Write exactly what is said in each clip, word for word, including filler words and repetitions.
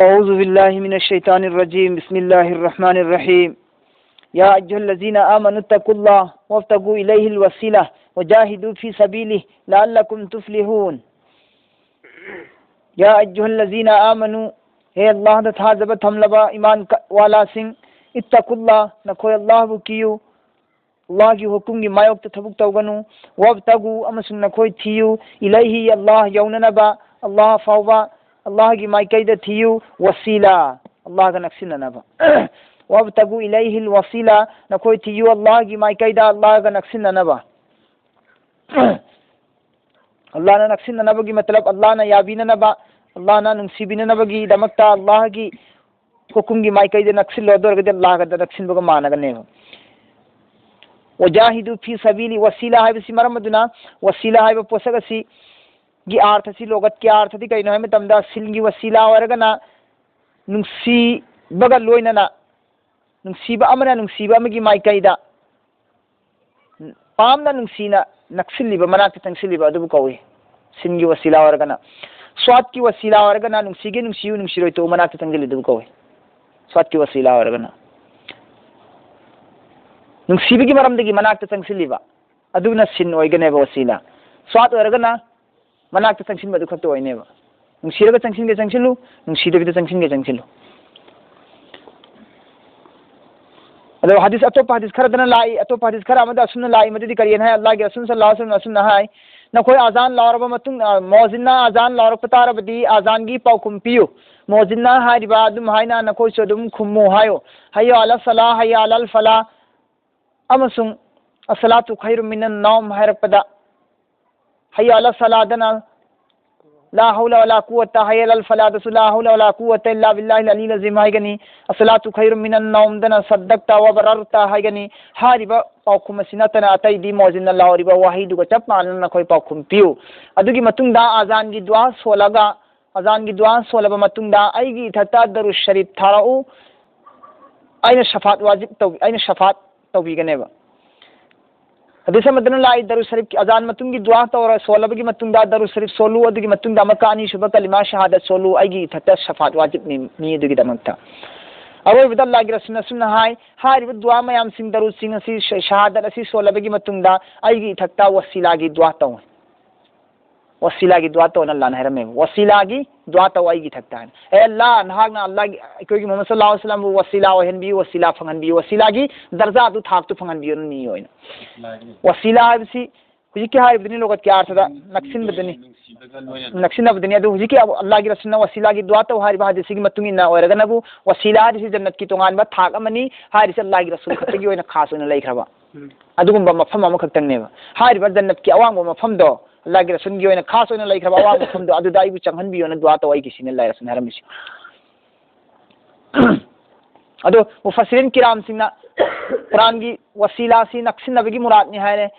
أعوذ بالله من الشيطان الرجيم. بسم الله الرحمن الرحيم. يا أيها الذين آمنوا اتقوا الله وابتغوا إليه الوسيلة وجاهدوا في سبيله لعلكم تفلحون. يا أيها الذين آمنوا، ꯍꯦ ꯑꯜꯂꯥꯍꯗ ꯊꯥꯖꯕ ꯊꯝꯂꯕ ꯏꯃꯥꯟ ꯀ-, ꯋꯥꯂꯥꯁꯤꯡ, اتقوا الله, ꯅꯈꯣꯏ ꯑꯜꯂꯥꯍꯕꯨ ꯀꯤꯌꯨ, ꯑꯜꯂꯥꯍꯒꯤ ꯍꯨꯀꯨꯝꯒꯤ ꯃꯥꯌꯣꯛꯇ ꯊꯕꯛ ꯇꯧꯒꯅꯨ, وابتغوا, ꯑꯃꯁꯨꯡ ꯅꯈꯣꯏ ꯊꯤꯌꯨ, إليه, ꯑꯜꯂꯥꯍ ꯌꯧꯅꯅꯕ, ꯑꯜꯂꯥꯍ ꯐꯥꯎꯕ, ꯑꯜꯂꯥꯍꯒꯤ ꯃꯥꯏꯀꯩꯗ ꯊꯤꯌꯨ, وسيلة, ꯑꯜꯂꯥꯍꯒ ꯅꯛꯁꯤꯟꯅꯅꯕ. وابتغوا إليه الوسيلة, ꯅꯈꯣꯏ ꯊꯤꯌꯨ ꯑꯜꯂꯥꯍꯒꯤ ꯃꯥꯏꯀꯩꯗ ꯑꯜꯂꯥꯍꯒ ꯅꯛꯁꯤꯟꯅꯅꯕ꯫ ꯑꯜꯂꯥꯍꯅ ꯅꯛꯁꯤꯟꯅꯅꯕꯒꯤ ꯃꯇꯂꯕ, ꯑꯜꯂꯥꯍꯅ ꯌꯥꯕꯤꯅꯅꯕ, ꯑꯜꯂꯥꯍꯅ ꯅꯨꯡꯁꯤꯕꯤꯅꯅꯕꯒꯤꯗꯃꯛꯇ ꯑꯜꯂꯥꯍꯒꯤ ꯍꯨꯀꯨꯝꯒꯤ ꯃꯥꯏꯀꯩꯗ ꯅꯛꯁꯤꯜꯂꯣ, ꯑꯗꯨ ꯑꯣꯏꯔꯒꯗꯤ ꯑꯜꯂꯥꯍꯒ ꯅꯛꯁꯤꯟꯕꯒ ꯃꯥꯟꯅꯒꯅꯦꯕ꯫ وجاهدوا في سبيله, وسيلة ꯍꯥꯏꯕꯁꯤ ꯃꯔꯝ ꯑꯗꯨꯅ, وسيلة ꯍꯥꯏꯕ ꯄꯣꯠꯁꯛ ꯑꯁꯤꯒꯤ ꯑꯥꯔꯊꯁꯤ, ꯂꯣꯒꯠꯀꯤ ꯑꯥꯔꯊꯗꯤ ꯀꯔꯤꯅꯣ ꯍꯥꯏꯕ ꯃꯇꯝꯗ, ꯁꯤꯟꯒꯤ وسيلة ꯑꯣꯏꯔꯒꯅ ꯅꯨꯡꯁꯤꯕꯒ ꯂꯣꯏꯅꯅ, ꯅꯨꯡꯁꯤꯕ ꯑꯃꯅ ꯅꯨꯡꯁꯤꯕ ꯑꯃꯒꯤ ꯃꯥꯏꯀꯩꯗ ꯄꯥꯝꯅ ꯅꯨꯡꯁꯤꯅ ꯅꯛꯁꯤꯜꯂꯤꯕ, ꯃꯅꯥꯛꯇ ꯆꯪꯁꯤꯜꯂꯤꯕ ꯑꯗꯨꯕꯨ ꯀꯧꯏ ꯁꯤꯟꯒꯤ وسيلة ꯑꯣꯏꯔꯒꯅ꯫ ꯁ꯭ꯋꯥꯠꯀꯤ وسيلة ꯑꯣꯏꯔꯒꯅ ꯅꯨꯡꯁꯤꯒꯦ ꯅꯨꯡꯁꯤꯌꯨ, ꯅꯨꯡꯁꯤꯔꯣꯏ ꯇꯣꯛꯎ, ꯃꯅꯥꯛꯇ ꯆꯪꯁꯤꯜꯂꯤꯗꯨꯕꯨ ꯀꯧꯏ ꯁ꯭ꯋꯥꯠꯀꯤ وسيلة ꯑꯣꯏꯔꯒꯅ꯫ ꯅꯨꯡꯁꯤꯕꯒꯤ ꯃꯔꯝꯗꯒꯤ ꯃꯅꯥꯛꯇ ꯆꯪꯁꯤꯜꯂꯤꯕ ꯑꯗꯨꯅ ꯁꯤꯟ ꯑꯣꯏꯒꯅꯦꯕ, وسيلة꯫ ꯁ꯭ꯋꯥꯠ ꯑꯣꯏꯔꯒꯅ ꯃꯅꯥꯛꯇ ꯆꯪꯁꯤꯟꯕꯗꯨ ꯈꯛꯇ ꯑꯣꯏꯅꯦꯕ꯫ ꯅꯨꯡꯁꯤꯔꯒ ꯆꯪꯁꯤꯟꯒꯦ ꯆꯪꯁꯤꯜꯂꯨ, ꯅꯨꯡꯁꯤꯗꯕꯤꯗ ꯆꯪꯁꯤꯟꯒꯦ ꯆꯪꯁꯤꯜꯂꯨ꯫ ꯑꯗꯣ ꯍꯗꯤꯁ, ꯑꯇꯣꯞꯄ ꯍꯗꯤꯁ ꯈꯔꯗꯅ ꯂꯥꯛꯏ, ꯑꯇꯣꯞꯄ ꯍꯗꯤꯁ ꯈꯔ ꯑꯃꯗ ꯑꯁꯨꯝꯅ ꯂꯥꯛꯏ, ꯃꯗꯨꯗꯤ ꯀꯔꯤꯅ ꯍꯥꯏ? ꯑꯜꯂꯥꯍꯒꯤ ꯔꯁꯨꯜ ꯁꯜꯂꯜꯂꯥꯍꯨ ꯑꯂꯩꯍꯤ ꯋꯁꯜꯂꯝꯅ ꯑꯁꯨꯝꯅ ꯍꯥꯏ, "ꯅꯈꯣꯏ ꯑꯖꯥꯟ ꯂꯥꯎꯔꯕ ꯃꯇꯨꯡ, ꯑ, ꯃꯣꯖꯤꯟꯅ ꯑꯖꯥꯟ ꯂꯥꯎꯔꯛꯄ ꯇꯥꯔꯕꯗꯤ ꯑꯖꯥꯟꯒꯤ ꯄꯥꯎꯈꯨꯝ ꯄꯤꯌꯨ꯫ ꯃꯣꯖꯤꯟꯅ ꯍꯥꯏꯔꯤꯕ ꯑꯗꯨꯝ ꯍꯥꯏꯅ ꯅꯈꯣꯏꯁꯨ ꯑꯗꯨꯝ ꯈꯨꯝꯃꯨ ꯍꯥꯏꯌꯨ꯫ ꯍꯩꯌꯥ ꯑꯂꯥ ꯁꯂꯥ, ꯍꯩꯌꯥ ꯑꯂꯥꯜ ꯐꯂꯥ, ꯑꯃꯁꯨꯡ ꯑꯁꯂꯥꯇꯨ ꯈꯩꯔꯨꯝ ꯃꯤꯅꯟ ꯅꯥꯎꯝ ꯍꯥꯏꯔꯛꯄꯗ, ꯍꯩꯌꯥ ꯑꯂꯥ ꯁꯂꯥꯗꯅ ꯂꯥ ꯍꯧꯂ ꯋꯂꯥ ꯀꯨꯋꯇ, ꯍꯩꯌꯥ ꯑꯂꯥꯜ ꯐꯂꯥꯗꯁꯨ ꯂꯥ ꯍꯧꯂ ꯋꯂꯥ ꯀꯨꯋꯇ ꯏꯜꯂꯥ ꯕꯤꯜꯂꯥꯍꯤꯜ ꯑꯂꯤꯜ ꯑꯖꯤꯝ ꯍꯥꯏꯒꯅꯤ꯫ ꯑꯁꯂꯥꯇꯨ ꯈꯩꯔꯨꯝ ꯃꯤꯅꯟ ꯅꯥꯎꯝꯗꯅ ꯁꯗꯛꯇ ꯋ ꯕꯔꯔꯇ ꯍꯥꯏꯒꯅꯤ꯫ ꯍꯥꯏꯔꯤꯕ ꯄꯥꯎꯈꯨꯝ ꯑꯁꯤ ꯅꯠꯇꯅ ꯑꯇꯩꯗꯤ ꯃꯣꯖꯤꯟꯅ ꯂꯥꯎꯔꯤꯕ ꯋꯥꯍꯩꯗꯨꯒ ꯆꯞ ꯃꯥꯟꯅꯅ ꯅꯈꯣꯏ ꯄꯥꯎꯈꯨꯝ ꯄꯤꯌꯨ꯫ ꯑꯗꯨꯒꯤ ꯃꯇꯨꯡꯗ ꯑꯖꯥꯟꯒꯤ ꯗꯨꯋꯥ ꯁꯣꯜꯂꯒ, ꯑꯖꯥꯟꯒꯤ ꯗꯨꯋꯥ ꯁꯣꯜꯂꯕ ꯃꯇꯨꯡꯗ ꯑꯩꯒꯤ ꯏꯊꯛꯇ ꯗꯔꯨꯁ ꯁꯔꯤꯐ ꯊꯥꯔꯛꯎ꯫ ꯑꯩꯅ ꯁꯐꯥꯠ ꯋꯥꯖꯤꯕ ꯇꯧ-, ꯑꯩꯅ ꯁꯐꯥꯠ ꯇꯧꯕꯤꯒꯅꯦꯕ"꯫ ꯑꯗꯨ ꯁꯝꯅ ꯂꯥꯛꯏ ꯗꯔꯨ ꯁꯔꯤꯐꯀꯤ ꯑꯖꯥꯟ ꯃꯇꯨꯡꯒꯤ ꯗꯨꯋꯥ ꯇꯧꯔ ꯁꯣꯜꯂꯕꯒꯤ ꯃꯇꯨꯡꯗ ꯗꯔꯨ ꯁꯔꯤꯐ ꯁꯣꯜꯂꯨ, ꯑꯗꯨꯒꯤ ꯃꯇꯨꯡꯗ ꯑꯃꯨꯛꯀ ꯑꯅꯤꯁꯨꯕ ꯀꯂꯤꯃꯥ ꯁꯍꯥꯗꯠ ꯁꯣꯜꯂꯨ, ꯑꯩꯒꯤ ꯏꯊꯛꯇ ꯁꯐꯥꯠ ꯋꯥꯖꯤꯕꯅꯤ ꯃꯤ ꯑꯗꯨꯒꯤꯗꯃꯛꯇ꯫ ꯑꯔꯣꯏꯕꯗ ꯑꯜꯂꯥꯍꯒꯤ ꯔꯁꯨꯜꯅ ꯑꯁꯨꯝꯅ ꯍꯥꯏ, ꯍꯥꯏꯔꯤꯕ ꯗꯨꯋꯥ ꯃꯌꯥꯝꯁꯤꯡ ꯗꯔꯨꯁꯤꯡ ꯑꯁꯤ ꯁ-, ꯁꯍꯥꯗꯠ ꯑꯁꯤ ꯁꯣꯜꯂꯕꯒꯤ ꯃꯇꯨꯡꯗ ꯑꯩꯒꯤ ꯏꯊꯛꯇ ꯋꯁꯤꯂꯥꯒꯤ ꯗꯨꯋꯥ ꯇꯧ꯫ ꯋꯁꯤꯂꯥꯒꯤ ꯗꯨꯋꯥ ꯇꯧꯅ ꯑꯜꯂꯥꯍꯅ ꯍꯥꯏꯔꯝꯃꯦꯕ꯫ ꯋꯁꯤꯂꯥꯒꯤ ꯗꯨꯋꯥ ꯇꯧ ꯑꯩꯒꯤ ꯏꯊꯛꯇ ꯍꯥꯏꯅ꯫ ꯑꯦ ꯑꯜꯂꯥꯍ, ꯅꯍꯥꯛꯅ ꯑꯜꯂꯥꯍꯒꯤ, ꯑꯩꯈꯣꯏꯒꯤ ꯃꯨꯍꯝꯃꯗ ꯁꯜꯂꯜꯂꯥꯍꯨ ꯑꯂꯩꯍꯤ ꯋꯁꯜꯂꯝꯕꯨ ꯋꯁꯤꯂꯥ ꯑꯣꯏꯍꯟꯕꯤꯌꯨ, ꯋꯁꯤꯂꯥ ꯐꯪꯍꯟꯕꯤꯌꯨ, ꯋꯁꯤꯂꯥꯒꯤ ꯗꯔꯖꯥꯗꯨ ꯊꯥꯛꯇꯨ ꯐꯪꯍꯟꯕꯤꯌꯨ ꯃꯤ ꯑꯣꯏꯅ꯫ ꯋꯁꯤꯂꯥꯒꯤ ꯋꯁꯤꯂꯥ ꯍꯥꯏꯕꯁꯤ ꯍꯧꯖꯤꯛꯀꯤ ꯍꯥꯏꯔꯤꯕꯗꯨꯅꯤ ꯂꯨꯒꯠꯀꯤ ꯑꯔꯊꯗ ꯅꯛꯁꯤꯟꯕꯗꯨꯅꯤ꯫ ꯅꯛꯁꯤꯟꯅꯕꯗꯨꯅꯤ꯫ ꯑꯗꯨ ꯍꯧꯖꯤꯛꯀꯤ ꯑꯜꯂꯥꯍꯒꯤ ꯔꯁꯨꯜꯅ ꯋꯁꯤꯂꯥꯒꯤ ꯗꯨꯋꯥ ꯇꯧ ꯍꯥꯏꯔꯤꯕ ꯍꯗꯤꯁꯁꯤꯒꯤ ꯃꯇꯨꯡ ꯏꯟꯅ ꯑꯣꯏꯔꯒꯅꯕꯨ ꯋꯁꯤꯂꯥ ꯍꯥꯏꯔꯤꯁꯤ ꯖꯟꯅꯠꯀꯤ ꯇꯣꯉꯥꯟꯕ ꯊꯥꯛ ꯑꯃꯅꯤ꯫ ꯍꯥꯏꯔꯤꯁꯤ ꯑꯜꯂꯥꯍꯒꯤ ꯔꯁꯨꯜ ꯈꯛꯇꯒꯤ ꯑꯣꯏꯅ ꯈꯥꯁ ꯑꯣꯏꯅ ꯂꯩꯈ꯭ꯔꯕ ꯎꯝ꯫ ꯑꯗꯨꯒꯨꯝꯕ ꯃꯐꯝ ꯑꯃꯈꯛꯇꯪꯅꯦꯕ꯫ ꯍꯥꯏꯔꯤꯕ ꯖꯟꯅꯠꯀꯤ ꯑꯋꯥꯡꯕ ꯃꯐꯝꯗꯣ, ꯑꯜꯂꯥꯍꯒꯤ ꯔꯁꯨꯜꯒꯤ ꯑꯣꯏꯅ ꯈꯥꯁ ꯑꯣꯏꯅ ꯂꯩꯈ꯭ꯔꯕ ꯑꯋꯥꯡꯕ ꯃꯐꯝꯗꯣ, ꯑꯗꯨꯗ ꯑꯩꯕꯨ ꯆꯪꯍꯟꯕꯤꯌꯣꯅ ꯗꯨꯋꯥ ꯇꯧ ꯑꯩꯒꯤ ꯁꯤꯅ ꯑꯜꯂꯥꯍꯒꯤ ꯔꯁꯨꯜꯅ ꯍꯥꯏꯔꯝꯃꯤꯁꯤ꯫ ꯑꯗꯣ ꯃꯨꯐꯁꯤꯔꯤꯟ ꯀꯤꯔꯥꯝꯁꯤꯡꯅ ꯀꯨꯔꯥꯟꯒꯤ ꯋꯁꯤꯂꯥꯁꯤ ꯅꯛꯁꯤꯟꯅꯕꯒꯤ ꯃꯨꯔꯥꯠꯅꯤ ꯍꯥꯏꯔꯦ꯫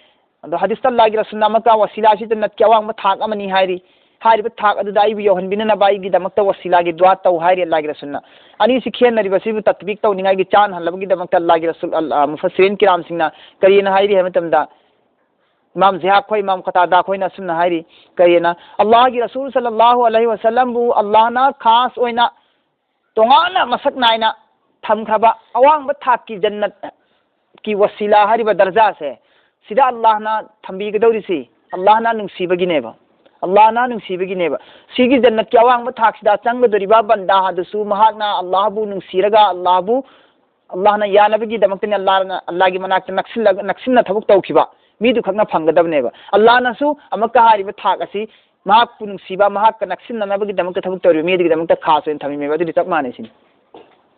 ꯑꯗꯣ ꯍꯗꯤꯁꯇ ꯑꯜꯂꯥꯍꯒꯤ ꯔꯁꯨꯜꯅ ꯑꯃꯨꯛꯀ ꯋꯁꯤꯂꯥꯁꯤ ꯖꯟꯅꯠꯀꯤ ꯑꯋꯥꯡꯕ ꯊꯥꯛ ꯑꯃꯅꯤ ꯍꯥꯏꯔꯤ꯫ ꯍꯥꯏꯔꯤꯕ ꯊꯥꯛ ꯑꯗꯨꯗ ꯑꯩꯕꯨ ꯌꯧꯍꯟꯕꯤꯅꯅꯕ ꯑꯩꯒꯤꯗꯃꯛꯇ ꯋꯁꯤꯂꯥꯒꯤ ꯗꯨꯋꯥ ꯇꯧ ꯍꯥꯏꯔꯤ ꯑꯜꯂꯥꯍꯒꯤ ꯔꯁꯨꯜꯅ꯫ ꯑꯅꯤꯁꯤ ꯈꯦꯠꯅꯔꯤꯕꯁꯤꯕꯨ ꯇꯠꯕꯤꯛ ꯇꯧꯅꯤꯡꯉꯥꯏꯒꯤ ꯆꯥꯟ ꯍꯜꯂꯕꯒꯤꯗꯃꯛꯇ ꯑꯜꯂꯥꯍꯒꯤ ꯔꯁꯨꯜ, ꯑꯜ-, ꯑ, ꯃꯨꯐꯁꯤꯔꯤꯟ ꯀꯤꯔꯥꯝꯁꯤꯡꯅ ꯀꯔꯤꯅ ꯍꯥꯏꯔꯤ ꯍꯥꯏꯕ ꯃꯇꯝꯗ, ꯏꯃꯥꯝ ꯖꯤꯍꯥꯛ ꯈꯣꯏ, ꯏꯃꯥꯝ ꯈꯇꯥꯗꯥ ꯈꯣꯏꯅ ꯑꯁꯨꯝꯅ ꯍꯥꯏꯔꯤ, ꯀꯔꯤꯅ, ꯑꯜꯂꯥꯍꯒꯤ ꯔꯁꯨꯜ ꯁꯜꯂꯜꯂꯥꯍꯨ ꯑꯂꯩꯍꯤ ꯋꯁꯜꯂꯝꯕꯨ ꯑꯜꯂꯥꯍꯅ ꯈꯥꯁ ꯑꯣꯏꯅ ꯇꯣꯉꯥꯟꯅ ꯃꯁꯛ ꯅꯥꯏꯅ ꯊꯝꯈ꯭ꯔꯕ ꯑꯋꯥꯡꯕ ꯊꯥꯛꯀꯤ ꯖꯟꯅꯠꯀꯤ ꯋꯁꯤꯂꯥ ꯍꯥꯏꯔꯤꯕ ꯗꯔꯖꯥꯁꯦ, ꯁꯤꯗ ꯑꯜꯂꯥꯍꯅ ꯊꯝꯕꯤꯒꯗꯧꯔꯤꯁꯤ ꯑꯜꯂꯥꯍꯅ ꯅꯨꯡꯁꯤꯕꯒꯤꯅꯦꯕ꯫ ꯑꯜꯂꯥꯍꯅ ꯅꯨꯡꯁꯤꯕꯒꯤꯅꯦꯕ꯫ ꯁꯤꯒꯤ ꯖꯟꯅꯠꯀꯤ ꯑꯋꯥꯡꯕ ꯊꯥꯛꯁꯤꯗ ꯆꯪꯒꯗꯧꯔꯤꯕ ꯕꯟꯗꯥ ꯑꯗꯨꯁꯨ ꯃꯍꯥꯛꯅ ꯑꯜꯂꯥꯍꯕꯨ ꯅꯨꯡꯁꯤꯔꯒ ꯑꯜꯂꯥꯍꯕꯨ, ꯑꯜꯂꯥꯍꯅ ꯌꯥꯅꯕꯒꯤꯗꯃꯛꯇꯅꯤ ꯑꯜꯂꯥꯍꯅ, ꯑꯜꯂꯥꯍꯒꯤ ꯃꯅꯥꯛꯇ ꯅꯛꯁꯤꯜꯂꯒ, ꯅꯛꯁꯤꯟꯅ ꯊꯕꯛ ꯇꯧꯈꯤꯕ ꯃꯤꯗꯨ ꯈꯛꯅ ꯐꯪꯒꯗꯕꯅꯦꯕ꯫ ꯑꯜꯂꯥꯍꯅꯁꯨ ꯑꯃꯨꯛꯀ ꯍꯥꯏꯔꯤꯕ ꯊꯥꯛ ꯑꯁꯤ ꯃꯍꯥꯛꯄꯨ ꯅꯨꯡꯁꯤꯕ, ꯃꯍꯥꯛꯀ ꯅꯛꯁꯤꯟꯅꯅꯕꯒꯤꯗꯃꯛꯇ ꯊꯕꯛ ꯇꯧꯔꯤꯕ ꯃꯤꯗꯨꯒꯤꯗꯃꯛꯇ ꯈꯥꯁ ꯑꯣꯏꯅ ꯊꯝꯃꯤꯃꯦꯕ꯫ ꯑꯗꯨꯗꯤ ꯆꯞ ꯃꯥꯟꯅꯩ ꯁꯤꯅꯤ꯫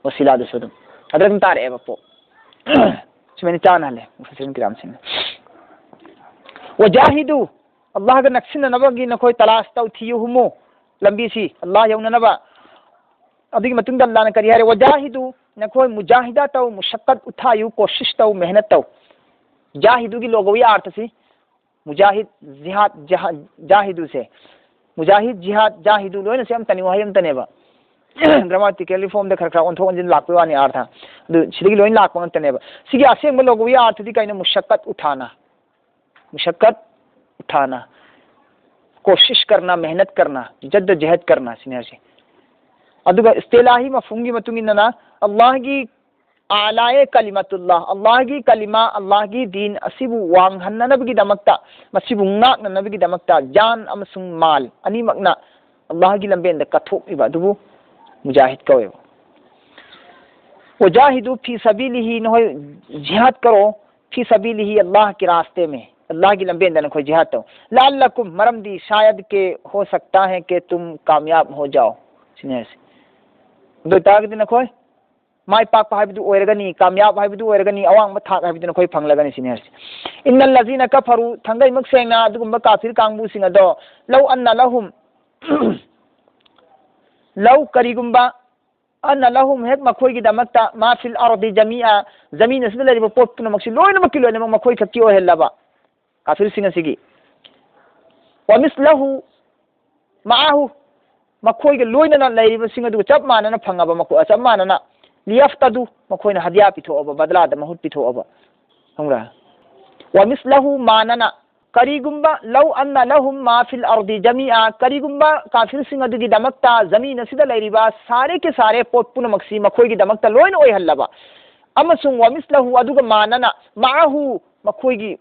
ꯋꯁꯤꯂꯥꯗꯨꯁꯨ ꯑꯗꯨꯝ꯫ ꯑꯗꯨꯗ ꯑꯗꯨꯝ ꯇꯥꯔꯛꯑꯦꯕ ꯄꯣꯠ꯫ ꯁꯨꯃꯥꯏꯅ ꯆꯥꯅꯍꯜꯂꯦ ꯃꯨꯐꯁꯤꯔꯤꯟ ꯀꯤꯔꯥꯝꯁꯤꯡꯅ꯫ ꯋꯖꯥꯍꯤꯗꯨ, ꯑꯜꯂꯥꯍꯒ ꯅꯛꯁꯤꯟꯅꯅꯕꯒꯤ ꯅꯈꯣꯏ ꯇꯂꯥꯁ ꯇꯧ, ꯊꯤꯌꯨ, ꯍꯨꯝꯃꯨ꯫ ꯂꯝꯕꯤꯁꯤ ꯑꯜꯂꯥꯍ ꯌꯧꯅꯅꯕ꯫ ꯑꯗꯨꯒꯤ ꯃꯇꯨꯡꯗ ꯑꯜꯂꯥꯍꯅ ꯀꯔꯤ ꯍꯥꯏꯔꯦ? ꯋꯖꯥꯍꯤꯗꯨ, ꯅꯈꯣꯏ ꯃꯨꯖꯥꯍꯤꯗꯥ ꯇꯧ, ꯃꯨꯁꯛꯀꯠ ꯎꯊꯥꯌꯨ, ꯀꯣꯁꯤꯁ ꯇꯧ, ꯃꯦꯍꯅꯠ ꯇꯧ꯫ ꯖꯥꯍꯤꯗꯨꯒꯤ ꯂꯣꯒꯣꯋꯤ ꯑꯥꯔꯊꯁꯤ ꯃꯨꯖꯥꯍꯤꯗ, ꯖꯤꯍꯥꯗ, ꯖꯍꯥ-, ꯖꯥꯍꯤꯗꯨꯁꯦ꯫ ꯃꯨꯖꯥꯍꯤꯗ, ꯖꯤꯍꯥꯗ, ꯖꯥꯍꯤꯗꯨ ꯂꯣꯏꯅꯁꯦ ꯑꯃꯇꯅꯤ, ꯋꯥꯍꯩ ꯑꯃꯇꯅꯦꯕ꯫ ꯒ꯭ꯔꯥꯃꯥꯇꯤꯀꯦꯜꯂꯤ ꯐꯣꯝꯗ ꯈꯔ ꯈꯔ ꯑꯣꯟꯊꯣꯛ ꯑꯣꯟꯁꯤꯟ ꯂꯥꯛꯄꯒꯤ ꯋꯥꯅꯤ ꯑꯥꯔꯊ꯫ ꯑꯗꯨ ꯁꯤꯗꯒꯤ ꯂꯣꯏꯅ ꯂꯥꯛꯄ ꯉꯥꯛꯇꯅꯦꯕ꯫ ꯁꯤꯒꯤ ꯑꯁꯦꯡꯕ ꯂꯣꯒꯣꯋꯤ ꯑꯥꯔꯊꯗꯤ ꯀꯩꯅꯣ? ꯃꯨꯁꯛꯀꯠ ꯎꯊꯥꯅ꯫ ꯃꯨꯁꯛꯀꯠ ꯎꯊꯥꯅ, ꯀꯣꯁꯤꯁ ꯀꯔꯅ, ꯃꯦꯍꯅꯠ ꯀꯔꯅ, ꯖꯗ ꯖꯍꯗ ꯀꯔꯅ ꯁꯤꯅꯤ ꯍꯥꯏꯁꯦ꯫ ꯑꯗꯨꯒ ꯏꯁꯇꯦꯂꯥꯍꯤ ꯃꯐꯍꯨꯝꯒꯤ ꯃꯇꯨꯡ ꯏꯟꯅꯅ ꯑꯜꯂꯥꯍꯒꯤ ꯑꯥꯂꯥꯌꯦ ꯀꯂꯤꯃꯥꯇꯨꯜꯂꯥꯍ, ꯑꯜꯂꯥꯍꯒꯤ ꯀꯂꯤꯃꯥ, ꯑꯜꯂꯥꯍꯒꯤ ꯗꯤꯟ ꯑꯁꯤꯕꯨ ꯋꯥꯡꯍꯟꯅꯅꯕꯒꯤꯗꯃꯛꯇ, ꯃꯁꯤꯕꯨ ꯉꯥꯛꯅꯅꯕꯒꯤꯗꯃꯛꯇ ꯖꯥꯟ ꯑꯃꯁꯨꯡ ꯃꯥꯜ ꯑꯅꯤꯃꯛꯅ ꯑꯜꯂꯥꯍꯒꯤ ꯂꯝꯕꯦꯟꯗ ꯀꯠꯊꯣꯛꯂꯤꯕ ꯑꯗꯨꯕꯨ ꯃꯨꯖꯥꯍꯤꯗ ꯀꯧꯋꯦꯕ꯫ ꯋꯖꯥꯍꯤꯗꯨ ꯐꯤ ꯁꯕꯤꯂꯤꯍꯤ, ꯅꯈꯣꯏ ꯖꯤꯍꯥꯗ ꯀꯔꯣ, ꯐꯤ ꯁꯕꯤꯂꯤꯍꯤ, ꯑꯜꯂꯥꯍ ꯀꯤ ꯔꯥꯁꯇꯦ ꯃꯦ, ꯑꯜꯂꯥꯍꯒꯤ ꯂꯝꯕꯦꯟꯗ ꯅꯈꯣꯏ ꯖꯤꯍꯥꯗ ꯇꯧ꯫ ꯂꯥꯜꯂꯀꯨꯝ, ꯃꯔꯝꯗꯤ ꯁꯥꯌꯗ ꯀꯦ ꯍꯣ ꯁꯛꯇꯥ ꯍꯦ ꯀꯦ ꯇꯨꯝ ꯀꯥꯃꯌꯥꯕ ꯍꯣ ꯖꯥꯎ ꯁꯤꯅꯤ ꯍꯥꯏꯁꯦ꯫ ꯑꯗꯨ ꯑꯣꯏꯇꯥꯔꯒꯗꯤ ꯅꯈꯣꯏ ꯃꯥꯏ ꯄꯥꯛꯄ ꯍꯥꯏꯕꯗꯨ ꯑꯣꯏꯔꯒꯅꯤ, ꯀꯥꯃꯌꯥꯕ ꯍꯥꯏꯕꯗꯨ ꯑꯣꯏꯔꯒꯅꯤ, ꯑꯋꯥꯡꯕ ꯊꯥꯛ ꯍꯥꯏꯕꯗꯨ ꯅꯈꯣꯏ ꯐꯪꯂꯒꯅꯤ ꯁꯤꯅꯤ ꯍꯥꯏꯁꯦ꯫ ꯏꯟꯅꯜ ꯂꯖꯤꯅ ꯀꯐꯔꯨ, ꯊꯥꯡꯒꯩꯃꯛ ꯁꯦꯡꯅ ꯑꯗꯨꯒꯨꯝꯕ ꯀꯥꯐꯤꯔ ꯀꯥꯡꯕꯨꯁꯤꯡ ꯑꯗꯣ, ꯂꯧ ꯑꯟꯅ ꯂꯍꯨꯝ, ꯂꯧ ꯀꯔꯤꯒꯨꯝꯕ, ꯑꯟꯅ ꯂꯍꯨꯝ, ꯍꯦꯛ ꯃꯈꯣꯏꯒꯤꯗꯃꯛꯇ, ꯃꯥ ꯐꯤꯜ ꯑꯔꯗꯤ ꯖꯃꯤꯑ, ꯖꯃꯤꯟ ꯑꯁꯤꯗ ꯂꯩꯔꯤꯕ ꯄꯣꯠ ꯄꯨꯝꯅꯃꯛꯁꯤ ꯂꯣꯏꯅꯃꯛꯀꯤ ꯂꯣꯏꯅꯃꯛ ꯃꯈꯣꯏ ꯈꯛꯀꯤ ꯑꯣꯏꯍꯜꯂꯕ, ꯀꯥꯐꯤꯔꯁꯤꯡ ꯑꯁꯤꯒꯤ, ꯋꯥ ꯃꯤꯁꯂꯍꯨ ꯃꯥꯍꯨ, ꯃꯈꯣꯏꯒ ꯂꯣꯏꯅꯅ ꯂꯩꯔꯤꯕꯁꯤꯡ ꯑꯗꯨꯒ ꯆꯞ ꯃꯥꯟꯅꯅ ꯐꯪꯉꯕ, ꯃꯈꯣꯏ ꯆꯞ ꯃꯥꯟꯅꯅ, ꯂꯤꯌꯐꯇꯗꯨ, ꯃꯈꯣꯏꯅ ꯍꯗꯤꯌꯥ ꯄꯤꯊꯣꯛꯑꯕ, ꯕꯗꯂꯥꯗ ꯃꯍꯨꯠ ꯄꯤꯊꯣꯛꯑꯕ, ꯈꯪꯕ꯭ꯔꯥ? ꯋꯥ ꯃꯤꯁꯂꯍꯨ ꯃꯥꯟꯅꯅ, ꯀꯔꯤꯒꯨꯝꯕ ꯂꯧ ꯑꯟꯅ ꯂꯍꯨꯝ ꯃꯥ ꯐꯤꯜ ꯑꯔꯗꯤ ꯖꯃꯤꯑ, ꯀꯔꯤꯒꯨꯝꯕ ꯀꯥꯐꯤꯔꯁꯤꯡ ꯑꯗꯨꯒꯤꯗꯃꯛꯇ ꯖꯃꯤꯟ ꯑꯁꯤꯗ ꯂꯩꯔꯤꯕ ꯁꯥꯔꯦ ꯀꯦ ꯁꯥꯔꯦ ꯄꯣꯠ ꯄꯨꯝꯅꯃꯛꯁꯤ ꯃꯈꯣꯏꯒꯤꯗꯃꯛꯇ ꯂꯣꯏꯅ ꯑꯣꯏꯍꯜꯂꯕ, ꯑꯃꯁꯨꯡ ꯋꯥ ꯃꯤꯁꯂꯍꯨ, ꯑꯗꯨꯒ ꯃꯥꯟꯅꯅ, ꯃꯥꯍꯨ, ꯃꯈꯣꯏꯒꯤ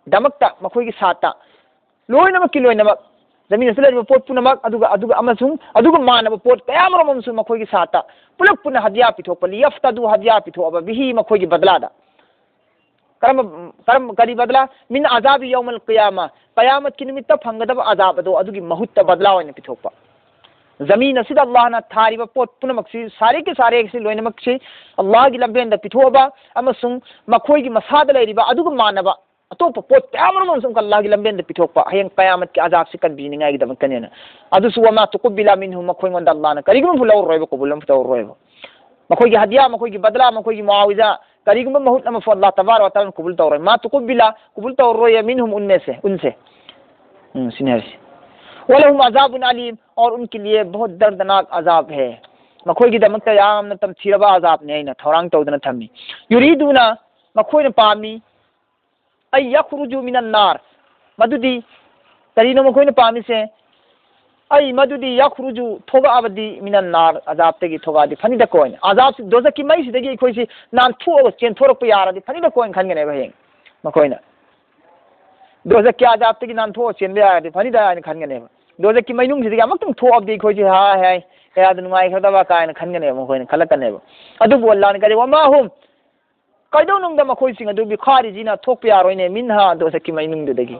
ꯗꯃꯛꯇ, ꯃꯈꯣꯏꯒꯤ ꯁꯥꯠꯇ, ꯂꯣꯏꯅꯃꯛꯀꯤ ꯂꯣꯏꯅꯃꯛ, ꯖꯃꯤꯟ ꯑꯁꯤꯗ ꯂꯩꯔꯤꯕ ꯄꯣꯠ ꯄꯨꯝꯅꯃꯛ, ꯑꯗꯨꯒ, ꯑꯗꯨꯒ ꯑꯃꯁꯨꯡ ꯑꯗꯨꯒ ꯃꯥꯟꯅꯕ ꯄꯣꯠ ꯀꯌꯥ ꯃꯔꯨꯝ ꯑꯃꯁꯨ ꯃꯈꯣꯏꯒꯤ ꯁꯥꯠꯇ ꯄꯨꯂꯞ ꯄꯨꯟꯅ ꯍꯗꯤꯌꯥ ꯄꯤꯊꯣꯛꯄ, ꯂꯤꯌꯐꯇꯗꯨ, ꯍꯗꯤꯌꯥ ꯄꯤꯊꯣꯛꯑꯕ, ꯕꯤꯍꯤ, ꯃꯈꯣꯏꯒꯤ ꯕꯗꯂꯥꯗ꯫ ꯀꯔꯝꯕ, ꯀꯔꯝꯕ, ꯀꯔꯤ ꯕꯗꯂꯥ? ꯃꯤꯟ ꯑꯖꯥꯕꯤ ꯌꯧꯃꯜ ꯀꯤꯌꯥꯃ, ꯀꯌꯥꯃꯠꯀꯤ ꯅꯨꯃꯤꯠꯇ ꯐꯪꯒꯗꯕ ꯑꯖꯥꯕ ꯑꯗꯣ ꯑꯗꯨꯒꯤ ꯃꯍꯨꯠꯇ ꯕꯗꯂꯥ ꯑꯣꯏꯅ ꯄꯤꯊꯣꯛꯄ꯫ ꯖꯃꯤꯟ ꯑꯁꯤꯗ ꯑꯜꯂꯥꯍꯅ ꯊꯥꯔꯤꯕ ꯄꯣꯠ ꯄꯨꯝꯅꯃꯛꯁꯤ, ꯁꯥꯔꯦ ꯀꯦ ꯁꯥꯔꯦꯁꯤ ꯂꯣꯏꯅꯃꯛꯁꯤ ꯑꯜꯂꯥꯍꯒꯤ ꯂꯝꯕꯦꯟꯗ ꯄꯤꯊꯣꯛꯑꯕ, ꯑꯃꯁꯨꯡ ꯃꯈꯣꯏꯒꯤ ꯃꯁꯥꯗ ꯂꯩꯔꯤꯕ ꯑꯗꯨꯒ ꯃꯥꯟꯅꯕ ꯑꯇꯣꯞꯄ ꯄꯣꯠ ꯀꯌꯥ ꯃꯔꯨꯝ ꯑꯃꯁꯨ ꯑꯃꯨꯛꯀ ꯑꯜꯂꯥꯍꯒꯤ ꯂꯝꯕꯦꯟꯗ ꯄꯤꯊꯣꯛꯄ, ꯍꯌꯦꯡ ꯀꯌꯥꯃꯠꯀꯤ ꯑꯖꯥꯕꯁꯤ ꯀꯟꯕꯤꯅꯤꯡꯉꯥꯏꯒꯤꯗꯃꯛꯇꯅꯦꯅ꯫ ꯑꯗꯨꯁꯨ ꯋꯥꯃꯥ ꯇꯨꯀꯨꯕꯤꯂꯥ ꯃꯤꯟꯍꯨ, ꯃꯈꯣꯏꯉꯣꯟꯗ ꯑꯜꯂꯥꯍꯅ ꯀꯔꯤꯒꯨꯝꯕ ꯂꯧꯔꯔꯣꯏꯕ, ꯀꯕꯨꯜ ꯑꯃ ꯇꯧꯔꯔꯣꯏꯕ꯫ ꯃꯈꯣꯏꯒꯤ ꯍꯗꯤꯌꯥ, ꯃꯈꯣꯏꯒꯤ ꯕꯗꯂꯥ, ꯃꯈꯣꯏꯒꯤ ꯃꯨꯑꯥꯋꯤꯖꯥ, ꯀꯔꯤꯒꯨꯝꯕ ꯃꯍꯨꯠ ꯑꯃ ꯐꯥꯎ ꯑꯜꯂꯥꯍ ꯇꯕꯥꯔꯛ ꯋ ꯇꯥꯂꯥꯅ ꯀꯕꯨꯜ ꯇꯧꯔꯣꯏ꯫ ꯃꯥ ꯇꯨꯀꯨꯕꯤꯂꯥ, ꯀꯕꯨꯜ ꯇꯧꯔꯔꯣꯏ, ꯃꯤꯟꯍꯨꯝ, ꯎꯟꯃꯦ ꯁꯦ, ꯎꯟꯁꯦ꯫ ꯎꯝ, ꯁꯤꯅꯤ ꯍꯥꯏꯔꯤꯁꯦ꯫ ꯋꯂꯍꯨꯝ ꯑꯖꯥꯕꯨꯟ ꯑꯂꯤꯝ, ꯑꯣꯔ ꯎꯟꯀꯦ ꯂꯤꯌꯦ ꯕꯍꯨꯠ ꯗꯔꯗꯅꯥꯛ ꯑꯖꯥꯕ ꯍꯦ꯫ ꯃꯈꯣꯏꯒꯤꯗꯃꯛꯇ ꯌꯥꯝꯅ ꯇꯝꯊꯤꯔꯕ ꯑꯖꯥꯕꯅꯦ ꯑꯩꯅ ꯊꯧꯔꯥꯡ ꯇꯧꯗꯨꯅ ꯊꯝꯃꯤ꯫ ꯌꯨꯔꯤꯗꯨꯅ, ꯃꯈꯣꯏꯅ ꯄꯥꯝꯃꯤ, أي يخرج من النار. ꯃꯗꯨꯗꯤ ꯀꯔꯤꯅꯣ ꯃꯈꯣꯏꯅ ꯄꯥꯝꯃꯤꯁꯦ? ꯑꯩ ꯃꯗꯨꯗꯤ ꯌꯥꯈꯨꯔꯨꯖꯨ ꯊꯣꯛꯂꯛꯑꯕꯗꯤ ꯃꯤꯅꯟ ꯅꯥꯔ ꯑꯖꯥꯕꯇꯒꯤ ꯊꯣꯛꯂꯛꯑꯗꯤ ꯐꯅꯤꯗꯀꯣ ꯍꯥꯏꯅ꯫ ꯑꯖꯥꯕ ꯗꯣꯖꯛꯀꯤ ꯃꯩꯁꯤꯗꯒꯤ ꯑꯩꯈꯣꯏꯁꯤ ꯅꯥꯟꯊꯣꯛꯑꯒ ꯆꯦꯟꯊꯣꯔꯛꯄ ꯌꯥꯔꯗꯤ ꯐꯅꯤꯗꯀꯣ ꯍꯥꯏꯅ ꯈꯟꯒꯅꯦꯕ ꯍꯌꯦꯡ ꯃꯈꯣꯏꯅ꯫ ꯗꯣꯖꯛꯀꯤ ꯑꯖꯥꯕꯇꯒꯤ ꯅꯥꯟꯊꯣꯛꯑ ꯆꯦꯟꯕ ꯌꯥꯔꯗꯤ ꯐꯅꯤꯗ ꯍꯥꯏꯅ ꯈꯟꯒꯅꯦꯕ꯫ ꯗꯣꯖꯛꯀꯤ ꯃꯩꯅꯨꯡꯁꯤꯗꯒꯤ ꯑꯃꯨꯛꯇꯪ ꯊꯣꯛꯑꯕꯗꯤ ꯑꯩꯈꯣꯏꯁꯤ ꯍꯥ ꯍꯥꯏ ꯀꯌꯥꯗ ꯅꯨꯡꯉꯥꯏꯈ꯭ꯔꯗꯕ ꯀꯥꯏꯅ ꯈꯟꯒꯅꯦꯕ ꯃꯈꯣꯏꯅ ꯈꯜꯂꯛꯀꯅꯦꯕ꯫ ꯑꯗꯨꯕꯨ ꯑꯜꯂꯥꯍꯅ ꯀꯔꯤ, "وما هم." ꯀꯩꯗꯧꯅꯨꯡꯗ ꯃꯈꯣꯏꯁꯤꯡ ꯑꯗꯨ ꯕꯤꯈꯥꯔꯤꯖꯤꯅ ꯊꯣꯛꯄ ꯌꯥꯔꯣꯏꯅꯦ, ꯃꯤꯟꯍꯥ ꯗꯣꯖꯛꯀꯤ ꯃꯩꯅꯨꯡꯗꯨꯗꯒꯤ꯫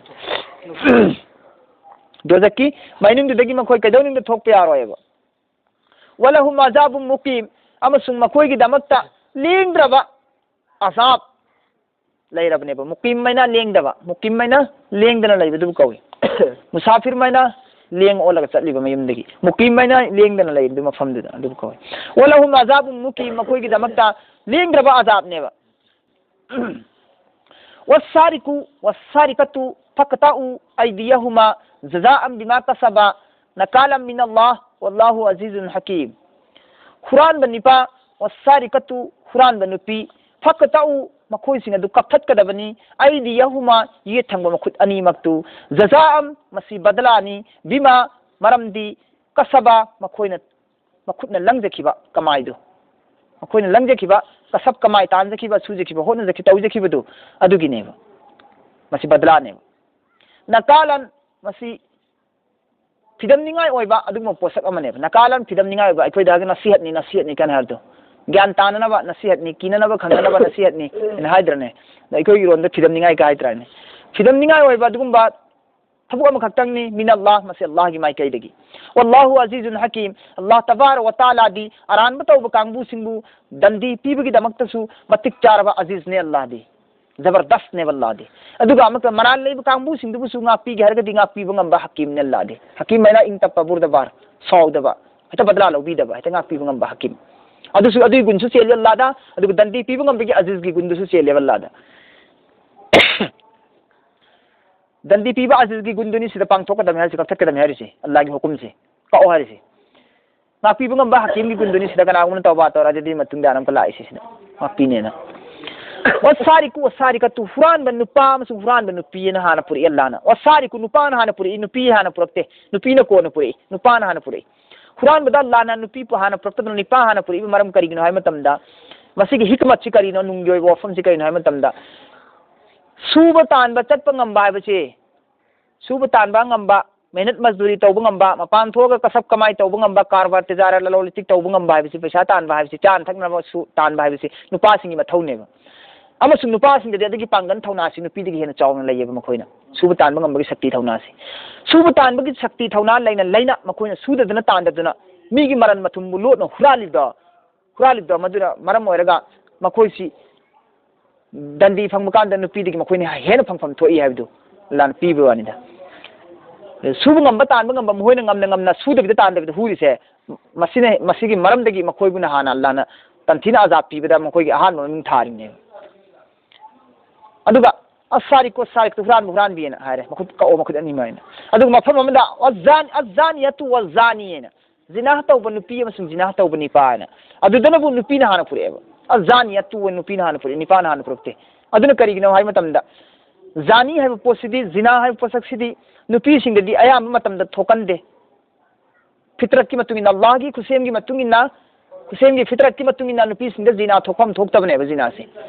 ꯗꯣꯖꯛꯀꯤ ꯃꯩꯅꯨꯡꯗꯨꯗꯒꯤ ꯃꯈꯣꯏ ꯀꯩꯗꯧꯅꯨꯡꯗ ꯊꯣꯛꯄ ꯌꯥꯔꯣꯏꯕ꯫ ولهم عذاب مقيم. ꯑꯃꯁꯨꯡ ꯃꯈꯣꯏꯒꯤꯗꯃꯛꯇ ꯂꯦꯡꯗ꯭ꯔꯕ ꯑꯖꯥꯕ ꯂꯩꯔꯕꯅꯦꯕ꯫ ꯃꯨꯀꯤꯝ ꯍꯥꯏꯅ ꯂꯦꯡꯗꯕ, ꯃꯨꯀꯤꯝ ꯍꯥꯏꯅ ꯂꯦꯡꯗꯅ ꯂꯩꯕꯗꯨꯕꯨ ꯀꯧꯏ꯫ ꯃꯨꯁꯥꯐꯤꯔ ꯍꯥꯏꯅ ꯂꯦꯡ ꯑꯣꯜꯂꯒ ꯆꯠꯂꯤꯕ ꯃꯌꯨꯝꯗꯒꯤ꯫ ꯃꯨꯀꯤꯝ ꯍꯥꯏꯅ ꯂꯦꯡꯗꯅ ꯂꯩꯕꯗꯨ ꯃꯐꯝꯗꯨꯗ ꯑꯗꯨꯕꯨ ꯀꯧꯏ꯫ ولهم عذاب مقيم, ꯃꯈꯣꯏꯒꯤꯗꯃꯛꯇ ꯂꯦꯡꯗ꯭ꯔꯕ ꯑꯖꯥꯕꯅꯦꯕ꯫ والسارق والسارقة فاقطعوا أيديهما جزاء بما كسبا نكالا من الله والله عزيز حكيم. ꯍꯨꯔꯥꯟꯕ ꯅꯤꯄꯥ, والسارقة, ꯍꯨꯔꯥꯟꯕ ꯅꯨꯄꯤ, فاقطعوا, ꯃꯈꯣꯏꯁꯤꯡ ꯑꯗꯨ ꯀꯛꯊꯠꯀꯗꯕꯅꯤ, أيديهما, ꯌꯦꯠ ꯊꯪꯕ ꯃꯈꯨꯠ ꯑꯅꯤꯃꯛꯇꯨ, جزاء, ꯃꯁꯤ ꯕꯗꯂꯥꯅꯤ, بما, ꯃꯔꯝꯗꯤ, كسبا, ꯃꯈꯣꯏꯅ ꯃꯈꯨꯠꯅ ꯂꯪꯖꯈꯤꯕ ꯀꯃꯥꯏꯗꯨ, ꯃꯈꯣꯏꯅ ꯂꯪꯖꯈꯤꯕ ꯀꯁꯕ, ꯀꯃꯥꯏ ꯇꯥꯟꯖꯈꯤꯕ, ꯁꯨꯖꯈꯤꯕ, ꯍꯣꯠꯅꯖꯈꯤ, ꯇꯧꯖꯈꯤꯕꯗꯨ ꯑꯗꯨꯒꯤꯅꯦꯕ꯫ ꯃꯁꯤ ꯕꯗꯂꯥꯅꯦꯕ꯫ ꯅꯀꯥꯂꯟ, ꯃꯁꯤ ꯐꯤꯗꯝꯅꯤꯡꯉꯥꯏ ꯑꯣꯏꯕ ꯑꯗꯨꯒꯨꯝꯕ ꯄꯣꯠꯁꯛ ꯑꯃꯅꯦꯕ꯫ ꯅꯀꯥꯂꯟ, ꯐꯤꯗꯝꯅꯤꯡꯉꯥꯏ ꯑꯣꯏꯕ, ꯑꯩꯈꯣꯏꯗ ꯅꯁꯤꯍꯠꯅꯤ, ꯅꯁꯤꯍꯠꯅꯤ ꯀꯥꯏꯅ ꯍꯥꯏꯕꯗꯣ, ꯒ꯭ꯌꯥꯟ ꯇꯥꯅꯅꯕ ꯅꯁꯤꯍꯠꯅꯤ, ꯀꯤꯅꯅꯕ ꯈꯪꯅꯅꯕ ꯅꯁꯤꯍꯠꯅꯤ ꯍꯥꯏꯅ ꯍꯥꯏꯗ꯭ꯔꯅꯦ? ꯑꯗ ꯑꯩꯈꯣꯏꯒꯤ ꯏꯔꯣꯟꯗ ꯐꯤꯗꯝꯅꯤꯡꯉꯥꯏ ꯀꯥꯏ ꯍꯥꯏꯗ꯭ꯔꯅꯦ? ꯐꯤꯗꯝꯅꯤꯡꯉꯥꯏ ꯑꯣꯏꯕ ꯑꯗꯨꯒꯨꯝꯕ ꯊꯕꯛ ꯑꯃꯈꯛꯇꯪꯅꯤ, من الله, ꯃꯁꯤ ꯑꯜꯂꯥꯍꯒꯤ ꯃꯥꯏꯀꯩꯗꯒꯤ꯫ والله عزيز حكيم, ꯑꯜꯂꯥꯍ ꯇꯕꯥꯔꯛ ꯋ ꯇꯥꯂꯥꯗꯤ ꯑꯔꯥꯟꯕ ꯇꯧꯕ ꯀꯥꯡꯕꯨꯁꯤꯡꯕꯨ ꯗꯟꯗꯤ ꯄꯤꯕꯒꯤꯗꯃꯛꯇꯁꯨ ꯃꯇꯤꯛ ꯆꯥꯔꯕ ꯑꯖꯤꯖꯅꯦ ꯑꯜꯂꯥꯍꯗꯤ, ꯖꯕꯔꯗꯁꯅꯦꯕ ꯑꯜꯂꯥꯍꯗꯤ꯫ ꯑꯗꯨꯒ ꯑꯃꯨꯛꯀ ꯃꯔꯥꯜ ꯂꯩꯕ ꯀꯥꯡꯕꯨꯁꯤꯡꯗꯨꯕꯨꯁꯨ ꯉꯥꯛꯄꯤꯒꯦ ꯍꯥꯏꯔꯒꯗꯤ ꯉꯥꯛꯄꯤꯕ ꯉꯝꯕ ꯍꯀꯤꯝꯅꯦ ꯑꯜꯂꯥꯍꯗꯤ꯫ ꯍꯀꯤꯝ ꯍꯥꯏꯅ ꯏꯪ ꯇꯞꯄ, ꯕꯨꯔꯗꯕꯥꯔ, ꯁꯥꯎꯗꯕ, ꯍꯦꯛꯇ ꯕꯗꯂꯥ ꯂꯧꯕꯤꯗꯕ, ꯍꯦꯛꯇ ꯉꯥꯛꯄꯤꯕ ꯉꯝꯕ ꯍꯀꯤꯝ꯫ ꯑꯗꯨꯁꯨ, ꯑꯗꯨꯒꯤ ꯒꯨꯟꯁꯨ ꯆꯦꯜꯂꯤ ꯑꯜꯂꯥꯍꯗ, ꯑꯗꯨꯒ ꯗꯟꯗꯤ ꯄꯤꯕ ꯉꯝꯕꯒꯤ ꯑꯖꯤꯖꯒꯤ ꯒꯨꯟꯗꯨꯁꯨ ꯆꯦꯜꯂꯦꯕ ꯑꯜꯂꯥꯍꯗ꯫ ꯗꯟꯗꯤ ꯄꯤꯕ ꯑꯖꯤꯖꯒꯤ ꯒꯨꯟꯗꯨꯅꯤ ꯁꯤꯗ ꯄꯥꯡꯊꯣꯛꯀꯗꯕꯅꯤ ꯍꯥꯏꯔꯤꯁꯤ, ꯀꯛꯊꯠꯀꯗꯕꯅꯤ ꯍꯥꯏꯔꯤꯁꯤ, ꯑꯜꯂꯥꯍꯒꯤ ꯍꯨꯀꯨꯝꯁꯦ ꯀꯛꯑꯣ ꯍꯥꯏꯔꯤꯁꯤ꯫ ꯉꯥꯛꯄꯤꯕ ꯉꯝꯕ ꯍꯀꯤꯝꯒꯤ ꯒꯨꯟꯗꯨꯅꯤ ꯁꯤꯗ ꯀꯅꯥꯒꯨꯝꯕꯅ ꯇꯧꯕ ꯇꯧꯔ ꯑꯗꯨꯗꯤ ꯃꯇꯨꯡꯗ ꯑꯃꯨꯛꯀ ꯂꯥꯛꯏꯁꯤ ꯁꯤꯗ ꯉꯥꯛꯄꯤꯅꯦꯅ꯫ "ꯋꯥꯁꯥꯔꯤꯀꯨ ꯋꯥꯁꯥꯔꯤꯀꯥꯇꯨ", ꯍꯨꯔꯥꯟꯕ ꯅꯨꯄꯥ ꯑꯃꯁꯨꯡ ꯍꯨꯔꯥꯟꯕ ꯅꯨꯄꯤ ꯑꯅ ꯍꯥꯟꯅ ꯄꯨꯔꯛꯏ ꯑꯜꯂꯥꯅ꯫ ꯋꯥꯁꯥꯔꯤꯀꯨ, ꯅꯨꯄꯥꯅ ꯍꯥꯟꯅ ꯄꯨꯔꯛꯏ, ꯅꯨꯄꯤ ꯍꯥꯟꯅ ꯄꯨꯔꯛꯇꯦ꯫ ꯅꯨꯄꯤꯅ ꯀꯣꯟꯅ ꯄꯨꯔꯛꯏ, ꯅꯨꯄꯥꯅ ꯍꯥꯟꯅ ꯄꯨꯔꯛꯏ꯫ ꯍꯨꯔꯥꯟꯕꯗ ꯑꯜꯂꯥꯅ ꯅꯨꯄꯤ ꯍꯥꯟꯅ ꯄꯨꯔꯛꯇꯗꯅ ꯅꯨꯄꯥ ꯍꯥꯟꯅ ꯄꯨꯔꯛꯏꯕ ꯃꯔꯝ ꯀꯔꯤꯒꯤꯅꯣ ꯍꯥꯏꯕ ꯃꯇꯝꯗ, ꯃꯁꯤꯒꯤ ꯍꯤꯀꯃꯠꯁꯤ ꯀꯔꯤꯅꯣ, ꯅꯨꯡꯒꯤ ꯑꯣꯏꯕ ꯋꯥꯐꯝꯁꯤ ꯀꯔꯤꯅꯣ ꯍꯥꯏꯕ ꯃꯇꯝꯗ, ꯁꯨꯕ ꯇꯥꯟꯕ ꯆꯠꯄ ꯉꯝꯕ ꯍꯥꯏꯕꯁꯤ, ꯁꯨꯕ ꯇꯥꯟꯕ ꯉꯝꯕ, ꯃꯦꯍꯅꯠ ꯃꯖꯗꯨꯔꯤ ꯇꯧꯕ ꯉꯝꯕ, ꯃꯄꯥꯟ ꯊꯣꯛꯑꯒ ꯀꯁꯕ ꯀꯃꯥꯏ ꯇꯧꯕ ꯉꯝꯕ, ꯀꯔꯕꯥꯔ ꯇꯤꯖꯥꯔꯥ ꯂꯂꯣꯟ ꯏꯇꯤꯛ ꯇꯧꯕ ꯉꯝꯕ ꯍꯥꯏꯕꯁꯤ, ꯄꯩꯁꯥ ꯇꯥꯟꯕ ꯍꯥꯏꯕꯁꯤ, ꯆꯥꯅ ꯊꯛꯅꯕ ꯁꯨ-, ꯇꯥꯟꯕ ꯍꯥꯏꯕꯁꯤ ꯅꯨꯄꯥꯁꯤꯡꯒꯤ ꯃꯊꯧꯅꯦꯕ꯫ ꯑꯃꯁꯨꯡ ꯅꯨꯄꯥꯁꯤꯡꯗꯗꯤ ꯑꯗꯨꯒꯤ ꯄꯥꯡꯒꯜ ꯊꯧꯅꯥꯁꯤ ꯅꯨꯄꯤꯗꯒꯤ ꯍꯦꯟꯅ ꯆꯥꯎꯅ ꯂꯩꯌꯦꯕ ꯃꯈꯣꯏꯅ꯫ ꯁꯨꯕ ꯇꯥꯟꯕ ꯉꯝꯕꯒꯤ ꯁꯛꯇꯤ ꯊꯧꯅꯥꯁꯤ꯫ ꯁꯨꯕ ꯇꯥꯟꯕꯒꯤ ꯁꯛꯇꯤ ꯊꯧꯅꯥ ꯂꯩꯅ ꯂꯩꯅ ꯃꯈꯣꯏꯅ ꯁꯨꯗꯗꯅ ꯇꯥꯟꯗꯗꯅ ꯃꯤꯒꯤ ꯃꯔꯟ ꯃꯊꯨꯝꯕꯨ ꯂꯣꯠꯅ ꯍꯨꯔꯥꯜꯂꯤꯕꯗꯣ, ꯍꯨꯔꯥꯜꯂꯤꯕꯗꯣ, ꯃꯗꯨꯅ ꯃꯔꯝ ꯑꯣꯏꯔꯒ ꯃꯈꯣꯏꯁꯤ ꯗꯟꯗꯤ ꯐꯪꯕ ꯀꯥꯟꯗ ꯅꯨꯄꯤꯗꯒꯤ ꯃꯈꯣꯏꯅ ꯍꯦꯟꯅ ꯐꯪꯐꯝ ꯊꯣꯛꯏ ꯍꯥꯏꯕꯗꯨ ꯑꯜꯂꯥꯅ ꯄꯤꯕ ꯋꯥꯅꯤꯗ꯫ ꯁꯨꯕ ꯉꯝꯕ, ꯇꯥꯟꯕ ꯉꯝꯕ, ꯃꯈꯣꯏꯅ ꯉꯝꯅ ꯉꯝꯅ ꯁꯨꯗꯕꯤꯗ ꯇꯥꯟꯗꯕꯤꯗ ꯍꯨꯔꯤꯁꯦ, ꯃꯁꯤꯅ, ꯃꯁꯤꯒꯤ ꯃꯔꯝꯗꯒꯤ ꯃꯈꯣꯏꯕꯨꯅ ꯍꯥꯟꯅ ꯑꯜꯂꯥꯅ ꯇꯝꯊꯤꯅ ꯑꯖꯥꯕ ꯄꯤꯕꯗ ꯃꯈꯣꯏꯒꯤ ꯑꯍꯥꯟꯕ ꯃꯃꯤꯡ ꯊꯥꯔꯤꯕꯅꯦꯕ꯫ ꯑꯗꯨꯒ "ꯑꯁꯥꯔꯤꯀꯨ ꯋꯥꯁꯥꯔꯤꯀꯥꯇꯨ", ꯍꯨꯔꯥꯟꯕ ꯍꯨꯔꯥꯟꯕꯤꯅ ꯍꯥꯏꯔꯦ, ꯃꯈꯨꯠ ꯀꯛꯑꯣ, ꯃꯈꯨꯠ ꯑꯅꯤꯃꯛ ꯍꯥꯏꯅ꯫ ꯑꯗꯨꯒ ꯃꯐꯝ ꯑꯃꯗ "ꯋꯥꯖꯥꯅꯤ-, ꯑꯖꯥꯅꯤꯌꯥꯇꯨ ꯋꯥꯖꯥꯅꯤ" ꯍꯥꯏꯅ, ꯖꯤꯅꯥ ꯇꯧꯕ ꯅꯨꯄꯤ ꯑꯃꯁꯨꯡ ꯖꯤꯅꯥ ꯇꯧꯕ ꯅꯤꯄꯥ ꯍꯥꯏꯅ꯫ ꯑꯗꯨꯗꯅꯕꯨ ꯅꯨꯄꯤꯅ ꯍꯥꯟꯅ ꯄꯨꯔꯛꯑꯦꯕ꯫ "ꯑꯖꯥꯅꯤꯌꯥꯇꯨ" ꯍꯥꯏꯅ ꯅꯨꯄꯤꯅ ꯍꯥꯟꯅ ꯄꯨꯔꯛꯑꯦ, ꯅꯤꯄꯥꯅ ꯍꯥꯟꯅ ꯄꯨꯔꯛꯇꯦ꯫ ꯑꯗꯨꯅ ꯀꯔꯤꯒꯤꯅꯣ ꯍꯥꯏꯕ ꯃꯇꯝꯗ, ꯖꯥꯅꯤ ꯍꯥꯏꯕ ꯄꯣꯠꯁꯤꯗꯤ, ꯖꯤꯅꯥ ꯍꯥꯏꯕ ꯄꯣꯠꯁꯛꯁꯤꯗꯤ ꯅꯨꯄꯤꯁꯤꯡꯗꯗꯤ ꯑꯌꯥꯝꯕ ꯃꯇꯝꯗ ꯊꯣꯛꯀꯟꯗꯦ꯫ ꯐꯤꯇ꯭ꯔꯠꯀꯤ ꯃꯇꯨꯡ ꯏꯟꯅ, ꯑꯜꯂꯥꯍꯒꯤ ꯈꯨꯠꯁꯦꯝꯒꯤ ꯃꯇꯨꯡ ꯏꯟꯅ, ꯈꯨꯠꯁꯦꯝꯒꯤ ꯐꯤꯇ꯭ꯔꯠꯀꯤ ꯃꯇꯨꯡ ꯏꯟꯅ ꯅꯨꯄꯤꯁꯤꯡꯗ ꯖꯤꯅꯥ ꯊꯣꯛꯐꯝ ꯊꯣꯛꯇꯕꯅꯦꯕ, ꯖꯤꯅꯥꯁꯦ꯫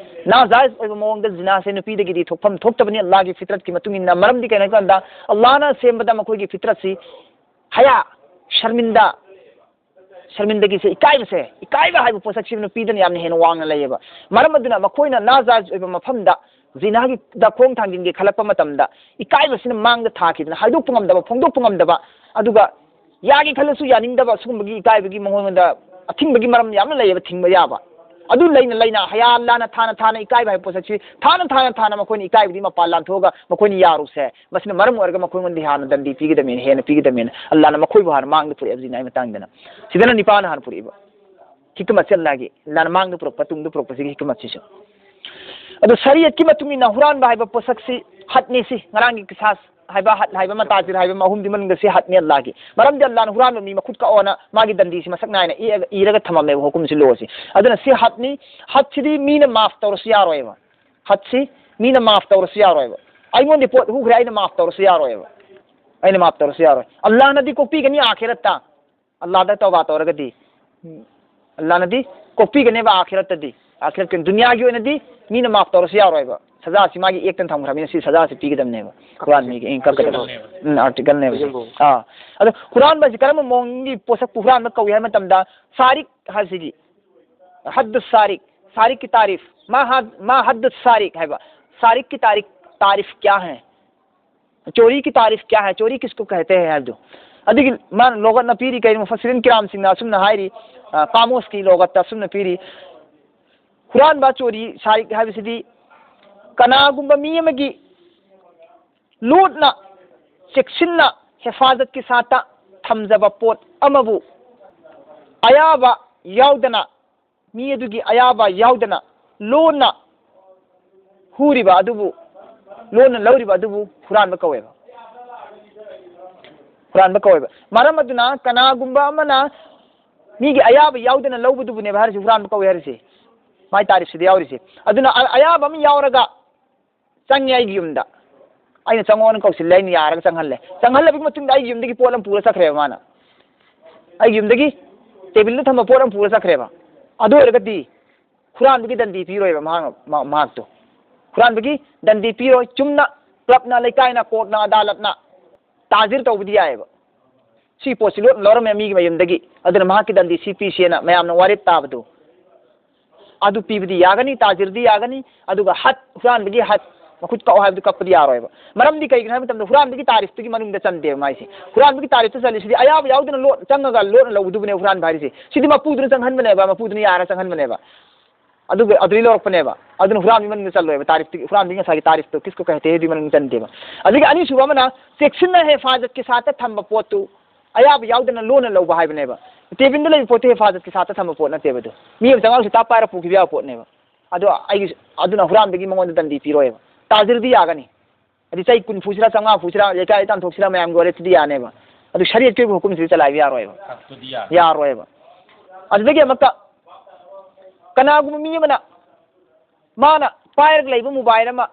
ꯅꯥꯖꯥꯏꯖ ꯑꯣꯏꯕ ꯃꯑꯣꯡꯗ ꯖꯤꯅꯥꯁꯦ ꯅꯨꯄꯤꯗꯒꯤꯗꯤ ꯊꯣꯛꯐꯝ ꯊꯣꯛꯇꯕꯅꯤ ꯑꯜꯂꯥꯍꯒꯤ ꯐꯤꯇ꯭ꯔꯠꯀꯤ ꯃꯇꯨꯡ ꯏꯟꯅ꯫ ꯃꯔꯝꯗꯤ ꯀꯩꯅꯣ ꯍꯥꯏ ꯀꯥꯟꯗ, ꯑꯜꯂꯥꯍꯅ ꯁꯦꯝꯕꯗ ꯃꯈꯣꯏꯒꯤ ꯐꯤꯇ꯭ꯔꯠꯁꯤ ꯍꯌꯥ, ꯁꯔꯃꯤꯟꯗ, ꯁꯔꯃꯤꯟꯗꯒꯤꯁꯦ, ꯏꯀꯥꯏꯕꯁꯦ, ꯏꯀꯥꯏꯕ ꯍꯥꯏꯕ ꯄꯣꯠꯁꯛꯁꯤ ꯅꯨꯄꯤꯗꯅ ꯌꯥꯝꯅ ꯍꯦꯟꯅ ꯋꯥꯡꯅ ꯂꯩꯌꯦꯕ꯫ ꯃꯔꯝ ꯑꯗꯨꯅ ꯃꯈꯣꯏꯅ ꯅꯥꯖꯥꯏꯖ ꯑꯣꯏꯕ ꯃꯐꯝꯗ ꯖꯤꯅꯥꯒꯤꯗ ꯈꯣꯡ ꯊꯥꯡꯖꯤꯟꯒꯦ ꯈꯜꯂꯛꯄ ꯃꯇꯝꯗ ꯏꯀꯥꯏꯕꯁꯤꯅ ꯃꯥꯡꯗ ꯊꯥꯈꯤꯗꯅ ꯍꯥꯏꯗꯣꯛꯄ ꯉꯝꯗꯕ, ꯐꯣꯡꯗꯣꯛꯄ ꯉꯝꯗꯕ, ꯑꯗꯨꯒ ꯌꯥꯒꯦ ꯈꯜꯂꯁꯨ ꯌꯥꯅꯤꯡꯗꯕ, ꯁꯤꯒꯨꯝꯕꯒꯤ ꯏꯀꯥꯏꯕꯒꯤ ꯃꯉꯣꯟꯗ ꯑꯊꯤꯡꯕꯒꯤ ꯃꯔꯝ ꯌꯥꯝꯅ ꯂꯩꯌꯦꯕ, ꯊꯤꯡꯕ ꯌꯥꯕ꯫ ꯑꯗꯨ ꯂꯩꯅ ꯂꯩꯅ ꯍꯌꯥ ꯑꯜꯂꯥꯅ ꯊꯥꯅ ꯊꯥꯅ ꯏꯀꯥꯏꯕ ꯍꯥꯏꯕ ꯄꯣꯠꯁꯛꯁꯤ ꯊꯥꯅ ꯊꯥꯅ ꯊꯥꯅ ꯃꯈꯣꯏꯅ ꯏꯀꯥꯏꯕꯗꯤ ꯃꯄꯥꯟ ꯂꯥꯟꯊꯣꯛꯑꯒ ꯃꯈꯣꯏꯅ ꯌꯥꯔꯨꯁꯦ꯫ ꯃꯁꯤꯅ ꯃꯔꯝ ꯑꯣꯏꯔꯒ ꯃꯈꯣꯏꯉꯣꯟꯗ ꯍꯥꯟꯅ ꯗꯟꯗꯤ ꯄꯤꯒꯗꯕꯅꯤ, ꯍꯦꯟꯅ ꯄꯤꯒꯗꯕꯅꯤ꯫ ꯑꯜꯂꯥꯅ ꯃꯈꯣꯏꯕꯨ ꯍꯥꯟꯅ ꯃꯥꯡꯗ ꯄꯨꯔꯛꯑꯦꯕ ꯖꯤꯅꯥꯒꯤ ꯃꯇꯥꯡꯗꯅ꯫ ꯁꯤꯗꯅ ꯅꯤꯄꯥꯅ ꯍꯥꯟꯅ ꯄꯨꯔꯛꯏꯕ꯫ ꯍꯤꯀꯃꯠꯁꯦ ꯑꯜꯂꯥꯒꯤ, ꯑꯜꯂꯥꯅ ꯃꯥꯡꯗ ꯄꯨꯔꯛꯄ, ꯇꯨꯡꯗ ꯄꯨꯔꯛꯄꯁꯤꯒꯤ ꯍꯤꯀꯃꯠꯁꯤꯁꯨ꯫ ꯑꯗꯣ ꯁꯔꯤꯌꯠꯀꯤ ꯃꯇꯨꯡ ꯏꯟꯅ ꯍꯨꯔꯥꯟꯕ ꯍꯥꯏꯕ ꯄꯣꯠꯁꯛꯁꯤ ꯍꯠꯅꯤ ꯁꯤ, ꯉꯔꯥꯡꯒꯤ ꯀꯤꯁꯥꯁ ꯍꯥꯏꯕ, ꯍꯠ ꯍꯥꯏꯕ ꯑꯃ, ꯇꯥꯖꯤꯔ ꯍꯥꯏꯕ ꯑꯃ, ꯑꯍꯨꯝꯗꯤ ꯃꯅꯨꯡꯗ ꯁꯤ ꯍꯠꯅꯤ ꯑꯜꯂꯥꯍꯒꯤ꯫ ꯃꯔꯝꯗꯤ ꯑꯜꯂꯥꯍꯅ ꯍꯨꯔꯥꯟꯕ ꯃꯤ ꯃꯈꯨꯠ ꯀꯛꯑꯣꯅ ꯃꯥꯒꯤ ꯗꯟꯗꯤꯁꯤ ꯃꯁꯛ ꯅꯥꯏꯅ ꯏꯔꯒ, ꯏꯔꯒ ꯊꯝꯃꯝꯃꯦꯕ ꯍꯨꯀꯨꯝꯁꯤ, ꯂꯣꯁꯤ꯫ ꯑꯗꯨꯅ ꯁꯤ ꯍꯠꯅꯤ, ꯍꯠꯁꯤꯗꯤ ꯃꯤꯅ ꯃꯥꯐ ꯇꯧꯔꯁꯨ ꯌꯥꯔꯣꯏꯕ꯫ ꯍꯠꯁꯤ ꯃꯤꯅ ꯃꯥꯐ ꯇꯧꯔꯁꯨ ꯌꯥꯔꯣꯏꯕ꯫ ꯑꯩꯉꯣꯟꯗ ꯄꯣꯠ ꯍꯨꯈ꯭ꯔꯦ, ꯑꯩꯅ ꯃꯥꯐ ꯇꯧꯔꯁꯨ ꯌꯥꯔꯣꯏꯕ꯫ ꯑꯩꯅ ꯃꯥꯐ ꯇꯧꯔꯁꯨ ꯌꯥꯔꯣꯏ꯫ ꯑꯜꯂꯥꯍꯅꯗꯤ ꯀꯣꯛꯄꯤꯒꯅꯤ ꯑꯥꯈꯤꯔꯠꯇ꯫ ꯑꯜꯂꯥꯍꯗ ꯇꯧꯕꯥ ꯇꯧꯔꯒꯗꯤ, ꯎꯝ, ꯑꯜꯂꯥꯍꯅꯗꯤ ꯀꯣꯛꯄꯤꯒꯅꯦꯕ ꯑꯥꯈꯤꯔꯠꯇꯗꯤ꯫ ꯑꯥꯈꯤꯔꯠꯀꯤ ꯗꯨꯅꯤꯌꯥꯒꯤ ꯑꯣꯏꯅꯗꯤ ꯃꯤꯅ ꯃꯥꯐ ꯇꯧꯔꯁꯨ ꯌꯥꯔꯣꯏꯕ꯫ ꯁꯖꯥꯁꯤ ꯃꯥꯒꯤ ꯑꯦꯛꯇꯅ ꯊꯝꯈ꯭ꯔꯕꯅꯤꯅ ꯁꯤ ꯁꯖꯥꯁꯤ ꯄꯤꯒꯗꯕꯅꯦꯕ꯫ ꯍꯨꯔꯥꯟꯕ ꯃꯤꯒꯤ ꯑꯦ, ꯀꯛꯀꯗꯕ꯫ ꯎꯝ, ꯑꯥꯔꯇꯤꯀꯜꯅꯦꯕ ꯁꯤ꯫ ꯑꯥ꯫ ꯑꯗꯣ ꯍꯨꯔꯥꯟꯕꯁꯤ ꯀꯔꯝꯕ ꯃꯑꯣꯡꯒꯤ ꯄꯣꯠꯁꯛꯄꯨ ꯍꯨꯔꯥꯟꯕ ꯀꯧꯏ ꯍꯥꯏꯕ ꯃꯇꯝꯗ, ꯁꯥꯔꯤꯛ ꯍꯥꯏꯁꯤꯗꯤ, ꯍꯠꯗꯨ ꯁꯥꯔꯤꯛ, ꯁꯥꯔꯤꯛꯀꯤ ꯇꯥꯔꯤꯐ, ꯃꯥ ꯍꯠ-, ꯃꯥ ꯍꯠꯗꯨ ꯁꯥꯔꯤꯛ ꯍꯥꯏꯕ, ꯁꯥꯔꯤꯛꯀꯤ ꯇꯥꯔꯤꯐ, ꯇꯥꯔꯤꯐ ꯀꯌꯥ ꯍꯥꯏ? ꯆꯣꯔꯤꯒꯤ ꯇꯥꯔꯤꯐ ꯀꯌꯥ ꯍꯥꯏ? ꯆꯣꯔꯤ ꯀꯤꯁꯀꯣ ꯀꯍꯇꯦ ꯍꯥꯏ ꯍꯥꯏꯕꯗꯨ꯫ ꯑꯗꯨꯒꯤ ꯃꯥꯅ ꯂꯣꯒꯠꯅ ꯄꯤꯔꯤ ꯀꯩꯅꯣ, ꯃꯨꯐꯁꯤꯔꯤꯟ ꯀꯤꯔꯥꯝꯁꯤꯡꯅ ꯑꯁꯨꯝꯅ ꯍꯥꯏꯔꯤ, ꯑ, ꯀꯥꯃꯣꯁꯀꯤ ꯂꯣꯒꯠꯇ ꯑꯁꯨꯝꯅ ꯄꯤꯔꯤ, ꯍꯨꯔꯥꯟꯕ, ꯆꯣꯔꯤ, ꯁꯥꯔꯤꯛ ꯍꯥꯏꯕꯁꯤꯗꯤ ꯀꯅꯥꯒꯨꯝꯕ ꯃꯤ ꯑꯃꯒꯤ ꯂꯨꯠꯅ, ꯆꯦꯛꯁꯤꯟꯅ, ꯍꯦꯐꯥꯖꯠꯀꯤ ꯁꯥꯠꯇ ꯊꯝꯖꯕ ꯄꯣꯠ ꯑꯃꯕꯨ ꯑꯌꯥꯕ ꯌꯥꯎꯗꯅ, ꯃꯤ ꯑꯗꯨꯒꯤ ꯑꯌꯥꯕ ꯌꯥꯎꯗꯅ ꯂꯣꯟꯅ ꯍꯨꯔꯤꯕ ꯑꯗꯨꯕꯨ, ꯂꯣꯟꯅ ꯂꯧꯔꯤꯕ ꯑꯗꯨꯕꯨ ꯍꯨꯔꯥꯟꯕ ꯀꯧꯋꯦꯕ꯫ ꯍꯨꯔꯥꯟꯕ ꯀꯧꯋꯦꯕ꯫ ꯃꯔꯝ ꯑꯗꯨꯅ ꯀꯅꯥꯒꯨꯝꯕ ꯑꯃꯅ ꯃꯤꯒꯤ ꯑꯌꯥꯕ ꯌꯥꯎꯗꯅ ꯂꯧꯕꯗꯨꯕꯨꯅꯦꯕ ꯍꯥꯏꯔꯤꯁꯦ ꯍꯨꯔꯥꯟꯕ ꯀꯧꯋꯦ ꯍꯥꯏꯔꯤꯁꯦ꯫ ꯃꯥꯏ ꯇꯥꯔꯤꯐꯁꯤꯗ ꯌꯥꯎꯔꯤꯁꯦ꯫ ꯑꯗꯨꯅ ꯑ-, ꯑꯌꯥꯕ ꯑꯃ ꯌꯥꯎꯔꯒ ꯆꯪꯉꯦ ꯑꯩꯒꯤ ꯌꯨꯝꯗ꯫ ꯑꯩꯅ ꯆꯪꯉꯣꯅ ꯀꯧꯁꯤꯜꯂꯦ, ꯑꯩꯅ ꯌꯥꯔꯒ ꯆꯪꯍꯜꯂꯦ꯫ ꯆꯪꯍꯜꯂꯕꯒꯤ ꯃꯇꯨꯡꯗ ꯑꯩꯒꯤ ꯌꯨꯝꯗꯒꯤ ꯄꯣꯠ ꯑꯃ ꯄꯨꯔ ꯆꯠꯈ꯭ꯔꯦꯕ ꯃꯥꯅ꯫ ꯑꯩꯒꯤ ꯌꯨꯝꯗꯒꯤ ꯇꯦꯕꯜꯗ ꯊꯝꯕ ꯄꯣꯠ ꯑꯃ ꯄꯨꯔ ꯆꯠꯈ꯭ꯔꯦꯕ꯫ ꯑꯗꯨ ꯑꯣꯏꯔꯒꯗꯤ ꯍꯨꯔꯥꯟꯕꯒꯤ ꯗꯟꯗꯤ ꯄꯤꯔꯣꯏꯕ ꯃꯍꯥꯛ-, ꯃ-, ꯃꯍꯥꯛꯇꯣ꯫ ꯍꯨꯔꯥꯟꯕꯒꯤ ꯗꯟꯗꯤ ꯄꯤꯔꯣꯏ꯫ ꯆꯨꯝꯅ ꯀ꯭ꯂꯕꯅ, ꯂꯩꯀꯥꯏꯅ, ꯀꯣꯔꯠꯅ, ꯑꯗꯥꯂꯠꯅ ꯇꯥꯖꯤꯔ ꯇꯧꯕꯗꯤ ꯌꯥꯏꯌꯦꯕ꯫ ꯁꯤ ꯄꯣꯠꯁꯤ ꯂꯣꯠꯅ ꯂꯧꯔꯝꯃꯦ ꯃꯤꯒꯤ ꯃꯌꯨꯝꯗꯒꯤ, ꯑꯗꯨꯅ ꯃꯍꯥꯛꯀꯤ ꯗꯟꯗꯤ ꯁꯤ ꯄꯤꯁꯦꯅ ꯃꯌꯥꯝꯅ ꯋꯥꯔꯦꯞ ꯇꯥꯕꯗꯣ, ꯑꯗꯨ ꯄꯤꯕꯗꯤ ꯌꯥꯒꯅꯤ, ꯇꯥꯖꯤꯔꯗꯤ ꯌꯥꯒꯅꯤ꯫ ꯑꯗꯨꯒ ꯍꯠ, ꯍꯨꯔꯥꯟꯕꯒꯤ ꯍꯠ, ꯃꯈꯨꯠ ꯀꯛꯑꯣ ꯍꯥꯏꯕꯗꯨ ꯀꯛꯄꯗꯤ ꯌꯥꯔꯣꯏꯕ꯫ ꯃꯔꯝꯗꯤ ꯀꯩꯒꯤꯅꯣ ꯍꯥꯏꯕ ꯃꯇꯝꯗ ꯍꯨꯔꯥꯟꯕꯒꯤ ꯇꯥꯔꯤꯐꯇꯨꯒꯤ ꯃꯅꯨꯡꯗ ꯆꯟꯗꯦꯕ ꯃꯥꯏꯁꯦ꯫ ꯍꯨꯔꯥꯟꯕꯒꯤ ꯇꯥꯔꯤꯐꯇ ꯆꯜꯂꯤꯁꯤꯗꯤ ꯑꯌꯥꯕ ꯌꯥꯎꯗꯅ ꯂꯣꯠ-, ꯆꯪꯉꯒ ꯂꯣꯠꯅ ꯂꯧꯕꯗꯨꯕꯨꯅꯦ ꯍꯨꯔꯥꯟꯕ ꯍꯥꯏꯔꯤꯁꯦ꯫ ꯁꯤꯗꯤ ꯃꯄꯨꯗꯨꯅ ꯆꯪꯍꯟꯕꯅꯦꯕ, ꯃꯄꯨꯗꯨꯅ ꯌꯥꯔ ꯆꯪꯍꯟꯕꯅꯦꯕ꯫ ꯑꯗꯨꯒ ꯑꯗꯨꯗꯩ ꯂꯧꯔꯛꯄꯅꯦꯕ꯫ ꯑꯗꯨꯅ ꯍꯨꯔꯥꯟꯕꯒꯤ ꯃꯅꯨꯡꯗ ꯆꯜꯂꯣꯏꯕ꯫ ꯇꯥꯔꯤꯐꯇꯨꯒꯤ, ꯍꯨꯔꯥꯟꯕꯒꯤ ꯉꯁꯥꯏꯒꯤ ꯇꯥꯔꯤꯐꯇꯨ, ꯀꯤꯁꯀꯣ ꯀꯍꯇꯦ ꯍꯦꯗꯨꯒꯤ ꯃꯅꯨꯡꯗ ꯆꯟꯗꯦꯕ꯫ ꯑꯗꯒꯤ ꯑꯅꯤꯁꯨꯕ ꯑꯃꯅ ꯆꯦꯛꯁꯤꯟꯅ ꯍꯦꯐꯥꯖꯠꯀꯤ ꯁꯥꯠꯇ ꯊꯝꯕ ꯄꯣꯠꯇꯨ ꯑꯌꯥꯕ ꯌꯥꯎꯗꯅ ꯂꯣꯟꯅ ꯂꯧꯕ ꯍꯥꯏꯕꯅꯦꯕ꯫ ꯇꯦꯕꯤꯟꯗ ꯂꯩꯕ ꯄꯣꯠꯇꯨ ꯍꯦꯐꯥꯖꯠꯀꯤ ꯁꯥꯠꯇ ꯊꯝꯕ ꯄꯣꯠ ꯅꯠꯇꯦꯕ ꯑꯗꯨ꯫ ꯃꯤ ꯑꯃ ꯆꯪꯉꯛꯑꯒ ꯁꯨꯇꯥ ꯄꯥꯏꯔ ꯄꯨꯈꯤꯕ ꯌꯥꯕ ꯄꯣꯠꯅꯦꯕ꯫ ꯑꯗꯣ ꯑꯩꯒꯤ, ꯑꯗꯨꯅ ꯍꯨꯔꯥꯟꯕꯒꯤ ꯃꯉꯣꯟꯗ ꯗꯟꯗꯤ ꯄꯤꯔꯣꯏꯕ꯫ ꯇꯥꯖꯤꯔꯗꯤ ꯌꯥꯒꯅꯤ꯫ ꯑꯗꯨ ꯆꯍꯤ ꯀꯨꯟ ꯐꯨꯁꯤꯔꯥ, ꯆꯥꯝꯃꯉꯥ ꯐꯨꯁꯤꯔꯥ, ꯂꯩꯀꯥꯏ ꯇꯥꯟꯊꯣꯛꯁꯤꯔꯥ, ꯃꯌꯥꯝꯒꯤ ꯑꯣꯏꯔꯦ, ꯑꯗꯨꯗꯤ ꯌꯥꯅꯦꯕ꯫ ꯑꯗꯨ ꯁꯔꯤꯌꯠꯀꯤ ꯑꯣꯏꯕ ꯍꯨꯀꯨꯝꯁꯤꯗꯤ ꯆꯂꯥꯏꯕ ꯌꯥꯔꯣꯏꯕ꯫ ꯌꯥꯔꯣꯏꯕ꯫ ꯑꯗꯨꯗꯒꯤ ꯑꯃꯨꯛꯀ ꯀꯅꯥꯒꯨꯝꯕ ꯃꯤ ꯑꯃꯅ ꯃꯥꯅ ꯄꯥꯏꯔꯒ ꯂꯩꯕ ꯃꯣꯕꯥꯏꯜ ꯑꯃ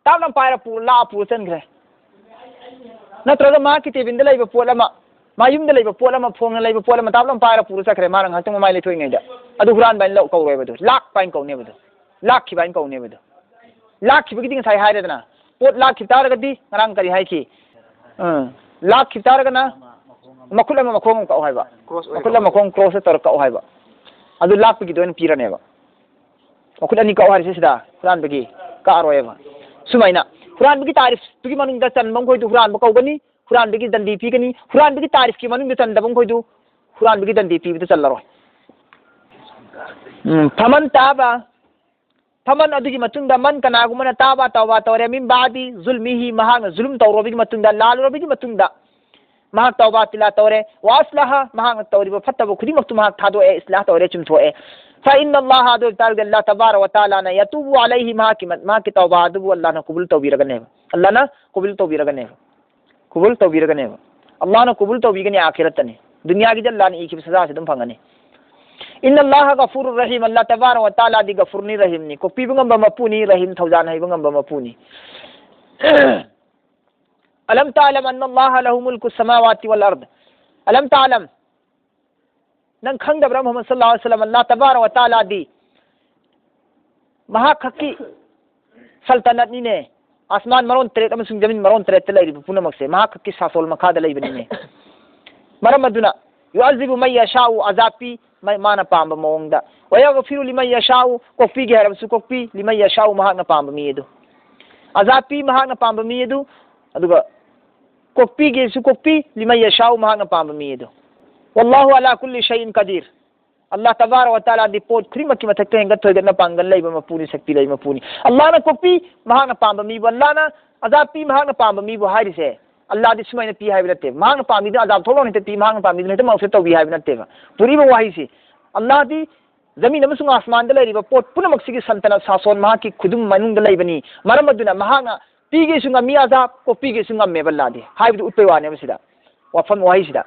ꯇꯥꯞ ꯂꯥꯎ ꯄꯥꯏꯔ ꯄꯨꯔ, ꯂꯥꯛꯑ ꯄꯨꯔ ꯆꯟꯈ꯭ꯔꯦ꯫ ꯅꯠꯇ꯭ꯔꯒ ꯃꯍꯥꯛꯀꯤ ꯇꯦꯕꯤꯟꯗ ꯂꯩꯕ ꯄꯣꯠ ꯑꯃ, ꯃꯌꯨꯝꯗ ꯂꯩꯕ ꯄꯣꯠ ꯑꯃ, ꯐꯣꯟꯅ ꯂꯩꯕ ꯄꯣꯠ ꯑꯃ ꯇꯥꯞ ꯂꯥꯎ ꯄꯥꯏꯔ ꯄꯨꯔ ꯆꯠꯈ꯭ꯔꯦ, ꯃꯥꯅ ꯉꯥꯏꯍꯥꯛꯇꯪ ꯃꯃꯥꯏ ꯂꯩꯊꯣꯛꯏꯉꯩꯗ꯫ ꯑꯗꯨ ꯍꯨꯔꯥꯟꯕ ꯍꯥꯏꯅ ꯂꯧ-, ꯀꯧꯔꯣꯏꯕ ꯑꯗꯨ꯫ ꯂꯥꯛꯄ ꯍꯥꯏꯅ ꯀꯧꯅꯦꯕ ꯑꯗꯨ꯫ ꯂꯥꯛꯈꯤꯕ ꯍꯥꯏꯅ ꯀꯧꯅꯦꯕ ꯑꯗꯨ꯫ ꯂꯥꯛꯈꯤꯕꯒꯤꯗꯤ ꯉꯁꯥꯏ ꯍꯥꯏꯔꯦꯗꯅ꯫ ꯄꯣꯠ ꯂꯥꯛꯈꯤꯕ ꯇꯥꯔꯒꯗꯤ ꯉꯔꯥꯡ ꯀꯔꯤ ꯍꯥꯏꯈꯤ? ꯑ, ꯂꯥꯛꯈꯤꯕ ꯇꯥꯔꯒꯅ ꯃꯈꯨꯠ ꯑꯃ ꯃꯈꯣꯡ ꯑꯃ ꯀꯛꯎ ꯍꯥꯏꯕ꯫ ꯃꯈꯨꯠ ꯑꯃ ꯃꯈꯣꯡ ꯀ꯭ꯔꯣꯁꯇ ꯇꯧꯔ ꯀꯛꯎ ꯍꯥꯏꯕ꯫ ꯑꯗꯨ ꯂꯥꯛꯄꯒꯤꯗ ꯑꯣꯏꯅ ꯄꯤꯔꯅꯦꯕ꯫ ꯃꯈꯨꯠ ꯑꯅꯤ ꯀꯛꯎ ꯍꯥꯏꯔꯤꯁꯦ ꯁꯤꯗ ꯍꯨꯔꯥꯟꯕꯒꯤ ꯀꯛꯑꯔꯣꯏꯕ꯫ ꯁꯨꯃꯥꯏꯅ ꯍꯨꯔꯥꯟꯕꯒꯤ ꯇꯥꯔꯤꯐꯇꯨꯒꯤ ꯃꯅꯨꯡꯗ ꯆꯟꯕ ꯃꯈꯣꯏꯗꯨ ꯍꯨꯔꯥꯟꯕ ꯀꯧꯒꯅꯤ, ꯍꯨꯔꯥꯟꯕꯒꯤ ꯗꯟꯗꯤ ꯄꯤꯒꯅꯤ, ꯍꯨꯔꯥꯟꯕꯒꯤ ꯇꯥꯔꯤꯐꯀꯤ ꯃꯅꯨꯡꯗ ꯆꯟꯗꯕ ꯃꯈꯣꯏꯗꯨ ꯍꯨꯔꯥꯟꯕꯒꯤ ꯗꯟꯗꯤ ꯄꯤꯕꯗ ꯆꯜꯂꯔꯣꯏ꯫ ꯎꯝ, ꯐꯃꯟ ꯇꯥꯕ, ꯐꯃꯟ ꯑꯗꯨꯒꯤ ꯃꯇꯨꯡꯗ ꯃꯟ ꯀꯅꯥꯒꯨꯝꯕꯅ ꯇꯥꯕ ꯇꯧꯕ ꯇꯧꯔꯦ, ꯃꯤꯟ ꯕꯥꯗꯤ ꯖꯨꯜꯃꯤꯍꯤ, ꯃꯍꯥꯛꯅ ꯖꯨꯂꯨꯝ ꯇꯧꯔꯕꯒꯤ ꯃꯇꯨꯡꯗ, ꯂꯥꯜꯂꯨꯔꯕꯒꯤ ꯃꯇꯨꯡꯗ, ꯃꯍꯥꯛ ꯇꯧꯕꯥ ꯇꯤꯂꯥ ꯇꯧꯔꯦ, ꯋꯥ ꯑꯁꯂꯥꯍ, ꯃꯍꯥꯛꯅ ꯇꯧꯔꯤꯕ ꯐꯠꯇꯕ ꯈꯨꯗꯤꯡꯃꯛꯇꯨ ꯃꯍꯥꯛ ꯊꯥꯗꯣꯛꯑꯦ, ꯏꯁꯂꯥꯍ ꯇꯧꯔꯦ, ꯆꯨꯝꯊꯣꯛꯑꯦ꯫ ꯐ ꯏꯟꯅ ꯑꯜꯂꯥꯍ, ꯑꯗꯨ ꯑꯣꯏꯇꯥꯔꯒꯗꯤ ꯑꯜꯂꯥꯍ ꯇꯕꯥꯔ ꯋ ꯇꯥꯂꯥꯅ ꯌꯇꯨꯕꯨ ꯑꯂꯩꯍꯤ, ꯃꯍꯥꯛꯀꯤ ꯃ-, ꯃꯍꯥꯛꯀꯤ ꯇꯧꯕꯥ ꯑꯗꯨꯕꯨ ꯑꯜꯂꯥꯍꯅ ꯀꯕꯨꯜ ꯇꯧꯕꯤꯔꯒꯅꯦꯕ꯫ ꯑꯜꯂꯥꯍꯅ ꯀꯕꯨꯜ ꯇꯧꯕꯤꯔꯒꯅꯦꯕ꯫ ꯀꯕꯨꯜ ꯇꯧꯕꯤꯔꯒꯅꯦꯕ꯫ ꯑꯜꯂꯥꯍꯅ ꯀꯕꯨꯜ ꯇꯧꯕꯤꯒꯅꯤ ꯑꯥꯈꯤꯔꯠꯇꯅꯤ꯫ ꯗꯨꯅꯤꯌꯥꯒꯤꯗꯤ ꯑꯜꯂꯥꯍꯅ ꯏꯈꯤꯕ ꯁꯖꯥꯁꯤ ꯑꯗꯨꯝ ꯐꯪꯒꯅꯤ꯫ ꯏꯟꯅ ꯑꯜꯂꯥꯍ ꯒꯐꯨꯔꯨꯔ ꯔꯍꯤꯝ, ꯑꯜꯂꯥꯍ ꯇꯕꯥꯔ ꯋ ꯇꯥꯂꯥꯗꯤ ꯒꯐꯨꯔꯅꯤ, ꯔꯍꯤꯝꯅꯤ, ꯀꯣꯛꯄꯤꯕ ꯉꯝꯕ ꯃꯄꯨꯅꯤ, ꯔꯍꯤꯝ, ꯊꯧꯖꯥꯜ ꯍꯩꯕ ꯉꯝꯕ ꯃꯄꯨꯅꯤ꯫ ꯑꯂꯝ ꯇꯥꯂꯝ ꯑꯟꯅ ꯑꯜꯂꯥꯍ ꯂꯍꯨ ꯃꯨꯜꯀꯨ ꯁꯃꯥꯋꯥꯇꯤ ꯋꯜ ꯑꯔꯗ꯫ ꯑꯂꯝ ꯇꯥꯂꯝ, ꯅꯪ ꯈꯪꯗꯕ꯭ꯔꯥ ꯃꯨꯍꯝꯃꯗ ꯁꯜꯂꯜꯂꯥꯍꯨ ꯑꯂꯩꯍꯤ ꯋꯁꯜꯂꯝ, ꯑꯜꯂꯥꯍ ꯇꯕꯥꯔ ꯋ ꯇꯥꯂꯥꯗꯤ ꯃꯍꯥꯛ ꯈꯛꯀꯤ ꯁꯜꯇꯅꯠꯅꯤꯅꯦ꯫ ꯑꯁꯃꯥꯟ ꯃꯔꯣꯟ ꯇꯔꯦꯠ ꯑꯃꯁꯨꯡ ꯖꯃꯤꯟ ꯃꯔꯣꯟ ꯇꯔꯦꯠꯇ ꯂꯩꯔꯤꯕ ꯄꯨꯝꯅꯃꯛꯁꯦ ꯃꯍꯥꯛ ꯈꯛꯀꯤ ꯁꯥꯁꯣꯜ ꯃꯈꯥꯗ ꯂꯩꯕꯅꯤꯅꯦ꯫ ꯃꯔꯝ ꯑꯗꯨꯅ ꯌꯨꯑꯖꯤꯕꯨ ꯃꯩ ꯌꯁꯥꯎ, ꯑꯖꯥꯕ ꯄꯤ, ꯃꯩ-, ꯃꯥꯅ ꯄꯥꯝꯕ ꯃꯑꯣꯡꯗ꯫ ꯋꯌꯒꯐꯤꯔꯨ ꯂꯤꯃꯩ ꯌꯁꯥꯎ, ꯀꯣꯛꯄꯤꯒꯦ ꯍꯥꯏꯔꯕꯁꯨ ꯀꯣꯛꯄꯤ, ꯂꯤꯃꯩ ꯌꯁꯥꯎ, ꯃꯍꯥꯛꯅ ꯄꯥꯝꯕ ꯃꯤ ꯑꯗꯨ꯫ ꯑꯖꯥꯕ ꯄꯤ, ꯃꯍꯥꯛꯅ ꯄꯥꯝꯕ ꯃꯤ ꯑꯗꯨ, ꯑꯗꯨꯒ ꯀꯣꯛꯄꯤꯒꯦꯁꯨ ꯀꯣꯛꯄꯤ, ꯂꯤꯃꯩ ꯌꯁꯥꯎ, ꯃꯍꯥꯛꯅ ꯄꯥꯝꯕ ꯃꯤ ꯑꯗꯨ꯫ ꯋꯜꯂꯥꯍꯨ ꯑꯂꯥ ꯀꯨꯜꯂꯤ ꯁꯩꯏꯟ ꯀꯗꯤꯔ꯫ ꯑꯜꯂꯥꯍ ꯇꯕꯥꯔ ꯋ ꯇꯥꯂꯥꯗꯤ ꯄꯣꯠ ꯈꯨꯗꯤꯡꯃꯛꯀꯤ ꯃꯊꯛꯇ ꯍꯦꯟꯒꯠ ꯊꯣꯏꯒꯠꯅ ꯄꯥꯡꯒꯜ ꯂꯩꯕ ꯃꯄꯨꯅꯤ, ꯁꯛꯇꯤ ꯂꯩꯕ ꯃꯄꯨꯅꯤ꯫ ꯑꯜꯂꯥꯍꯅ ꯀꯣꯛꯄꯤ, ꯃꯍꯥꯛꯅ ꯄꯥꯝꯕ ꯃꯤꯕꯨ, ꯑꯜꯂꯥꯍꯅ ꯑꯖꯥꯕ ꯄꯤ, ꯃꯍꯥꯛꯅ ꯄꯥꯝꯕ ꯃꯤꯕꯨ ꯍꯥꯏꯔꯤꯁꯦ, ꯑꯜꯂꯥꯍꯗꯤ ꯁꯨꯃꯥꯏꯅ ꯄꯤ ꯍꯥꯏꯕ ꯅꯠꯇꯦ꯫ ꯃꯍꯥꯛꯅ ꯄꯥꯝꯃꯤꯗꯨꯅ ꯑꯖꯥꯕ ꯊꯣꯛꯂꯛꯑꯣ ꯍꯦꯛꯇ ꯄꯤ, ꯃꯍꯥꯛꯅ ꯄꯥꯝꯃꯤꯗꯨꯅ ꯍꯦꯛꯇ ꯃꯥꯎꯁꯦ ꯇꯧꯕꯤ ꯍꯥꯏꯕ ꯅꯠꯇꯦꯕ꯫ ꯄꯨꯔꯛꯏꯕ ꯋꯥꯍꯩꯁꯤ, ꯑꯜꯂꯥꯍꯗꯤ ꯖꯃꯤꯟ ꯑꯃꯁꯨꯡ ꯑꯥꯁꯃꯥꯟꯗ ꯂꯩꯔꯤꯕ ꯄꯣꯠ ꯄꯨꯝꯅꯃꯛꯁꯤꯒꯤ ꯁꯟꯇꯅ ꯁꯥꯁꯣꯟ ꯃꯍꯥꯛꯀꯤ ꯈꯨꯗꯨꯝ ꯃꯅꯨꯡꯗ ꯂꯩꯕꯅꯤ꯫ ꯃꯔꯝ ꯑꯗꯨꯅ ꯃꯍꯥꯛꯅ ꯄꯤꯒꯦꯁꯨ ꯉꯝꯃꯤ ꯑꯖꯥꯕ, ꯀꯣꯛꯄꯤꯒꯦꯁꯨ ꯉꯝꯃꯦꯕ ꯑꯜꯂꯥꯗꯤ ꯍꯥꯏꯕꯗꯨ ꯎꯠꯄꯩ ꯋꯥꯅꯦꯕ ꯁꯤꯗ꯫ ꯋꯥꯐꯝ ꯋꯥꯍꯩꯁꯤꯗ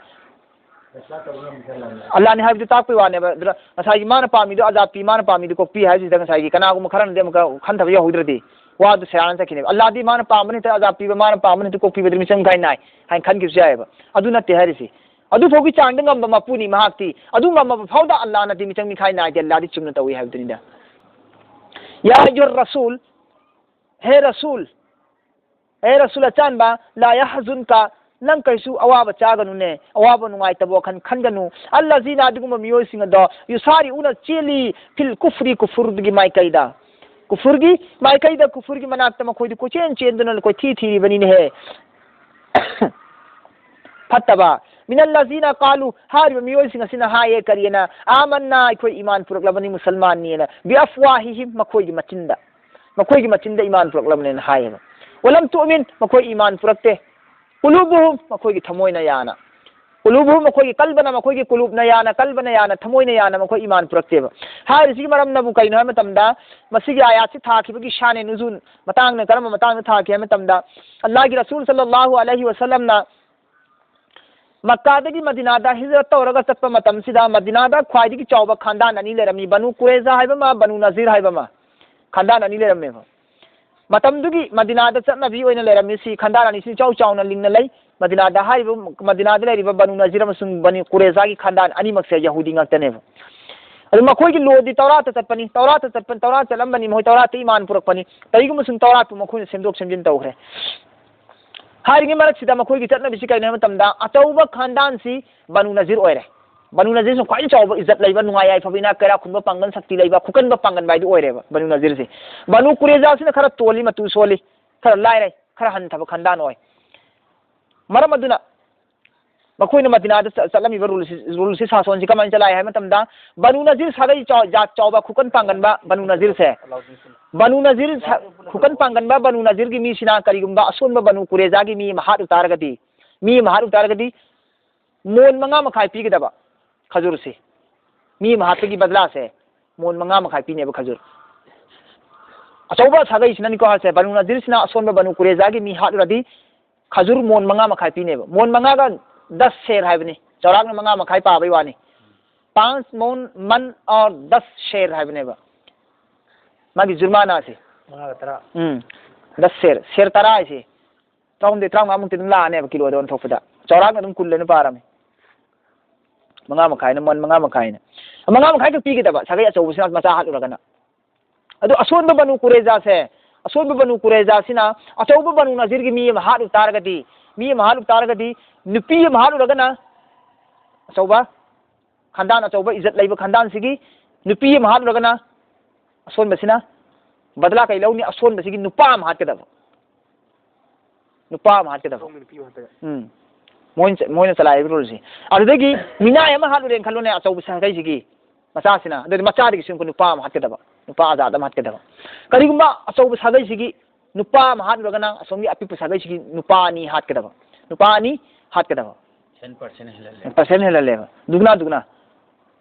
ꯑꯜꯂꯥꯅꯤ ꯍꯥꯏꯕꯗꯨ ꯇꯥꯛꯄꯩ ꯋꯥꯅꯦꯕ꯫ ꯑꯗꯨꯅ ꯉꯁꯥꯏꯒꯤ ꯃꯥꯅ ꯄꯥꯝꯃꯤꯗꯣ ꯑꯖꯥꯕ ꯄꯤ, ꯃꯥꯅ ꯄꯥꯝꯃꯤꯗꯣ ꯀꯣꯛꯄꯤ ꯍꯥꯏꯕꯁꯤꯗ ꯉꯁꯥꯏꯒꯤ ꯀꯅꯥꯒꯨꯝꯕ ꯈꯔꯅꯗꯤ ꯑꯃꯨꯛꯀ ꯈꯟꯊꯕ ꯌꯧꯍꯧꯗ꯭ꯔꯗꯤ ꯋꯥꯗꯨ ꯁꯦꯔꯥꯟ ꯆꯠꯈꯤꯅꯦꯕ꯫ ꯑꯜꯂꯥꯗꯤ ꯃꯥꯅ ꯄꯥꯝꯕ ꯅꯠꯇ ꯑꯖꯥꯕ ꯄꯤꯕ, ꯃꯥꯅ ꯄꯥꯝꯕ ꯅꯠꯇ ꯀꯣꯛꯄꯤꯕꯗꯤ ꯃꯤꯆꯪ ꯃꯤꯈꯥꯏ ꯅꯥꯏ ꯍꯥꯏꯅ ꯈꯟꯈꯤꯕꯁꯨ ꯌꯥꯏꯑꯕ꯫ ꯑꯗꯨ ꯅꯠꯇꯦ ꯍꯥꯏꯔꯤꯁꯤ꯫ ꯑꯗꯨꯐꯥꯎꯒꯤ ꯆꯥꯡꯗ ꯉꯝꯕ ꯃꯄꯨꯅꯤ ꯃꯍꯥꯛꯇꯤ꯫ ꯑꯗꯨ ꯉꯝꯃꯕ ꯐꯥꯎꯗ ꯑꯜꯂꯥꯅꯗꯤ ꯃꯤꯆꯪ ꯃꯤꯈꯥꯏ ꯅꯥꯏꯗꯦ, ꯑꯜꯂꯥꯗꯤ ꯆꯨꯝꯅ ꯇꯧꯏ ꯍꯥꯏꯕꯗꯨꯅꯤꯗ꯫ ꯌꯥ ꯑꯌꯨꯍ ꯔꯁꯨꯜ, ꯍꯦ ꯔꯁꯨꯜ, ꯍꯦ ꯔꯁꯨꯜ ꯑꯆꯥꯟꯕ, ꯂꯥ ꯌꯍꯖꯨꯟꯀ, ꯅꯪ ꯀꯩꯁꯨ ꯑꯋꯥꯕ ꯆꯥꯒꯅꯨꯅꯦ, ꯑꯋꯥꯕ ꯅꯨꯡꯉꯥꯏꯇꯕ ꯋꯥꯈꯜ ꯈꯟꯒꯅꯨ꯫ ꯑꯜꯂꯖꯤꯅ, ꯑꯗꯨꯒꯨꯝꯕ ꯃꯤꯑꯣꯏꯁꯤꯡ ꯑꯗꯣ, ꯌꯨꯁꯥꯔꯤꯎꯅ, ꯆꯦꯜꯂꯤ, ꯐꯤꯜ ꯀꯨꯐ꯭ꯔꯤ, ꯀꯨꯐꯨꯔꯒꯤ ꯃꯥꯏꯀꯩꯗ, ꯀꯨꯐꯨꯔꯒꯤ ꯃꯥꯏꯀꯩꯗ, ꯀꯨꯐꯨꯔꯒꯤ ꯃꯅꯥꯛꯇ ꯃꯈꯣꯏꯗꯤ ꯀꯣꯏꯆꯦꯟ ꯆꯦꯟꯗꯨꯅ ꯀꯣꯏꯊꯤ ꯊꯤꯔꯤꯕꯅꯤꯅꯦꯍꯦ꯫ ꯐꯠꯇꯕ꯫ ꯃꯤꯅꯜꯂꯖꯤꯅ ꯀꯥꯂꯨ, ꯍꯥꯏꯔꯤꯕ ꯃꯤꯑꯣꯏꯁꯤꯡ ꯑꯁꯤꯅ ꯍꯥꯏꯌꯦ ꯀꯔꯤꯅ? ꯑꯥꯃꯟꯅ, ꯑꯩꯈꯣꯏ ꯏꯃꯥꯟ ꯄꯨꯔꯛꯂꯕꯅꯤ, ꯃꯨꯁꯜꯃꯥꯟꯅꯤꯅ꯫ ꯕꯤꯑꯐꯋꯥꯍꯤꯍꯤꯝ, ꯃꯈꯣꯏꯒꯤ ꯃꯆꯤꯟꯗ, ꯃꯈꯣꯏꯒꯤ ꯃꯆꯤꯟꯗ ꯏꯃꯥꯟ ꯄꯨꯔꯛꯂꯕꯅꯦꯅ ꯍꯥꯏꯌꯦꯕ꯫ ꯋꯂꯝ ꯇꯨꯑꯃꯤꯟ, ꯃꯈꯣꯏ ꯏꯃꯥꯟ ꯄꯨꯔꯛꯇꯦ꯫ ꯀꯨꯂꯨꯕꯨꯍꯨꯝ, ꯃꯈꯣꯏꯒꯤ ꯊꯃꯣꯏꯅ ꯌꯥꯅ꯫ ꯀꯨꯂꯨꯕꯨꯍꯨꯝ, ꯃꯈꯣꯏꯒꯤ ꯀꯜꯕꯅ, ꯃꯈꯣꯏꯒꯤ ꯀꯨꯂꯨꯕꯅ ꯌꯥꯅ, ꯀꯜꯕꯅ ꯌꯥꯅ, ꯊꯃꯣꯏꯅ ꯌꯥꯅ ꯃꯈꯣꯏ ꯏꯃꯥꯟ ꯄꯨꯔꯛꯇꯦꯕ꯫ ꯍꯥꯏꯔꯤꯁꯤꯒꯤ ꯃꯔꯝꯅꯕꯨ ꯀꯩꯅꯣ ꯍꯥꯏꯕ ꯃꯇꯝꯗ, ꯃꯁꯤꯒꯤ ꯑꯥꯌꯥꯠꯁꯤ ꯊꯥꯈꯤꯕꯒꯤ ꯁꯥꯅꯦ ꯅꯨꯖꯨꯜ ꯃꯇꯥꯡꯅ ꯀꯔꯝꯕ ꯃꯇꯥꯡꯗ ꯊꯥꯈꯤ ꯍꯥꯏꯕ ꯃꯇꯝꯗ, ꯑꯜꯂꯥꯍꯒꯤ ꯔꯁꯨꯜ ꯁꯜꯂꯜꯂꯥꯍꯨ ꯑꯂꯩꯍꯤ ꯋꯁꯜꯂꯝꯅ ꯃꯛꯀꯥꯗꯒꯤ ꯃꯗꯤꯅꯥꯗ ꯍꯤꯖꯔꯠ ꯇꯧꯔꯒ ꯆꯠꯄ ꯃꯇꯝꯁꯤꯗ ꯃꯗꯤꯅꯥꯗ ꯈ꯭ꯋꯥꯏꯗꯒꯤ ꯆꯥꯎꯕ ꯈꯥꯟꯗꯥꯟ ꯑꯅꯤ ꯂꯩꯔꯝꯃꯤ, ꯕꯅꯨ ꯀꯨꯔꯦꯖꯥ ꯍꯥꯏꯕ ꯑꯃ, ꯕꯅꯨ ꯅꯖꯤꯔ ꯍꯥꯏꯕ ꯑꯃ, ꯈꯥꯟꯗꯥꯟ ꯑꯅꯤ ꯂꯩꯔꯝꯃꯦꯕ꯫ ꯃꯇꯝꯗꯨꯒꯤ ꯃꯗꯤꯅꯥꯗ ꯆꯠꯅꯕꯤ ꯑꯣꯏꯅ ꯂꯩꯔꯝꯃꯤꯁꯤ ꯈꯥꯟꯗꯥꯟ ꯑꯅꯤꯁꯤ ꯏꯆꯥꯎ ꯆꯥꯎꯅ ꯂꯤꯡꯅ ꯂꯩ꯫ ꯃꯗꯤꯅꯥꯗ ꯍꯥꯏꯔꯤꯕ, ꯃꯗꯤꯅꯥꯗ ꯂꯩꯔꯤꯕ ꯕꯅꯨ ꯅꯖꯤꯔ ꯑꯃꯁꯨꯡ ꯕꯅꯤ ꯀꯨꯔꯦꯖꯥꯒꯤ ꯈꯥꯟꯗꯥꯟ ꯑꯅꯤꯃꯛꯁꯦ ꯌꯍꯨꯗꯤ ꯉꯥꯛꯇꯅꯦꯕ꯫ ꯑꯗꯨ ꯃꯈꯣꯏꯒꯤ ꯂꯣꯗꯤ ꯇꯧꯔꯥꯠꯇ ꯆꯠꯄꯅꯤ, ꯇꯧꯔꯥꯠꯇ ꯆꯠꯄ, ꯇꯧꯔꯥꯠ ꯆꯠꯂꯝꯕꯅꯤ, ꯃꯈꯣꯏ ꯇꯧꯔꯥꯠꯇ ꯏꯃꯥꯟ ꯄꯨꯔꯛꯄꯅꯤ꯫ ꯀꯔꯤꯒꯨꯝꯕ ꯁꯨꯝ ꯇꯧꯔꯥꯠꯄꯨ ꯃꯈꯣꯏꯅ ꯁꯦꯝꯗꯣꯛ ꯁꯦꯝꯖꯤꯟ ꯇꯧꯈ꯭ꯔꯦ꯫ ꯍꯥꯏꯔꯤꯉꯩ ꯃꯔꯛꯁꯤꯗ ꯃꯈꯣꯏꯒꯤ ꯆꯠꯅꯕꯤꯁꯤ ꯀꯩꯅꯣ ꯍꯥꯏꯕ ꯃꯇꯝꯗ, ꯑꯆꯧꯕ ꯈꯥꯟꯗꯥꯟꯁꯤ ꯕꯅꯨ ꯅꯖꯤꯔ ꯑꯣꯏꯔꯦ꯫ ꯕꯅꯨ ꯅꯖꯤꯔꯁꯤꯅ ꯈ꯭ꯋꯥꯏꯗꯒꯤ ꯆꯥꯎꯕ ꯏꯖꯠ ꯂꯩꯕ, ꯅꯨꯡꯉꯥꯏ ꯌꯥꯏꯐꯕ, ꯏꯅꯥꯛ ꯀꯩꯔꯥꯛ ꯈꯨꯟꯕ ꯄꯥꯡꯒꯜ ꯁꯛꯇꯤ ꯂꯩꯕ, ꯈꯨꯀꯟꯕ ꯄꯥꯡꯒꯟꯕ ꯍꯥꯏꯗꯨ ꯑꯣꯏꯔꯦꯕ ꯕꯅꯨ ꯅꯖꯤꯔꯁꯤ꯫ ꯕꯅꯨ ꯀꯨꯔꯦꯖꯥꯁꯤꯅ ꯈꯔ ꯇꯣꯜꯂꯤ, ꯃꯇꯨ ꯁꯣꯜꯂꯤ, ꯈꯔ ꯂꯥꯏꯔꯩ, ꯈꯔ ꯍꯟꯊꯕ ꯈꯥꯟꯗꯥꯟ ꯑꯣꯏ꯫ ꯃꯔꯝ ꯑꯗꯨꯅ ꯃꯈꯣꯏꯅ ꯃꯗꯤꯅꯥꯗ ꯆ-, ꯆꯠꯂꯝꯃꯤꯕ ꯔꯨꯜꯁꯤ, ꯔꯨꯜꯁꯤ, ꯁꯥꯁꯣꯟꯁꯤ ꯀꯃꯥꯏꯅ ꯆꯂꯥꯏ ꯍꯥꯏꯕ ꯃꯇꯝꯗ, ꯕꯅꯨ ꯅꯖꯤꯔ ꯁꯥꯒꯩ ꯆꯥꯎ-, ꯖꯥꯠ ꯆꯥꯎꯕ ꯈꯨꯀꯟ ꯄꯥꯡꯒꯟꯕ ꯕꯅꯨ ꯅꯖꯤꯔꯁꯦ, ꯕꯅꯨ ꯅꯖꯤꯔ ꯁ-, ꯈꯨꯀꯟ ꯄꯥꯡꯒꯟꯕ ꯕꯅꯨ ꯅꯖꯤꯔꯒꯤ ꯃꯤꯁꯤꯅ ꯀꯔꯤꯒꯨꯝꯕ ꯑꯁꯣꯟꯕ ꯕꯅꯨ ꯀꯨꯔꯦꯖꯥꯒꯤ ꯃꯤ ꯑꯃ ꯍꯥꯠꯂꯨ ꯇꯥꯔꯒꯗꯤ, ꯃꯤ ꯑꯃ ꯍꯥꯠꯂꯨ ꯇꯥꯔꯒꯗꯤ, ꯃꯣꯟ ꯃꯉꯥ ꯃꯈꯥꯏ ꯄꯤꯒꯗꯕ ꯈꯖꯨꯔꯁꯤ, ꯃꯤ ꯑꯃ ꯍꯥꯠꯄꯒꯤ ꯕꯗꯂꯥꯁꯦ ꯃꯣꯟ ꯃꯉꯥ ꯃꯈꯥꯏ ꯄꯤꯅꯦꯕ ꯈꯖꯨꯔ꯫ ꯑꯆꯧꯕ ꯁꯥꯒꯩꯁꯤꯅꯅꯤꯀꯣ ꯍꯥꯏꯁꯦ, ꯕꯅꯨ ꯅꯖꯤꯔꯁꯤꯅ ꯑꯁꯣꯟꯕ ꯕꯅꯨ ꯀꯨꯔꯦꯖꯥꯒꯤ ꯃꯤ ꯍꯥꯠꯂꯨꯔꯗꯤ ꯈꯖꯨꯔ ꯃꯣꯟ ꯃꯉꯥ ꯃꯈꯥꯏ ꯄꯤꯅꯦꯕ꯫ ꯃꯣꯟ ꯃꯉꯥꯒ ꯗꯁ ꯁꯦꯔ ꯍꯥꯏꯕꯅꯤ, ꯆꯥꯎꯔꯥꯛꯅ ꯃꯉꯥ ꯃꯈꯥꯏ ꯄꯥꯕꯩ ꯋꯥꯅꯤ꯫ ꯄꯥꯟꯁ ꯃꯣꯟ ꯃꯟ ꯑꯣꯔ ꯗꯁ ꯁꯦꯔ ꯍꯥꯏꯕꯅꯦꯕ ꯃꯥꯒꯤ ꯖꯨꯔꯃꯥꯅꯥꯁꯦ꯫ ꯃꯉꯥꯒ ꯇꯔꯥ꯫ ꯎꯝ, ꯗꯁ ꯁꯦꯔ, ꯁꯦꯔ ꯇꯔꯥ ꯍꯥꯏꯁꯦ ꯇꯔꯥꯍꯨꯝꯗꯣꯏ ꯇꯔꯥꯃꯉꯥꯃꯨꯛꯇꯤ ꯑꯗꯨꯝ ꯂꯥꯛꯑꯅꯦꯕ ꯀꯤꯂꯣꯗ ꯑꯣꯟꯊꯣꯛꯄꯗ꯫ ꯆꯥꯎꯔꯥꯛꯅ ꯑꯗꯨꯝ ꯀꯨꯜ ꯑꯅ ꯄꯥꯔꯝꯃꯤ꯫ ꯃꯉꯥ ꯃꯈꯥꯏꯅ, ꯃꯣꯟ ꯃꯉꯥ ꯃꯈꯥꯏꯅ꯫ ꯃꯉꯥ ꯃꯈꯥꯏ ꯈꯛ ꯄꯤꯒꯗꯕ ꯁꯥꯒꯩ ꯑꯆꯧꯕꯁꯤꯅ ꯃꯆꯥ ꯍꯥꯠꯂꯨꯔꯒꯅ꯫ ꯑꯗꯨ ꯑꯁꯣꯟꯕ ꯕꯅꯨ ꯀꯨꯔꯦꯖꯥꯁꯦ, ꯑꯁꯣꯟꯕ ꯕꯅꯨ ꯀꯨꯔꯦꯖꯥꯁꯤꯅ ꯑꯆꯧꯕ ꯕꯅꯨ ꯅꯖꯤꯔꯒꯤ ꯃꯤ ꯑꯃ ꯍꯥꯠꯂꯨ ꯇꯥꯔꯒꯗꯤ, ꯃꯤ ꯑꯃ ꯍꯥꯠꯂꯨ ꯇꯥꯔꯒꯗꯤ, ꯅꯨꯄꯤ ꯑꯃ ꯍꯥꯠꯂꯨꯔꯒꯅ, ꯑꯆꯧꯕ, ꯈꯥꯟꯗꯥꯟ ꯑꯆꯧꯕ, ꯏꯖꯠ ꯂꯩꯕ ꯈꯥꯟꯗꯥꯟꯁꯤꯒꯤ ꯅꯨꯄꯤ ꯑꯃ ꯍꯥꯠꯂꯨꯔꯒꯅ, ꯑꯁꯣꯟꯕꯁꯤꯅ ꯕꯗꯂꯥ ꯀꯩ ꯂꯧꯅꯤ? ꯑꯁꯣꯟꯕꯁꯤꯒꯤ ꯅꯨꯄꯥ ꯑꯃ ꯍꯥꯠꯀꯗꯕ꯫ ꯅꯨꯄꯥ ꯑꯃ ꯍꯥꯠꯀꯗꯕ꯫ ꯁꯣꯝꯒꯤ ꯅꯨꯄꯤ ꯑꯃ ꯍꯥꯠꯇꯣꯏꯕ꯫ ꯎꯝ꯫ ꯃꯣꯏꯅ ꯆ-, ꯃꯣꯏꯅ ꯆꯂꯥꯏꯔꯤꯕ ꯔꯨꯜꯁꯦ꯫ ꯑꯗꯨꯗꯒꯤ ꯃꯤꯅꯥꯏ ꯑꯃ ꯍꯥꯠꯂꯨꯔꯦꯅ ꯈꯜꯂꯣꯅꯦ, ꯑꯆꯧꯕ ꯁꯥꯒꯩꯁꯤꯒꯤ ꯃꯆꯥꯁꯤꯅ꯫ ꯑꯗꯨꯗꯤ ꯃꯆꯥꯗꯒꯤꯁꯨ ꯑꯩꯈꯣꯏ ꯅꯨꯄꯥ ꯑꯃ ꯍꯥꯠꯀꯗꯕ, ꯅꯨꯄꯥ ꯑꯖꯥꯠ ꯑꯃ ꯍꯥꯠꯀꯗꯕ꯫ ꯀꯔꯤꯒꯨꯝꯕ ꯑꯆꯧꯕ ꯁꯥꯒꯩꯁꯤꯒꯤ ꯅꯨꯄꯥ ꯑꯃ ꯍꯥꯠꯂꯨꯔꯒꯅ ꯑꯁꯣꯝꯒꯤ ꯑꯄꯤꯛꯄ ꯁꯥꯒꯩꯁꯤꯒꯤ ꯅꯨꯄꯥ ꯑꯅꯤ ꯍꯥꯠꯀꯗꯕ, ꯅꯨꯄꯥ ꯑꯅꯤ ꯍꯥꯠꯀꯗꯕ꯫ ꯇꯦꯟ ꯄꯥꯔꯁꯦꯟ ꯍꯦꯜꯍꯜꯂꯦ꯫ ꯄꯥꯔꯁꯦꯟ ꯍꯦꯜꯍꯜꯂꯦꯕ, ꯗꯨꯒꯅꯥ ꯗꯨꯒꯅꯥ꯫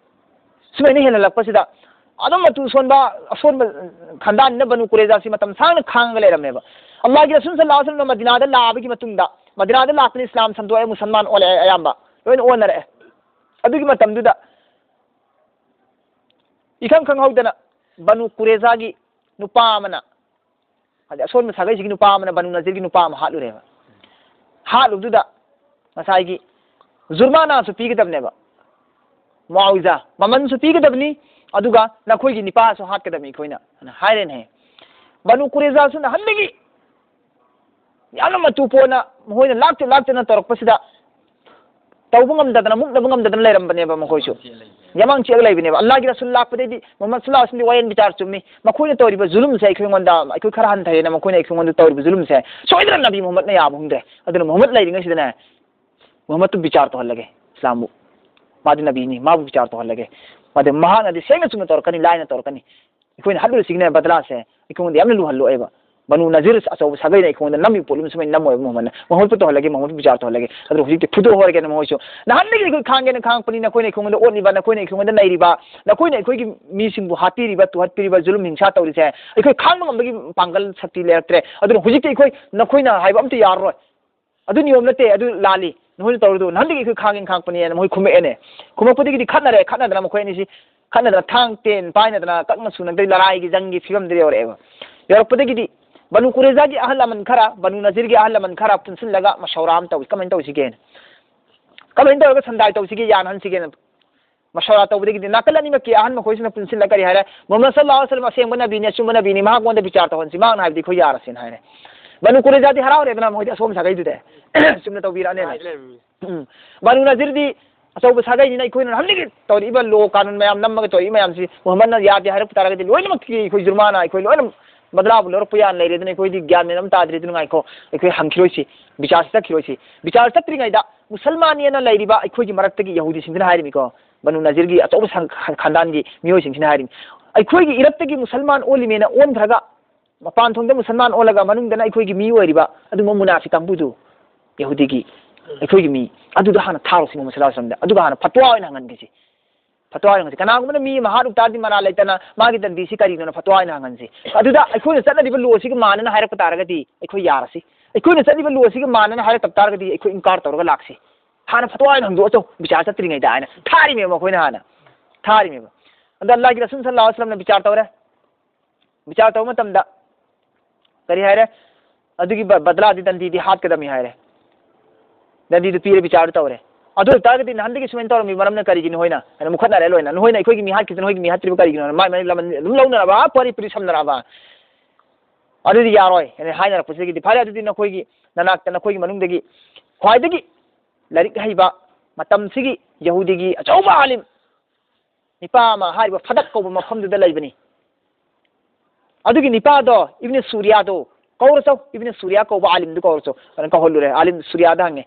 ꯁꯨꯃꯥꯏꯅ ꯍꯦꯜꯍꯜꯂꯛꯄꯁꯤꯗ ꯑꯗꯨꯝ ꯃꯇꯨ ꯁꯣꯟꯕ, ꯑꯁꯣꯟꯕ ꯈꯟꯗꯥꯅꯤꯅ ꯕꯅꯨ ꯀꯨꯔꯦꯖꯥꯁꯤ ꯃꯇꯝ ꯁꯥꯡꯅ ꯈꯥꯡꯉꯒ ꯂꯩꯔꯝꯃꯦꯕ꯫ ꯑꯜꯂꯥꯍꯒꯤ ꯔꯁꯨꯜ ꯁꯜꯂꯜꯂꯥꯍꯨ ꯑꯂꯩꯍꯤ ꯋꯁꯜꯂꯝꯅ ꯃꯗꯤꯅꯥꯗ ꯂꯥꯛꯑꯕꯒꯤ ꯃꯇꯨꯡꯗ, ꯃꯗꯤꯅꯥꯗ ꯂꯥꯛꯇꯅ ꯏꯁꯂꯥꯝ ꯁꯟꯗꯣꯛꯑꯦ, ꯃꯨꯁꯜꯃꯥꯟ ꯑꯣꯜꯂꯛꯑꯦ ꯑꯌꯥꯝꯕ, ꯂꯣꯏꯅ ꯑꯣꯟꯅꯔꯛꯑꯦ꯫ ꯑꯗꯨꯒꯤ ꯃꯇꯝꯗꯨꯗ ꯏꯈꯪ ꯈꯪꯍꯧꯗꯅ ꯕꯅꯨ ꯀꯨꯔꯦꯖꯥꯒꯤ ꯅꯨꯄꯥ ꯑꯃꯅ, ꯍꯥꯏꯗꯤ ꯑꯁꯣꯟꯕ ꯁꯥꯒꯩꯁꯤꯒꯤ ꯅꯨꯄꯥ ꯑꯃꯅ ꯕꯅꯨ ꯅꯖꯤꯔꯒꯤ ꯅꯨꯄꯥ ꯑꯃ ꯍꯥꯠꯂꯨꯔꯦꯕ꯫ ꯍꯥꯠꯂꯨꯕꯗꯨꯗ ꯉꯁꯥꯏꯒꯤ ꯖꯨꯔꯃꯥꯅꯥꯁꯨ ꯄꯤꯒꯗꯕꯅꯦꯕ, ꯃꯨꯑꯥꯋꯤꯖꯥ, ꯃꯃꯜꯁꯨ ꯄꯤꯒꯗꯕꯅꯤ, ꯑꯗꯨꯒ ꯅꯈꯣꯏꯒꯤ ꯅꯤꯄꯥꯁꯨ ꯍꯥꯠꯀꯗꯕꯅꯤ ꯑꯩꯈꯣꯏꯅ, ꯑꯅ ꯍꯥꯏꯔꯦꯅꯦ꯫ ꯕꯅꯨ ꯀꯨꯔꯦꯖꯥꯁꯨ ꯅꯍꯥꯟꯗꯒꯤ ꯌꯥꯝꯅ ꯃꯇꯨ ꯄꯣꯟꯅ ꯃꯈꯣꯏꯅ ꯂꯥꯛꯇ ꯂꯥꯛꯇꯅ ꯇꯧꯔꯛꯄꯁꯤꯗ ꯇꯧꯕ ꯉꯝꯗꯗꯅ, ꯃꯨꯛꯅꯕ ꯉꯝꯗꯗꯅ ꯂꯩꯔꯝꯕꯅꯦꯕ ꯃꯈꯣꯏꯁꯨ꯫ ꯌꯥꯃꯥꯡ ꯆꯦꯛꯑꯒ ꯂꯩꯕꯅꯦꯕ꯫ ꯑꯜꯂꯥꯍꯒꯤ ꯔꯁꯨꯜ ꯂꯥꯛꯄꯗꯩꯗꯤ ꯃꯨꯍꯝꯃꯗ ꯁꯜꯂꯜꯂꯥꯍꯨ ꯑꯂꯩꯍꯤ ꯋꯁꯜꯂꯝꯗꯤ ꯋꯥꯌꯦꯟ ꯕꯤꯆꯥꯔ ꯆꯨꯝꯃꯤ꯫ ꯃꯈꯣꯏꯅ ꯇꯧꯔꯤꯕ ꯖꯨꯂꯨꯝꯁꯦ ꯑꯩꯈꯣꯏꯉꯣꯟꯗ, ꯑꯩꯈꯣꯏ ꯈꯔ ꯍꯟꯊꯩꯌꯦꯅ ꯃꯈꯣꯏꯅ ꯑꯩꯈꯣꯏꯉꯣꯟꯗ ꯇꯧꯔꯤꯕ ꯖꯨꯂꯨꯝꯁꯦ ꯁꯣꯏꯗꯅ ꯅꯕꯤ ꯃꯨꯍꯝꯃꯗꯅ ꯌꯥꯕ ꯍꯨꯝꯗ꯭ꯔꯦ꯫ ꯑꯗꯨꯅ ꯃꯨꯍꯝꯃꯗ ꯂꯩꯔꯤꯉꯩꯁꯤꯗꯅꯦ, ꯃꯨꯍꯝꯃꯗꯇꯨ ꯕꯤꯆꯥꯔ ꯇꯧꯍꯜꯂꯒꯦ ꯏꯁꯂꯥꯝꯕꯨ꯫ ꯃꯥꯗꯤ ꯅꯕꯤꯅꯤ, ꯃꯥꯕꯨ ꯕꯤꯆꯥꯔ ꯇꯧꯍꯜꯂꯒꯦ꯫ ꯃꯥꯗꯤ ꯃꯍꯥꯛꯅꯗꯤ ꯁꯦꯡꯅ ꯆꯨꯝꯅ ꯇꯧꯔꯛꯀꯅꯤ, ꯂꯥꯏꯅ ꯇꯧꯔꯛꯀꯅꯤ꯫ ꯑꯩꯈꯣꯏꯅ ꯍꯥꯠꯂꯨꯔꯤꯁꯤꯒꯤꯅꯦ ꯕꯗꯂꯥꯁꯦ ꯑꯩꯈꯣꯏꯉꯣꯟꯗ ꯌꯥꯝꯅ ꯂꯨꯍꯜꯂꯛꯑꯦꯕ꯫ ꯕꯅꯨ ꯅꯖꯤꯔ ꯑꯆꯧꯕ ꯁꯥꯒꯩꯅ ꯑꯩꯈꯣꯏꯉꯣꯟꯗ ꯅꯝꯃꯤꯕ ꯄꯣꯠꯂꯨꯝ ꯁꯨꯃꯥꯏꯅ ꯅꯝꯃꯣꯏꯕ ꯃꯣꯍꯝꯃꯗꯅ꯫ ꯃꯍꯨꯠꯄꯨ ꯇꯧꯍꯜꯂꯒꯦ, ꯃꯍꯨꯠꯄꯨ ꯕꯤꯆꯥꯔ ꯇꯧꯍꯜꯂꯒꯦ꯫ ꯑꯗꯨꯅ ꯍꯧꯖꯤꯛꯇꯤ ꯐꯨꯗꯣꯛꯍꯧꯔꯒꯦꯅ ꯃꯈꯣꯏꯁꯨ꯫ ꯅꯍꯥꯟꯗꯒꯤ ꯑꯩꯈꯣꯏ ꯈꯥꯡꯒꯦꯅ ꯈꯥꯡꯉꯛꯄꯅꯤ, ꯅꯈꯣꯏꯅ ꯑꯩꯈꯣꯏꯉꯣꯟꯗ ꯑꯣꯠꯂꯤꯕ, ꯅꯈꯣꯏꯅ ꯑꯩꯈꯣꯏꯉꯣꯟꯗ ꯅꯩꯔꯤꯕ, ꯅꯈꯣꯏꯅ ꯑꯩꯈꯣꯏꯒꯤ ꯃꯤꯁꯤꯡꯕꯨ ꯍꯥꯠꯄꯤꯔꯤꯕ, ꯇꯨꯍꯠꯄꯤꯔꯤꯕ, ꯖꯨꯂꯨꯝ ꯍꯤꯡꯁꯥ ꯇꯧꯔꯤꯁꯦ, ꯑꯩꯈꯣꯏ ꯈꯥꯡꯕ ꯉꯝꯕꯒꯤ ꯄꯥꯡꯒꯜ ꯁꯛꯇꯤ ꯂꯩꯔꯛꯇ꯭ꯔꯦ꯫ ꯑꯗꯨꯅ ꯍꯧꯖꯤꯛꯇꯤ ꯑꯩꯈꯣꯏ ꯅꯈꯣꯏꯅ ꯍꯥꯏꯕ ꯑꯝꯇ ꯌꯥꯔꯔꯣꯏ꯫ ꯑꯗꯨ ꯅꯤꯌꯣꯝ ꯅꯠꯇꯦ, ꯑꯗꯨ ꯂꯥꯜꯂꯤ, ꯅꯈꯣꯏꯅ ꯇꯧꯔꯤꯗꯨ꯫ ꯅꯍꯥꯟꯗꯒꯤ ꯑꯩꯈꯣꯏ ꯈꯥꯡꯒꯦꯅ ꯈꯥꯡꯉꯛꯄꯅꯦꯅ ꯃꯈꯣꯏ ꯈꯨꯝꯃꯛꯑꯦꯅꯦ꯫ ꯈꯨꯝꯃꯛꯄꯗꯒꯤꯗꯤ ꯈꯠꯅꯔꯦ, ꯈꯠꯅꯗꯅ ꯃꯈꯣꯏ ꯑꯅꯤꯁꯤ ꯈꯠꯅꯗꯅ ꯊꯥꯡ ꯇꯦꯟ ꯄꯥꯏꯅꯗꯅ ꯀꯛꯅ ꯁꯨꯅꯗꯩ ꯂꯔꯥꯏꯒꯤ ꯖꯪꯒꯤ ꯐꯤꯕꯝꯗ ꯌꯧꯔꯛꯑꯦꯕ꯫ ꯌꯧꯔꯛꯄꯗꯒꯤꯗꯤ ꯕꯅꯨ ꯀꯨꯔꯦꯖꯥꯒꯤ ꯑꯍꯜ ꯂꯃꯟ ꯈꯔ, ꯕꯅꯨ ꯅꯖꯤꯔꯒꯤ ꯑꯍꯜ ꯂꯃꯟ ꯈꯔ ꯄꯨꯟꯁꯤꯜꯂꯒ ꯃꯁꯧꯔꯥ ꯑꯃ ꯇꯧꯏ꯫ ꯀꯃꯥꯏꯅ ꯇꯧꯁꯤꯒꯦꯅ? ꯀꯃꯥꯏꯅ ꯇꯧꯔꯒ ꯁꯟꯗꯥꯏ ꯇꯧꯁꯤꯒꯦ, ꯌꯥꯅꯍꯟꯁꯤꯒꯦꯅ ꯃꯁꯧꯔꯥ ꯇꯧꯕꯗꯒꯤꯗꯤ ꯅꯥꯀꯜ ꯑꯅꯤꯃꯛꯀꯤ ꯑꯍꯟ ꯃꯈꯣꯏꯁꯤꯅ ꯄꯨꯟꯁꯤꯜꯂꯒ ꯀꯔꯤ ꯍꯥꯏꯔꯦ? "ꯃꯨꯍꯝꯃꯗ ꯁꯜꯂꯜꯂꯥꯍꯨ ꯑꯂꯩꯍꯤ ꯋꯥꯁꯜꯂꯝ ꯑꯁꯦꯡꯕ ꯅꯕꯤꯅꯤ, ꯑꯆꯨꯝꯕ ꯅꯕꯤꯅꯤ, ꯃꯍꯥꯛꯉꯣꯟꯗ ꯕꯤꯆꯥꯔ ꯇꯧꯍꯟꯁꯤ, ꯃꯍꯥꯛꯅ ꯍꯥꯏꯕꯗꯤ ꯑꯩꯈꯣꯏ ꯌꯥꯔꯁꯦꯅ" ꯍꯥꯏꯔꯦ꯫ ꯕꯅꯨ ꯀꯨꯔꯦꯖꯥꯗꯤ ꯍꯔꯥꯎꯔꯦꯗꯅ, ꯃꯈꯣꯏꯗꯤ ꯑꯁꯣꯝ ꯁꯥꯒꯩꯗꯨꯗꯤ ꯆꯨꯝꯅ ꯇꯧꯕꯤꯔꯛꯑꯅꯦꯅ꯫ ꯎꯝ꯫ ꯕꯅꯨ ꯅꯖꯤꯔꯗꯤ ꯑꯆꯧꯕ ꯁꯥꯒꯩꯅꯤꯅ ꯑꯩꯈꯣꯏꯅ ꯍꯧꯖꯤꯛ ꯇꯧꯔꯤꯕ ꯂꯣ ꯀꯥꯅꯨꯟ ꯃꯌꯥꯝ ꯅꯝꯃꯒ ꯇꯧꯔꯤꯕ ꯃꯌꯥꯝꯁꯤ ꯃꯨꯍꯝꯃꯗꯅ ꯌꯥꯗꯦ ꯍꯥꯏꯔꯛꯄ ꯇꯥꯔꯒꯗꯤ ꯂꯣꯏꯅꯃꯛꯀꯤ ꯑꯩꯈꯣꯏ ꯖꯨꯔꯃꯥꯅꯥ, ꯑꯩꯈꯣꯏ ꯂꯣꯏꯅ ꯕꯗꯂꯥꯕꯨ ꯂꯧꯔꯛꯄ ꯌꯥꯅ ꯂꯩꯔꯦ꯫ ꯑꯗꯨꯅ ꯑꯩꯈꯣꯏꯗꯤ ꯒ꯭ꯌꯥꯟ ꯃꯦꯟ ꯑꯃ ꯇꯥꯗ꯭ꯔꯦ꯫ ꯑꯗꯨꯅ ꯉꯥꯏꯈꯣ, ꯑꯩꯈꯣꯏ ꯍꯪꯈꯤꯔꯣꯏꯁꯤ, ꯕꯤꯆꯥꯔꯁꯤ ꯆꯠꯈꯤꯔꯣꯏꯁꯤ꯫ ꯕꯤꯆꯥꯔ ꯆꯠꯇ꯭ꯔꯤꯉꯩꯗ ꯃꯨꯁꯜꯃꯥꯟꯅꯦꯅ ꯂꯩꯔꯤꯕ ꯑꯩꯈꯣꯏꯒꯤ ꯃꯔꯛꯇꯒꯤ ꯌꯍꯨꯗꯤꯁꯤꯡꯁꯤꯅ ꯍꯥꯏꯔꯤꯃꯤꯀꯣ, ꯕꯅꯨ ꯅꯖꯤꯔꯒꯤ ꯑꯆꯧꯕ ꯁꯪ-, ꯈꯥꯟꯗꯥꯟꯒꯤ ꯃꯤꯑꯣꯏꯁꯤꯡꯁꯤꯅ ꯍꯥꯏꯔꯤꯃꯤ, "ꯑꯩꯈꯣꯏꯒꯤ ꯏꯔꯞꯇꯒꯤ ꯃꯨꯁꯜꯃꯥꯟ ꯑꯣꯜꯂꯤꯃꯦꯅ ꯑꯣꯟꯈ꯭ꯔꯒ ꯃꯄꯥꯟ ꯊꯣꯡꯗ ꯃꯨꯁꯜꯃꯥꯟ ꯑꯣꯜꯂꯒ ꯃꯅꯨꯡꯗꯅ ꯑꯩꯈꯣꯏꯒꯤ ꯃꯤ ꯑꯣꯏꯔꯤꯕ ꯑꯗꯨꯝꯕ ꯃꯨꯅꯥꯐꯤꯛ ꯀꯥꯡꯕꯨꯗꯨ, ꯌꯍꯨꯗꯤꯒꯤ ꯑꯩꯈꯣꯏꯒꯤ ꯃꯤ, ꯑꯗꯨꯗ ꯍꯥꯟꯅ ꯊꯥꯔꯨꯁꯤ ꯃꯨꯍꯝꯃꯗ ꯁꯜꯂꯜꯂꯥꯍꯨ ꯑꯂꯩꯍꯤ ꯋꯥꯁꯜꯂꯝꯗ, ꯑꯗꯨꯒ ꯍꯥꯟꯅ ꯐꯠꯋꯥ ꯑꯣꯏꯅ ꯍꯪꯍꯟꯈꯤꯁꯤ꯫ ꯐꯠꯋꯥ ꯑꯣꯏꯅ ꯍꯪꯁꯤ꯫ ꯀꯅꯥꯒꯨꯝꯕꯅ ꯃꯤ ꯑꯃ ꯍꯥꯠꯂꯨ ꯇꯥꯔꯗꯤ ꯃꯔꯥꯜ ꯂꯩꯇꯅ ꯃꯥꯒꯤ ꯗꯟꯗꯤꯁꯤ ꯀꯔꯤꯅꯣꯅ ꯐꯠꯋꯥ ꯑꯣꯏꯅ ꯍꯪꯍꯟꯁꯤ꯫ ꯑꯗꯨꯗ ꯑꯩꯈꯣꯏꯅ ꯆꯠꯅꯔꯤꯕ ꯂꯣꯁꯤꯒ ꯃꯥꯟꯅꯅ ꯍꯥꯏꯔꯛꯄ ꯇꯥꯔꯒꯗꯤ ꯑꯩꯈꯣꯏ ꯌꯥꯔꯁꯤ꯫ ꯑꯩꯈꯣꯏꯅ ꯆꯠꯂꯤꯕ ꯂꯣꯁꯤꯒ ꯃꯥꯟꯅꯅ ꯍꯥꯏꯔꯛꯇꯕ ꯇꯥꯔꯒꯗꯤ ꯑꯩꯈꯣꯏ ꯏꯟꯀꯥꯔ ꯇꯧꯔꯒ ꯂꯥꯛꯁꯤ꯫ ꯍꯥꯟꯅ ꯐꯠꯋꯥ ꯑꯣꯏꯅ ꯍꯪꯗꯣꯛꯑꯆꯧ, ꯕꯤꯆꯥꯔ ꯆꯠꯇ꯭ꯔꯤꯉꯩꯗ" ꯍꯥꯏꯅ ꯊꯥꯔꯤꯃꯦꯕ ꯃꯈꯣꯏꯅ ꯍꯥꯟꯅ꯫ ꯊꯥꯔꯤꯃꯦꯕ꯫ ꯑꯗ ꯑꯜꯂꯥꯍꯒꯤ ꯔꯁꯨꯜ ꯁꯜꯂꯜꯂꯥꯍꯨ ꯑꯂꯩꯍꯤ ꯋꯥꯁꯜꯂꯝꯅ ꯕꯤꯆꯥꯔ ꯇꯧꯔꯦ꯫ ꯕꯤꯆꯥꯔ ꯇꯧꯕ ꯃꯇꯝꯗ ꯀꯔꯤ ꯍꯥꯏꯔꯦ? ꯑꯗꯨꯒꯤ ꯕ-, ꯕꯗꯂꯥꯗꯤ ꯗꯟꯗꯤꯗꯤ ꯍꯥꯠꯀꯗꯕꯅꯤ ꯍꯥꯏꯔꯦ꯫ ꯗꯟꯗꯤꯗꯨ ꯄꯤꯔꯦ, ꯕꯤꯆꯥꯔꯗꯨ ꯇꯧꯔꯦ꯫ ꯑꯗꯨ ꯑꯣꯏꯇꯥꯔꯒꯗꯤ ꯅꯍꯥꯟꯗꯒꯤ ꯁꯨꯃꯥꯏꯅ ꯇꯧꯔꯝꯃꯤ ꯃꯔꯝꯅ ꯀꯔꯤꯒꯤꯅꯣ ꯍꯥꯏꯅ? ꯍꯥꯏꯅ ꯃꯨꯈꯠꯅꯔꯦ ꯂꯣꯏꯅ꯫ "ꯅꯈꯣꯏꯅ ꯑꯩꯈꯣꯏꯒꯤ ꯃꯤ ꯍꯥꯠꯈꯤꯕꯗꯨ ꯅꯈꯣꯏꯒꯤ ꯃꯤ ꯍꯥꯠꯇ꯭ꯔꯤꯕ ꯀꯔꯤꯒꯤꯅꯣ?" ꯍꯥꯏꯅ ꯃꯥꯏ ꯃꯥꯏ ꯂꯃꯟ ꯑꯗꯨꯝ ꯂꯧꯅꯔꯕ, ꯄꯔꯤ ꯄꯔꯤ ꯁꯝꯅꯔꯕ꯫ "ꯑꯗꯨꯗꯤ ꯌꯥꯔꯣꯏ" ꯍꯥꯏꯅ ꯍꯥꯏꯅꯔꯛꯄꯁꯤꯗꯒꯤꯗꯤ, "ꯐꯔꯦ, ꯑꯗꯨꯗꯤ ꯅꯈꯣꯏꯒꯤ ꯅꯅꯥꯛꯇ, ꯅꯈꯣꯏꯒꯤ ꯃꯅꯨꯡꯗꯒꯤ ꯈ꯭ꯋꯥꯏꯗꯒꯤ ꯂꯥꯏꯔꯤꯛ ꯍꯩꯕ ꯃꯇꯝꯁꯤꯒꯤ ꯌꯍꯨꯗꯤꯒꯤ ꯑꯆꯧꯕ ꯑꯥꯂꯤꯝ ꯅꯤꯄꯥ ꯑꯃ ꯍꯥꯏꯔꯤꯕ ꯐꯗꯛ ꯀꯧꯕ ꯃꯐꯝꯗꯨꯗ ꯂꯩꯕꯅꯤ꯫ ꯑꯗꯨꯒꯤ ꯅꯤꯄꯥꯗꯣ ꯏꯕꯅꯤ ꯁꯨꯔꯤꯌꯥꯗꯣ ꯀꯧꯔꯆꯧ, ꯏꯕꯅꯤ ꯁꯨꯔꯤꯌꯥ ꯀꯧꯕ ꯑꯥꯂꯤꯝꯗꯨ ꯀꯧꯔꯆꯧ" ꯑꯗꯨꯅ ꯀꯧꯍꯜꯂꯨꯔꯦ꯫ ꯑꯥꯂꯤꯝ ꯁꯨꯔꯤꯌꯥꯗ ꯍꯪꯉꯦ,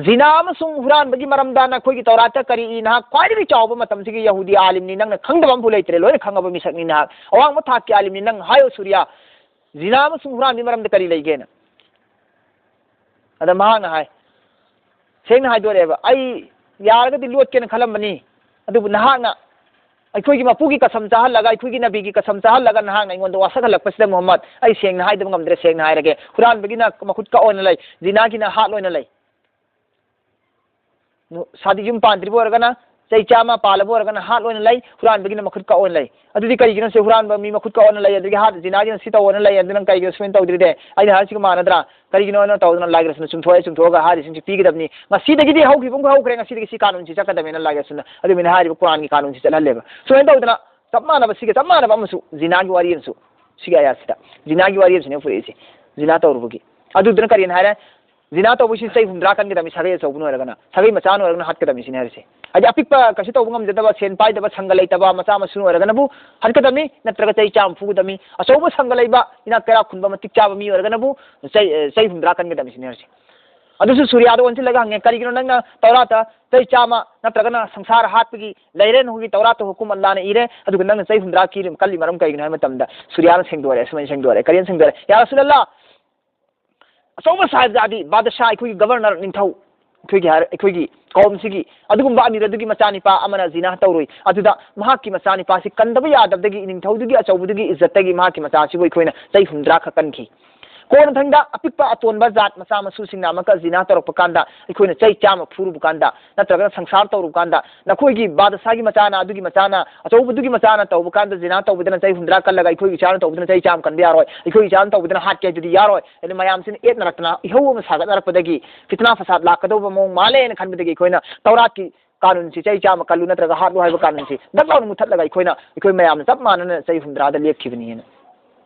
"ꯖꯤꯅꯥ ꯑꯃꯁꯨꯡ ꯍꯨꯔꯥꯟꯕꯒꯤ ꯃꯔꯝꯗ ꯅꯈꯣꯏꯒꯤ ꯇꯧꯔꯥꯠꯇ ꯀꯔꯤ ꯏ? ꯅꯍꯥꯛ ꯈ꯭ꯋꯥꯏꯗꯒꯤ ꯆꯥꯎꯕ ꯃꯇꯝꯁꯤꯒꯤ ꯌꯍꯨꯗꯤ ꯑꯥꯂꯤꯝꯅꯤ, ꯅꯪꯅ ꯈꯪꯗꯕ ꯑꯃꯐꯥꯎ ꯂꯩꯇ꯭ꯔꯦ, ꯂꯣꯏꯅ ꯈꯪꯉꯕ ꯃꯤꯁꯛꯅꯤ ꯅꯍꯥꯛ, ꯑꯋꯥꯡꯕ ꯊꯥꯛꯀꯤ ꯑꯥꯂꯤꯝꯅꯤ꯫ ꯅꯪ ꯍꯥꯏꯌꯣ ꯁꯨꯔꯤꯌꯥ, ꯖꯤꯅꯥ ꯑꯃꯁꯨꯡ ꯍꯨꯔꯥꯟꯕꯒꯤ ꯃꯔꯝꯗ ꯀꯔꯤ ꯂꯩꯒꯦꯅ꯫ ꯑꯗ ꯃꯍꯥꯛꯅ ꯍꯥꯏ, ꯁꯦꯡꯅ ꯍꯥꯏꯗꯣꯔꯛꯑꯦꯕ, "ꯑꯩ ꯌꯥꯔꯒꯗꯤ ꯂꯣꯠꯀꯦꯅ ꯈꯜꯂꯝꯕꯅꯤ, ꯑꯗꯨꯕꯨ ꯅꯍꯥꯛꯅ ꯑꯩꯈꯣꯏꯒꯤ ꯃꯄꯨꯒꯤ ꯀꯁꯝ ꯆꯥꯍꯜꯂꯒ, ꯑꯩꯈꯣꯏꯒꯤ ꯅꯕꯤꯒꯤ ꯀꯁꯝ ꯆꯥꯍꯜꯂꯒ ꯅꯍꯥꯛꯅ ꯑꯩꯉꯣꯟꯗ ꯋꯥꯁꯛꯍꯜꯂꯛꯄꯁꯤꯗ, ꯃꯨꯍꯝꯃꯗ, ꯑꯩ ꯁꯦꯡꯅ ꯍꯥꯏꯗꯕ ꯉꯝꯗ꯭ꯔꯦ꯫ ꯁꯦꯡꯅ ꯍꯥꯏꯔꯒꯦ, ꯍꯨꯔꯥꯟꯕꯒꯤꯅ ꯃꯈꯨꯠ ꯀꯛ ꯑꯣꯏꯅ ꯂꯩ, ꯖꯤꯅꯥꯒꯤꯅ ꯍꯥꯠ ꯑꯣꯏꯅ ꯂꯩ꯫ ꯅꯨ-, ꯁꯥꯗꯤ ꯌꯨꯝ ꯄꯥꯟꯗ꯭ꯔꯤꯕ ꯑꯣꯏꯔꯒꯅ ꯆꯍꯤ ꯆꯥꯝꯃ ꯄꯥꯜꯂꯕ ꯑꯣꯏꯔꯒꯅ ꯍꯥꯠ ꯑꯣꯏꯅ ꯂꯩ, ꯍꯨꯔꯥꯟꯕꯒꯤꯅ ꯃꯈꯨꯠ ꯀꯛ ꯑꯣꯏꯅ ꯂꯩ꯫ ꯑꯗꯨꯗꯤ ꯀꯔꯤꯒꯤꯅꯣ ꯁꯤ? ꯍꯨꯔꯥꯟꯕ ꯃꯤ ꯃꯈꯨꯠ ꯀꯛ ꯑꯣꯏꯅ ꯂꯩ, ꯑꯗꯨꯗꯒꯤ ꯍꯥꯠ, ꯖꯤꯅꯥꯒꯤꯅ ꯁꯤ ꯇꯧ ꯑꯣꯏꯅ ꯂꯩ, ꯑꯗꯨ ꯅꯪ ꯀꯔꯤꯒꯤꯅꯣ ꯁꯨꯃꯥꯏꯅ ꯇꯧꯗ꯭ꯔꯤꯗꯤ? ꯑꯩꯅ ꯍꯥꯏꯔꯤꯁꯤꯒ ꯃꯥꯟꯅꯗ꯭ꯔꯥ?" ꯀꯔꯤꯒꯤꯅꯣ ꯍꯥꯏꯅ ꯇꯧꯗꯅ ꯂꯥꯏꯒꯤ ꯔꯁꯨꯜꯅ ꯆꯨꯝꯊꯣꯛꯑꯦ, ꯆꯨꯝꯊꯣꯛꯑꯒ ꯍꯥꯏꯔꯤꯁꯤꯡꯁꯤ ꯄꯤꯒꯗꯕꯅꯤ꯫ ꯉꯁꯤꯗꯒꯤꯗꯤ ꯍꯧꯈꯤꯕ ꯑꯃ ꯍꯧꯈ꯭ꯔꯦ, ꯉꯁꯤꯗꯒꯤ ꯁꯤ ꯀꯥꯅꯨꯟꯁꯤ ꯆꯠꯀꯗꯕꯅꯤꯅ ꯂꯥꯏꯒꯤ ꯔꯁꯨꯜꯅ ꯑꯗꯨꯃꯥꯏꯅ ꯍꯥꯏꯔꯤꯕ ꯀꯨꯔꯥꯟꯒꯤ ꯀꯥꯅꯨꯟꯁꯤ ꯆꯠꯍꯜꯂꯦꯕ꯫ ꯁꯨꯃꯥꯏꯅ ꯇꯧꯗꯅ ꯆꯞ ꯃꯥꯟꯅꯕ, ꯁꯤꯒ ꯆꯞ ꯃꯥꯟꯅꯕ ꯑꯃꯁꯨ ꯖꯤꯅꯥꯒꯤ ꯋꯥꯔꯤ ꯑꯃꯁꯨ ꯁꯤꯒꯤ ꯑꯌꯥꯠꯁꯤꯗ ꯖꯤꯅꯥꯒꯤ ꯋꯥꯔꯤ ꯑꯃꯁꯨꯅꯦ ꯄꯨꯔꯛꯏꯁꯦ꯫ ꯖꯤꯅꯥ ꯇꯧꯔꯨꯕꯒꯤ꯫ ꯑꯗꯨꯗꯨꯅ ꯀꯔꯤꯅ ꯍꯥꯏꯔꯦ? ꯖꯤꯅꯥ ꯇꯧꯕꯁꯤ ꯆꯍꯤ ꯍꯨꯝꯗ꯭ꯔꯥ ꯀꯟꯒꯗꯕꯅꯤ, ꯁꯥꯒꯩ ꯑꯆꯧꯕꯅ ꯑꯣꯏꯔꯒꯅ꯫ ꯁꯥꯒꯩ ꯃꯆꯥꯅ ꯑꯣꯏꯔꯒꯅ ꯍꯥꯠꯀꯗꯕꯅꯤ ꯁꯤꯅꯦ ꯍꯥꯏꯔꯤꯁꯦ꯫ ꯍꯥꯏꯗꯤ ꯑꯄꯤꯛꯄ ꯀꯩꯁꯨ ꯇꯧꯕ ꯉꯝꯖꯗꯕ, ꯁꯦꯟ ꯄꯥꯏꯗꯕ, ꯁꯪꯒ ꯂꯩꯇꯕ ꯃꯆꯥ ꯃꯁꯨꯅ ꯑꯣꯏꯔꯒꯅꯕꯨ ꯍꯥꯠꯀꯗꯕꯅꯤ, ꯅꯠꯇ꯭ꯔꯒ ꯆꯍꯤ ꯆꯥꯝꯃ ꯐꯨꯒꯗꯕꯅꯤ꯫ ꯑꯆꯧꯕ ꯁꯪꯒ ꯂꯩꯕ, ꯏꯅꯥꯛ ꯀꯩꯔꯥꯛ ꯈꯨꯟꯕ, ꯃꯇꯤꯛ ꯆꯥꯕ ꯃꯤ ꯑꯣꯏꯔꯒꯅꯕꯨ ꯆꯍꯤ, ꯑ, ꯆꯍꯤ ꯍꯨꯝꯗ꯭ꯔꯥ ꯀꯟꯒꯗꯕꯅꯤ ꯁꯤꯅꯦ ꯍꯥꯏꯔꯤꯁꯦ꯫ ꯑꯗꯨꯁꯨ ꯁꯨꯔꯤꯌꯥꯗ ꯑꯣꯟꯁꯤꯜꯂꯒ ꯍꯪꯉꯦ, "ꯀꯔꯤꯒꯤꯅꯣ ꯅꯪꯅ ꯇꯧꯔꯥꯇ ꯆꯍꯤ ꯆꯥꯝꯃ ꯅꯠꯇ꯭ꯔꯒꯅ ꯁꯪꯁꯥꯔ ꯍꯥꯠꯄꯒꯤ ꯂꯩꯔꯦ, ꯅꯈꯣꯏꯒꯤ ꯇꯧꯔꯥꯇ ꯍꯨꯀꯨꯝ ꯑꯜꯂꯥꯅ ꯏꯔꯦ, ꯑꯗꯨꯒ ꯅꯪꯅ ꯆꯍꯤ ꯍꯨꯝꯗ꯭ꯔꯥ ꯀꯤ-, ꯀꯜꯂꯤ ꯃꯔꯝ ꯀꯩꯒꯤꯅꯣ?" ꯍꯥꯏꯕ ꯃꯇꯝꯗ ꯁꯨꯔꯤꯌꯥꯅ ꯁꯦꯡꯗꯣꯔꯛꯑꯦ, ꯁꯨꯃꯥꯏꯅ ꯁꯦꯡꯗꯣꯔꯛꯑꯦ꯫ ꯀꯔꯤꯅ ꯁꯦꯡꯗꯣꯔꯛꯑꯦ? "ꯌꯥ ꯔꯁꯨꯂꯜꯂꯥ, ꯑꯆꯧꯕ ꯁꯥꯍꯤꯕꯖꯥꯗꯤ, ꯕꯥꯗꯁꯥ, ꯑꯩꯈꯣꯏꯒꯤ ꯒꯕꯔꯅꯔ, ꯅꯤꯡꯊꯧ, ꯑꯩꯈꯣꯏꯒꯤ ꯍꯥꯏꯔ-, ꯑꯩꯈꯣꯏꯒꯤ ꯀꯧꯝꯁꯤꯒꯤ ꯑꯗꯨꯒꯨꯝꯕ ꯑꯃꯤꯔ ꯑꯗꯨꯒꯤ ꯃꯆꯥꯅꯤꯄꯥ ꯑꯃꯅ ꯖꯤꯅꯥ ꯇꯧꯔꯨꯏ꯫ ꯑꯗꯨꯗ ꯃꯍꯥꯛꯀꯤ ꯃꯆꯥꯅꯤꯄꯥꯁꯤ ꯀꯟꯗꯕ ꯌꯥꯗꯕꯗꯒꯤ, ꯅꯤꯡꯊꯧꯗꯨꯒꯤ ꯑꯆꯧꯕꯗꯨꯒꯤ ꯏꯖꯠꯇꯒꯤ ꯃꯍꯥꯛꯀꯤ ꯃꯆꯥꯁꯤꯕꯨ ꯑꯩꯈꯣꯏꯅ ꯆꯍꯤ ꯍꯨꯝꯗ꯭ꯔꯥ ꯈꯛ ꯀꯟꯈꯤ꯫ ꯀꯣꯟꯅꯊꯪꯗ ꯑꯄꯤꯛꯄ ꯑꯇꯣꯟꯕ ꯖꯥꯠ ꯃꯆꯥ ꯃꯁꯨꯁꯤꯡꯅ ꯑꯃꯨꯛꯀ ꯖꯤꯅꯥ ꯇꯧꯔꯛꯄ ꯀꯥꯟꯗ, ꯑꯩꯈꯣꯏꯅ ꯆꯍꯤ ꯆꯥꯝꯃ ꯐꯨꯔꯨꯕ ꯀꯥꯟꯗ, ꯅꯠꯇ꯭ꯔꯒꯅ ꯁꯪꯁꯥꯔ ꯇꯧꯔꯨꯕ ꯀꯥꯟꯗ, ꯅꯈꯣꯏꯒꯤ ꯕꯥꯗꯁꯥꯒꯤ ꯃꯆꯥꯅ, ꯑꯗꯨꯒꯤ ꯃꯆꯥꯅ, ꯑꯆꯧꯕꯗꯨꯒꯤ ꯃꯆꯥꯅ ꯇꯧꯕ ꯀꯥꯟꯗ ꯖꯤꯅꯥ ꯇꯧꯕꯗꯅ ꯆꯍꯤ ꯍꯨꯝꯗ꯭ꯔꯥ ꯀꯜꯂꯒ, ꯑꯩꯈꯣꯏꯒꯤ ꯏꯆꯥꯅ ꯇꯧꯕꯗꯅ ꯆꯍꯤ ꯆꯥꯝꯃ ꯀꯟꯕ ꯌꯥꯔꯣꯏ, ꯑꯩꯈꯣꯏꯒꯤ ꯏꯆꯥꯅ ꯇꯧꯕꯗꯅ ꯍꯥꯠꯀꯦ ꯍꯥꯏꯗꯨꯗꯤ ꯌꯥꯔꯣꯏ꯫ ꯑꯗꯨ ꯃꯌꯥꯝꯁꯤꯅ ꯌꯦꯠꯅꯔꯛꯇꯅ, ꯏꯍꯧ ꯑꯃ ꯁꯥꯒꯠꯅꯔꯛꯄꯗꯒꯤ, ꯐꯤꯇꯅꯥ ꯐꯁꯥꯗ ꯂꯥꯛꯀꯗꯧꯕ ꯃꯑꯣꯡ ꯃꯥꯜꯂꯦꯅ ꯈꯟꯕꯗꯒꯤ, ꯑꯩꯈꯣꯏꯅ ꯇꯧꯔꯥꯠꯀꯤ ꯀꯥꯅꯨꯟꯁꯤ, ꯆꯍꯤ ꯆꯥꯝꯃ ꯀꯜꯂꯨ ꯅꯠꯇ꯭ꯔꯒ ꯍꯥꯠꯂꯨ ꯍꯥꯏꯕ ꯀꯥꯅꯨꯟꯁꯤ ꯗꯛ ꯂꯥꯎꯅ ꯃꯨꯊꯠꯂꯒ, ꯑꯩꯈꯣꯏꯅ, ꯑꯩꯈꯣꯏ ꯃꯌꯥꯝꯅ ꯆꯞ ꯃꯥꯟꯅꯅ ꯆꯍꯤ ꯍꯨꯝꯗ꯭ꯔꯥꯗ ꯂꯦꯞꯈꯤꯕꯅꯤꯅ꯫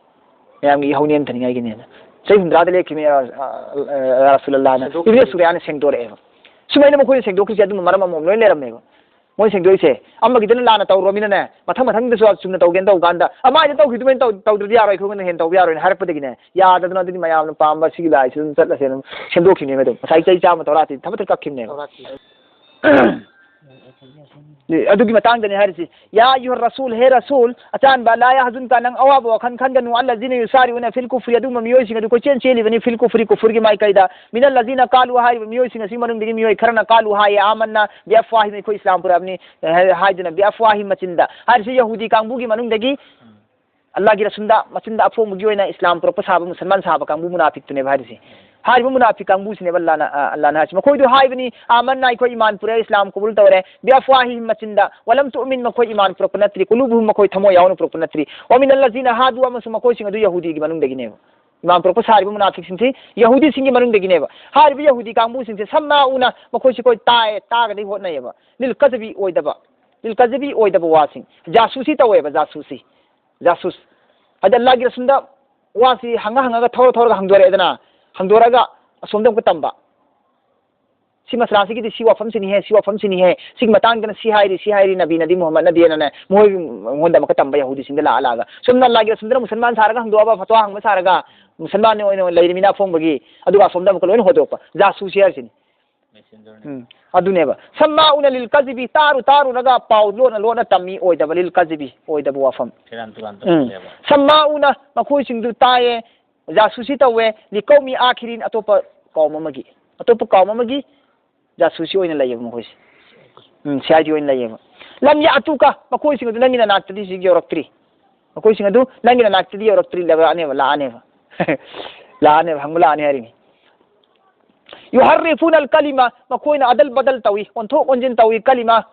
ꯃꯌꯥꯝꯒꯤ ꯏꯍꯧ ꯅꯦꯝꯊꯅꯤꯡꯉꯥꯏꯒꯤꯅꯦꯅ꯫ ꯆꯍꯤ ꯍꯨꯝꯗ꯭ꯔꯥꯗ ꯂꯦꯞꯈꯤꯕꯅꯤ, ꯌꯥ-, ꯑ, ꯑ, ꯌꯥ ꯔꯁꯨꯂꯜꯂꯥꯍꯅ꯫ ꯁꯦꯡꯗꯣꯛꯈꯤꯕꯅꯤ꯫ ꯏꯕꯅꯤ ꯁꯨꯔꯤꯌꯥꯅ ꯁꯦꯡꯗꯣꯔꯛꯑꯦꯕ꯫ ꯁꯨꯃꯥꯏꯅ ꯃꯈꯣꯏꯅ ꯁꯦꯡꯗꯣꯛꯈ꯭ꯔꯤꯁꯦ ꯑꯗꯨꯝꯕ ꯃꯔꯝ ꯑꯃꯃꯝ ꯂꯣꯏ ꯂꯩꯔꯝꯃꯦꯕ꯫ ꯃꯣꯏ ꯁꯦꯡꯗꯣꯛꯏꯁꯦ, ꯑꯃꯒꯤꯗꯅ ꯂꯥꯟꯅ ꯇꯧꯔꯨꯔꯃꯤꯅꯅꯦ, ꯃꯊꯪ ꯃꯊꯪꯗꯁꯨ ꯆꯨꯝꯅ ꯇꯧꯒꯦꯅ ꯇꯧꯕ ꯀꯥꯟꯗ, "ꯑꯃꯥꯏꯗ ꯇꯧꯈꯤꯗꯨꯃꯥꯏꯅ ꯇꯧ-, ꯇꯧꯗ꯭ꯔꯗꯤ ꯌꯥꯔꯣꯏ, ꯑꯩꯈꯣꯏꯉꯣꯟꯗ ꯍꯦꯟꯅ ꯇꯧꯕ ꯌꯥꯔꯣꯏꯅ" ꯍꯥꯏꯔꯛꯄꯗꯒꯤꯅꯦ, ꯌꯥꯗꯗꯅ ꯑꯗꯨꯗꯤ ꯃꯌꯥꯝꯅ ꯄꯥꯝꯕ ꯁꯤꯒꯤ ꯂꯥꯏꯁꯤ ꯑꯗꯨꯝ ꯆꯠꯂꯁꯦꯅ ꯑꯗꯨꯝ ꯁꯦꯝꯗꯣꯛꯈꯤꯕꯅꯦꯕ꯫ ꯑꯗꯨꯝ ꯉꯁꯥꯏ ꯆꯍꯤ ꯆꯥꯝꯃ ꯇꯧꯔꯥꯇꯤ ꯊꯕꯛꯇ ꯀꯛꯈꯤꯕꯅꯦꯕ꯫ ꯇꯧꯔꯥꯇꯤ꯫ ꯑꯗꯨꯒꯤ ꯃꯇꯥꯡꯗꯅꯦ ꯍꯥꯏꯔꯤꯁꯤ꯫ ꯌꯥ ꯑꯌꯨꯍ ꯔꯁꯨꯜ, ꯍꯦ ꯔꯁꯨꯜ ꯑꯆꯥꯟꯕ, ꯂꯥ ꯌꯥꯍꯖꯨꯟꯀ, ꯅꯪ ꯑꯋꯥꯕ ꯋꯥꯈꯜ ꯈꯟꯒꯅꯨ, ꯑꯜꯂꯖꯤꯅ ꯌꯨꯁꯥꯔꯤꯎꯅ ꯐꯤꯜ ꯀꯨꯐ꯭ꯔꯤ, ꯑꯗꯨꯒꯨꯝꯕ ꯃꯤꯑꯣꯏꯁꯤꯡ ꯑꯗꯨ ꯀꯣꯏꯆꯦꯟ ꯆꯦꯜꯂꯤꯕꯅꯤ, ꯐꯤꯜ ꯀꯨꯐ꯭ꯔꯤ, ꯀꯨꯐ꯭ꯔꯤꯒꯤ ꯃꯥꯏꯀꯩꯗ, ꯃꯤꯅꯜꯂꯖꯤꯅ ꯀꯥꯂꯨ ꯍꯥꯏꯔꯤꯕ ꯃꯤꯑꯣꯏꯁꯤꯡ ꯑꯁꯤꯒꯤ ꯃꯅꯨꯡꯗꯒꯤ ꯃꯤꯑꯣꯏ ꯈꯔꯅ ꯀꯥꯂꯨ ꯍꯥꯏꯌꯦ, ꯑꯃꯟꯅ ꯕꯤꯑꯐꯋꯥꯍꯤꯝ, ꯑꯩꯈꯣꯏ ꯏꯁꯂꯥꯝ ꯄꯨꯔꯛꯑꯕꯅꯤ ꯍꯥꯏꯗꯨꯅ ꯕꯤꯑꯐꯋꯥꯍꯤꯝ, ꯃꯆꯤꯟꯗ ꯍꯥꯏꯔꯤꯁꯤ ꯌꯍꯨꯗꯤ ꯀꯥꯡꯕꯨꯒꯤ ꯃꯅꯨꯡꯗꯒꯤ ꯑꯜꯂꯥꯍꯒꯤ ꯔꯁꯨꯜꯗ ꯃꯆꯤꯟꯗ ꯑꯐꯣꯡꯕꯒꯤ ꯑꯣꯏꯅ ꯏꯁꯂꯥꯝ ꯄꯨꯔꯛꯄ ꯁꯥꯕ, ꯃꯨꯁꯜꯃꯥꯟ ꯁꯥꯕ ꯀꯥꯡꯕꯨ ꯃꯨꯅꯥꯐꯤꯛꯇꯨꯅꯦꯕ ꯍꯥꯏꯔꯤꯁꯦ꯫ ꯍꯥꯏꯔꯤꯕ ꯃꯨꯅꯥꯐꯤꯛ ꯀꯥꯡꯕꯨꯁꯤꯅꯦꯕ ꯑꯜꯂꯥꯍꯅ, ꯑ, ꯑꯜꯂꯥꯍꯅ ꯍꯥꯏꯔꯤꯁꯦ꯫ ꯃꯈꯣꯏꯗꯨ ꯍꯥꯏꯕꯅꯤ, "ꯑꯥꯃꯟꯅ, ꯑꯩꯈꯣꯏ ꯏꯃꯥꯟ ꯄꯨꯔꯛꯑꯦ, ꯏꯁꯂꯥꯝ ꯀꯕꯨꯜ ꯇꯧꯔꯦ", ꯕꯤꯑꯐꯋꯥꯍꯤꯝ, ꯃꯆꯤꯟꯗ, "ꯋꯂꯝ ꯇꯨꯑꯃꯤꯟ", ꯃꯈꯣꯏ ꯏꯃꯥꯟ ꯄꯨꯔꯛꯄ ꯅꯠꯇ꯭ꯔꯤ, "ꯀꯨꯂꯨꯕꯨꯍꯨꯝ", ꯃꯈꯣꯏ ꯊꯃꯣꯏ ꯌꯥꯎꯅ ꯄꯨꯔꯛꯄ ꯅꯠꯇ꯭ꯔꯤ, "ꯋꯃꯤꯅꯜꯂꯖꯤꯅ ꯍꯥꯗꯨ", ꯑꯃꯁꯨꯡ ꯃꯈꯣꯏꯁꯤꯡ ꯑꯗꯨ ꯌꯍꯨꯗꯤꯒꯤ ꯃꯅꯨꯡꯗꯒꯤꯅꯦꯕ꯫ ꯏꯃꯥꯟ ꯄꯨꯔꯛꯄ ꯁꯥꯔꯤꯕ ꯃꯨꯅꯥꯐꯤꯛꯁꯤꯡꯁꯤ ꯌꯍꯨꯗꯤꯁꯤꯡꯒꯤ ꯃꯅꯨꯡꯗꯒꯤꯅꯦꯕ꯫ ꯍꯥꯏꯔꯤꯕ ꯌꯍꯨꯗꯤ ꯀꯥꯡꯕꯨꯁꯤꯡꯁꯦ ꯁꯝꯃꯥꯎꯅ, ꯃꯈꯣꯏꯁꯤ ꯑꯩꯈꯣꯏ ꯇꯥꯏꯌꯦ, ꯇꯥꯒꯗꯤ ꯍꯣꯠꯅꯩꯌꯦꯕ, ꯂꯤꯜ ꯀꯖꯤꯕꯤ, ꯑꯣꯏꯗꯕ, ꯂꯤꯜ ꯀꯖꯤꯕꯤ, ꯑꯣꯏꯗꯕ ꯋꯥꯁꯤꯡ, ꯖꯥꯁꯨꯁꯤ ꯇꯧꯋꯦꯕ, ꯖꯥꯁꯨꯁꯤ꯫ ꯖꯥꯁꯨꯁ꯫ ꯍꯥꯏꯗꯤ ꯑꯜꯂꯥꯍꯒꯤ ꯔꯁꯨꯜꯗ ꯋꯥꯁꯤ ꯍꯪꯉ ꯍꯪꯉꯒ, ꯊꯧꯔ ꯊꯧꯔꯒ ꯍꯪꯗꯣꯔꯛꯑꯦꯗꯅ, ꯍꯪꯗꯣꯔꯛꯑꯒ ꯑꯁꯣꯝꯗ ꯑꯃꯨꯛꯀ ꯇꯝꯕ꯫ "ꯁꯤ ꯃꯁꯂꯥꯁꯤꯒꯤꯗꯤ ꯁꯤ ꯋꯥꯐꯝꯁꯤꯅꯤꯍꯦ, ꯁꯤ ꯋꯥꯐꯝꯁꯤꯅꯤꯍꯦ, ꯁꯤꯒꯤ ꯃꯇꯥꯡꯗꯅ ꯁꯤ ꯍꯥꯏꯔꯤ, ꯁꯤ ꯍꯥꯏꯔꯤ, ꯅꯕꯤꯅꯗꯤ ꯃꯨꯍꯝꯃꯗꯅꯗꯤꯅ", ꯃꯣꯏ ꯃꯉꯣꯟꯗ ꯑꯃꯨꯛꯀ ꯇꯝꯕ ꯌꯍꯨꯗꯤꯁꯤꯡꯗ ꯂꯥꯛꯑ ꯂꯥꯛꯑꯒ꯫ ꯁꯣꯝꯅ ꯑꯜꯂꯥꯍꯒꯤ ꯔꯁꯨꯜꯗꯅ ꯃꯨꯁꯜꯃꯥꯟ ꯁꯥꯔꯒ ꯍꯪꯗꯣꯛꯑꯕ, ꯐꯇꯋꯥ ꯍꯪꯕ ꯁꯥꯔꯒ, ꯃꯨꯁꯜꯃꯥꯟ ꯑꯣꯏꯅ ꯂꯩꯔꯤꯃꯤꯅ ꯑꯐꯣꯡꯕꯒꯤ, ꯑꯗꯨꯒ ꯑꯁꯣꯝꯗ ꯑꯃꯨꯛꯀ ꯂꯣꯏꯅ ꯍꯣꯗꯣꯛꯄ꯫ ꯖꯥꯁꯨꯁꯤ ꯍꯥꯏꯔꯤꯁꯤꯅꯤ꯫ ꯎꯝ, ꯑꯗꯨꯅꯦꯕ꯫ ꯁꯝꯃꯥꯎꯅ ꯂꯤꯜ ꯀꯖꯤꯕꯤ, ꯇꯥꯔꯨ ꯇꯥꯔꯨꯔꯒ ꯄꯥꯎ ꯂꯣꯟꯅ ꯂꯣꯟꯅ ꯇꯝꯃꯤ, ꯑꯣꯏꯗꯕ, ꯂꯤꯜ ꯀꯖꯤꯕꯤ, ꯑꯣꯏꯗꯕ ꯋꯥꯐꯝ꯫ ꯁꯦꯔꯥꯟ ꯇꯨꯔꯥꯟ ꯎꯝ꯫ ꯇꯧꯁꯜꯂꯦꯕ꯫ ꯁꯝꯃꯥꯎꯅ ꯃꯈꯣꯏꯁꯤꯡꯗꯨ ꯇꯥꯏꯌꯦ, ꯖꯥꯁꯨꯁꯤ ꯇꯧꯋꯦ, ꯂꯤꯀꯧꯃꯤ ꯑꯥꯈꯤꯔꯤꯟ, ꯑꯇꯣꯞꯄ ꯀꯧꯝ ꯑꯃꯒꯤ, ꯑꯇꯣꯞꯄ ꯀꯧꯝ ꯑꯃꯒꯤ ꯖꯥꯁꯨꯁꯤ ꯑꯣꯏꯅ ꯂꯩꯌꯦꯕ ꯃꯈꯣꯏꯁꯦ꯫ ꯎꯝ, ꯁꯤ ꯑꯥꯏ ꯗꯤ ꯑꯣꯏꯅ ꯂꯩꯌꯦꯕ꯫ ꯂꯝ ꯌꯥꯇꯨꯀ, ꯃꯈꯣꯏꯁꯤꯡ ꯑꯗꯨ ꯅꯪꯒꯤ ꯅꯅꯥꯛꯇꯗꯤ ꯍꯧꯖꯤꯛ ꯌꯧꯔꯛꯇ꯭ꯔꯤ꯫ ꯃꯈꯣꯏꯁꯤꯡ ꯑꯗꯨ ꯅꯪꯒꯤ ꯅꯅꯥꯛꯇꯗꯤ ꯌꯧꯔꯛꯇ꯭ꯔꯤ, ꯂꯥꯛꯑꯅꯦꯕ, ꯂꯥꯛꯑꯅꯦꯕ꯫ ꯂꯥꯛꯑꯅꯦꯕ, ꯍꯪꯕ ꯂꯥꯛꯑꯅꯤ ꯍꯥꯏꯔꯤꯅꯤ꯫ ꯌꯨꯍꯔꯔꯤꯐꯨꯅ ꯑꯜ ꯀꯂꯤꯃ, ꯃꯈꯣꯏꯅ ꯑꯗꯜ ꯕꯗꯜ ꯇꯧꯏ, ꯑꯣꯟꯊꯣꯛ ꯑꯣꯟꯁꯤꯟ ꯇꯧꯏ, ꯀꯂꯤꯃ,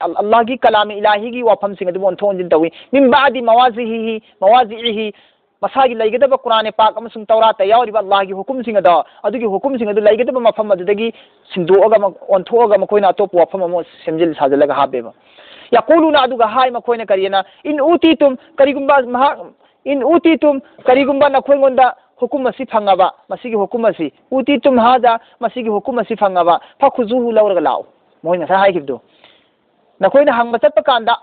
ꯑꯜ-, ꯑꯜꯂꯥꯍꯒꯤ ꯀꯂꯥꯃꯤ ꯏꯂꯥꯍꯤꯒꯤ ꯋꯥꯐꯝꯁꯤꯡ ꯑꯗꯨꯕꯨ ꯑꯣꯟꯊꯣꯛ ꯑꯣꯟꯁꯤꯟ ꯇꯧꯏ꯫ ꯃꯤꯟ ꯕꯥꯗꯤ ꯃꯋꯥꯖꯤꯍꯤꯍꯤ, ꯃꯋꯥꯖꯤꯏꯍꯤ, ꯃꯁꯥꯒꯤ ꯂꯩꯒꯗꯕ ꯀꯨꯔꯥꯟ ꯄꯥꯛ ꯑꯃꯁꯨꯡ ꯇꯧꯔꯥꯠꯇ ꯌꯥꯎꯔꯤꯕ ꯑꯜꯂꯥꯍꯒꯤ ꯍꯨꯀꯨꯝꯁꯤꯡ ꯑꯗꯣ, ꯑꯗꯨꯒꯤ ꯍꯨꯀꯨꯝꯁꯤꯡ ꯑꯗꯨ ꯂꯩꯒꯗꯕ ꯃꯐꯝ ꯑꯗꯨꯗꯒꯤ ꯁꯤꯟꯗꯣꯛꯑꯒ, ꯑꯃ ꯑꯣꯟꯊꯣꯛꯑꯒ ꯃꯈꯣꯏꯅ ꯑꯇꯣꯞꯄ ꯋꯥꯐꯝ ꯑꯃ ꯁꯦꯝꯖꯤꯜ ꯁꯥꯖꯤꯜꯂꯒ ꯍꯥꯞꯄꯦꯕ꯫ ꯌꯥꯀꯨꯂꯨꯅ, ꯑꯗꯨꯒ ꯍꯥꯏ ꯃꯈꯣꯏꯅ ꯀꯔꯤꯅ, "ꯏꯟ ꯎꯇꯤꯇꯨꯝ", ꯀꯔꯤꯒꯨꯝꯕ ꯃꯍꯥꯛ, "ꯏꯟ ꯎꯇꯤꯇꯨꯝ", ꯀꯔꯤꯒꯨꯝꯕ ꯅꯈꯣꯏꯉꯣꯟꯗ ꯍꯨꯀꯨꯝ ꯑꯁꯤ ꯐꯪꯉꯕ, ꯃꯁꯤꯒꯤ ꯍꯨꯀꯨꯝ ꯑꯁꯤ, "ꯎꯇꯤꯇꯨꯝ ꯍꯥꯗ", ꯃꯁꯤꯒꯤ ꯍꯨꯀꯨꯝ ꯑꯁꯤ ꯐꯪꯉꯕ, "ꯐꯈꯨꯖꯨꯍꯨ", ꯂꯧꯔꯒ ꯂꯥꯛꯎ꯫ ꯃꯈꯣꯏꯅ ꯉꯁꯥꯏ ꯍꯥꯏꯈꯤꯕꯗꯣ, ꯅꯈꯣꯏꯅ ꯍꯪꯕ ꯆꯠꯄ ꯀꯥꯟꯗ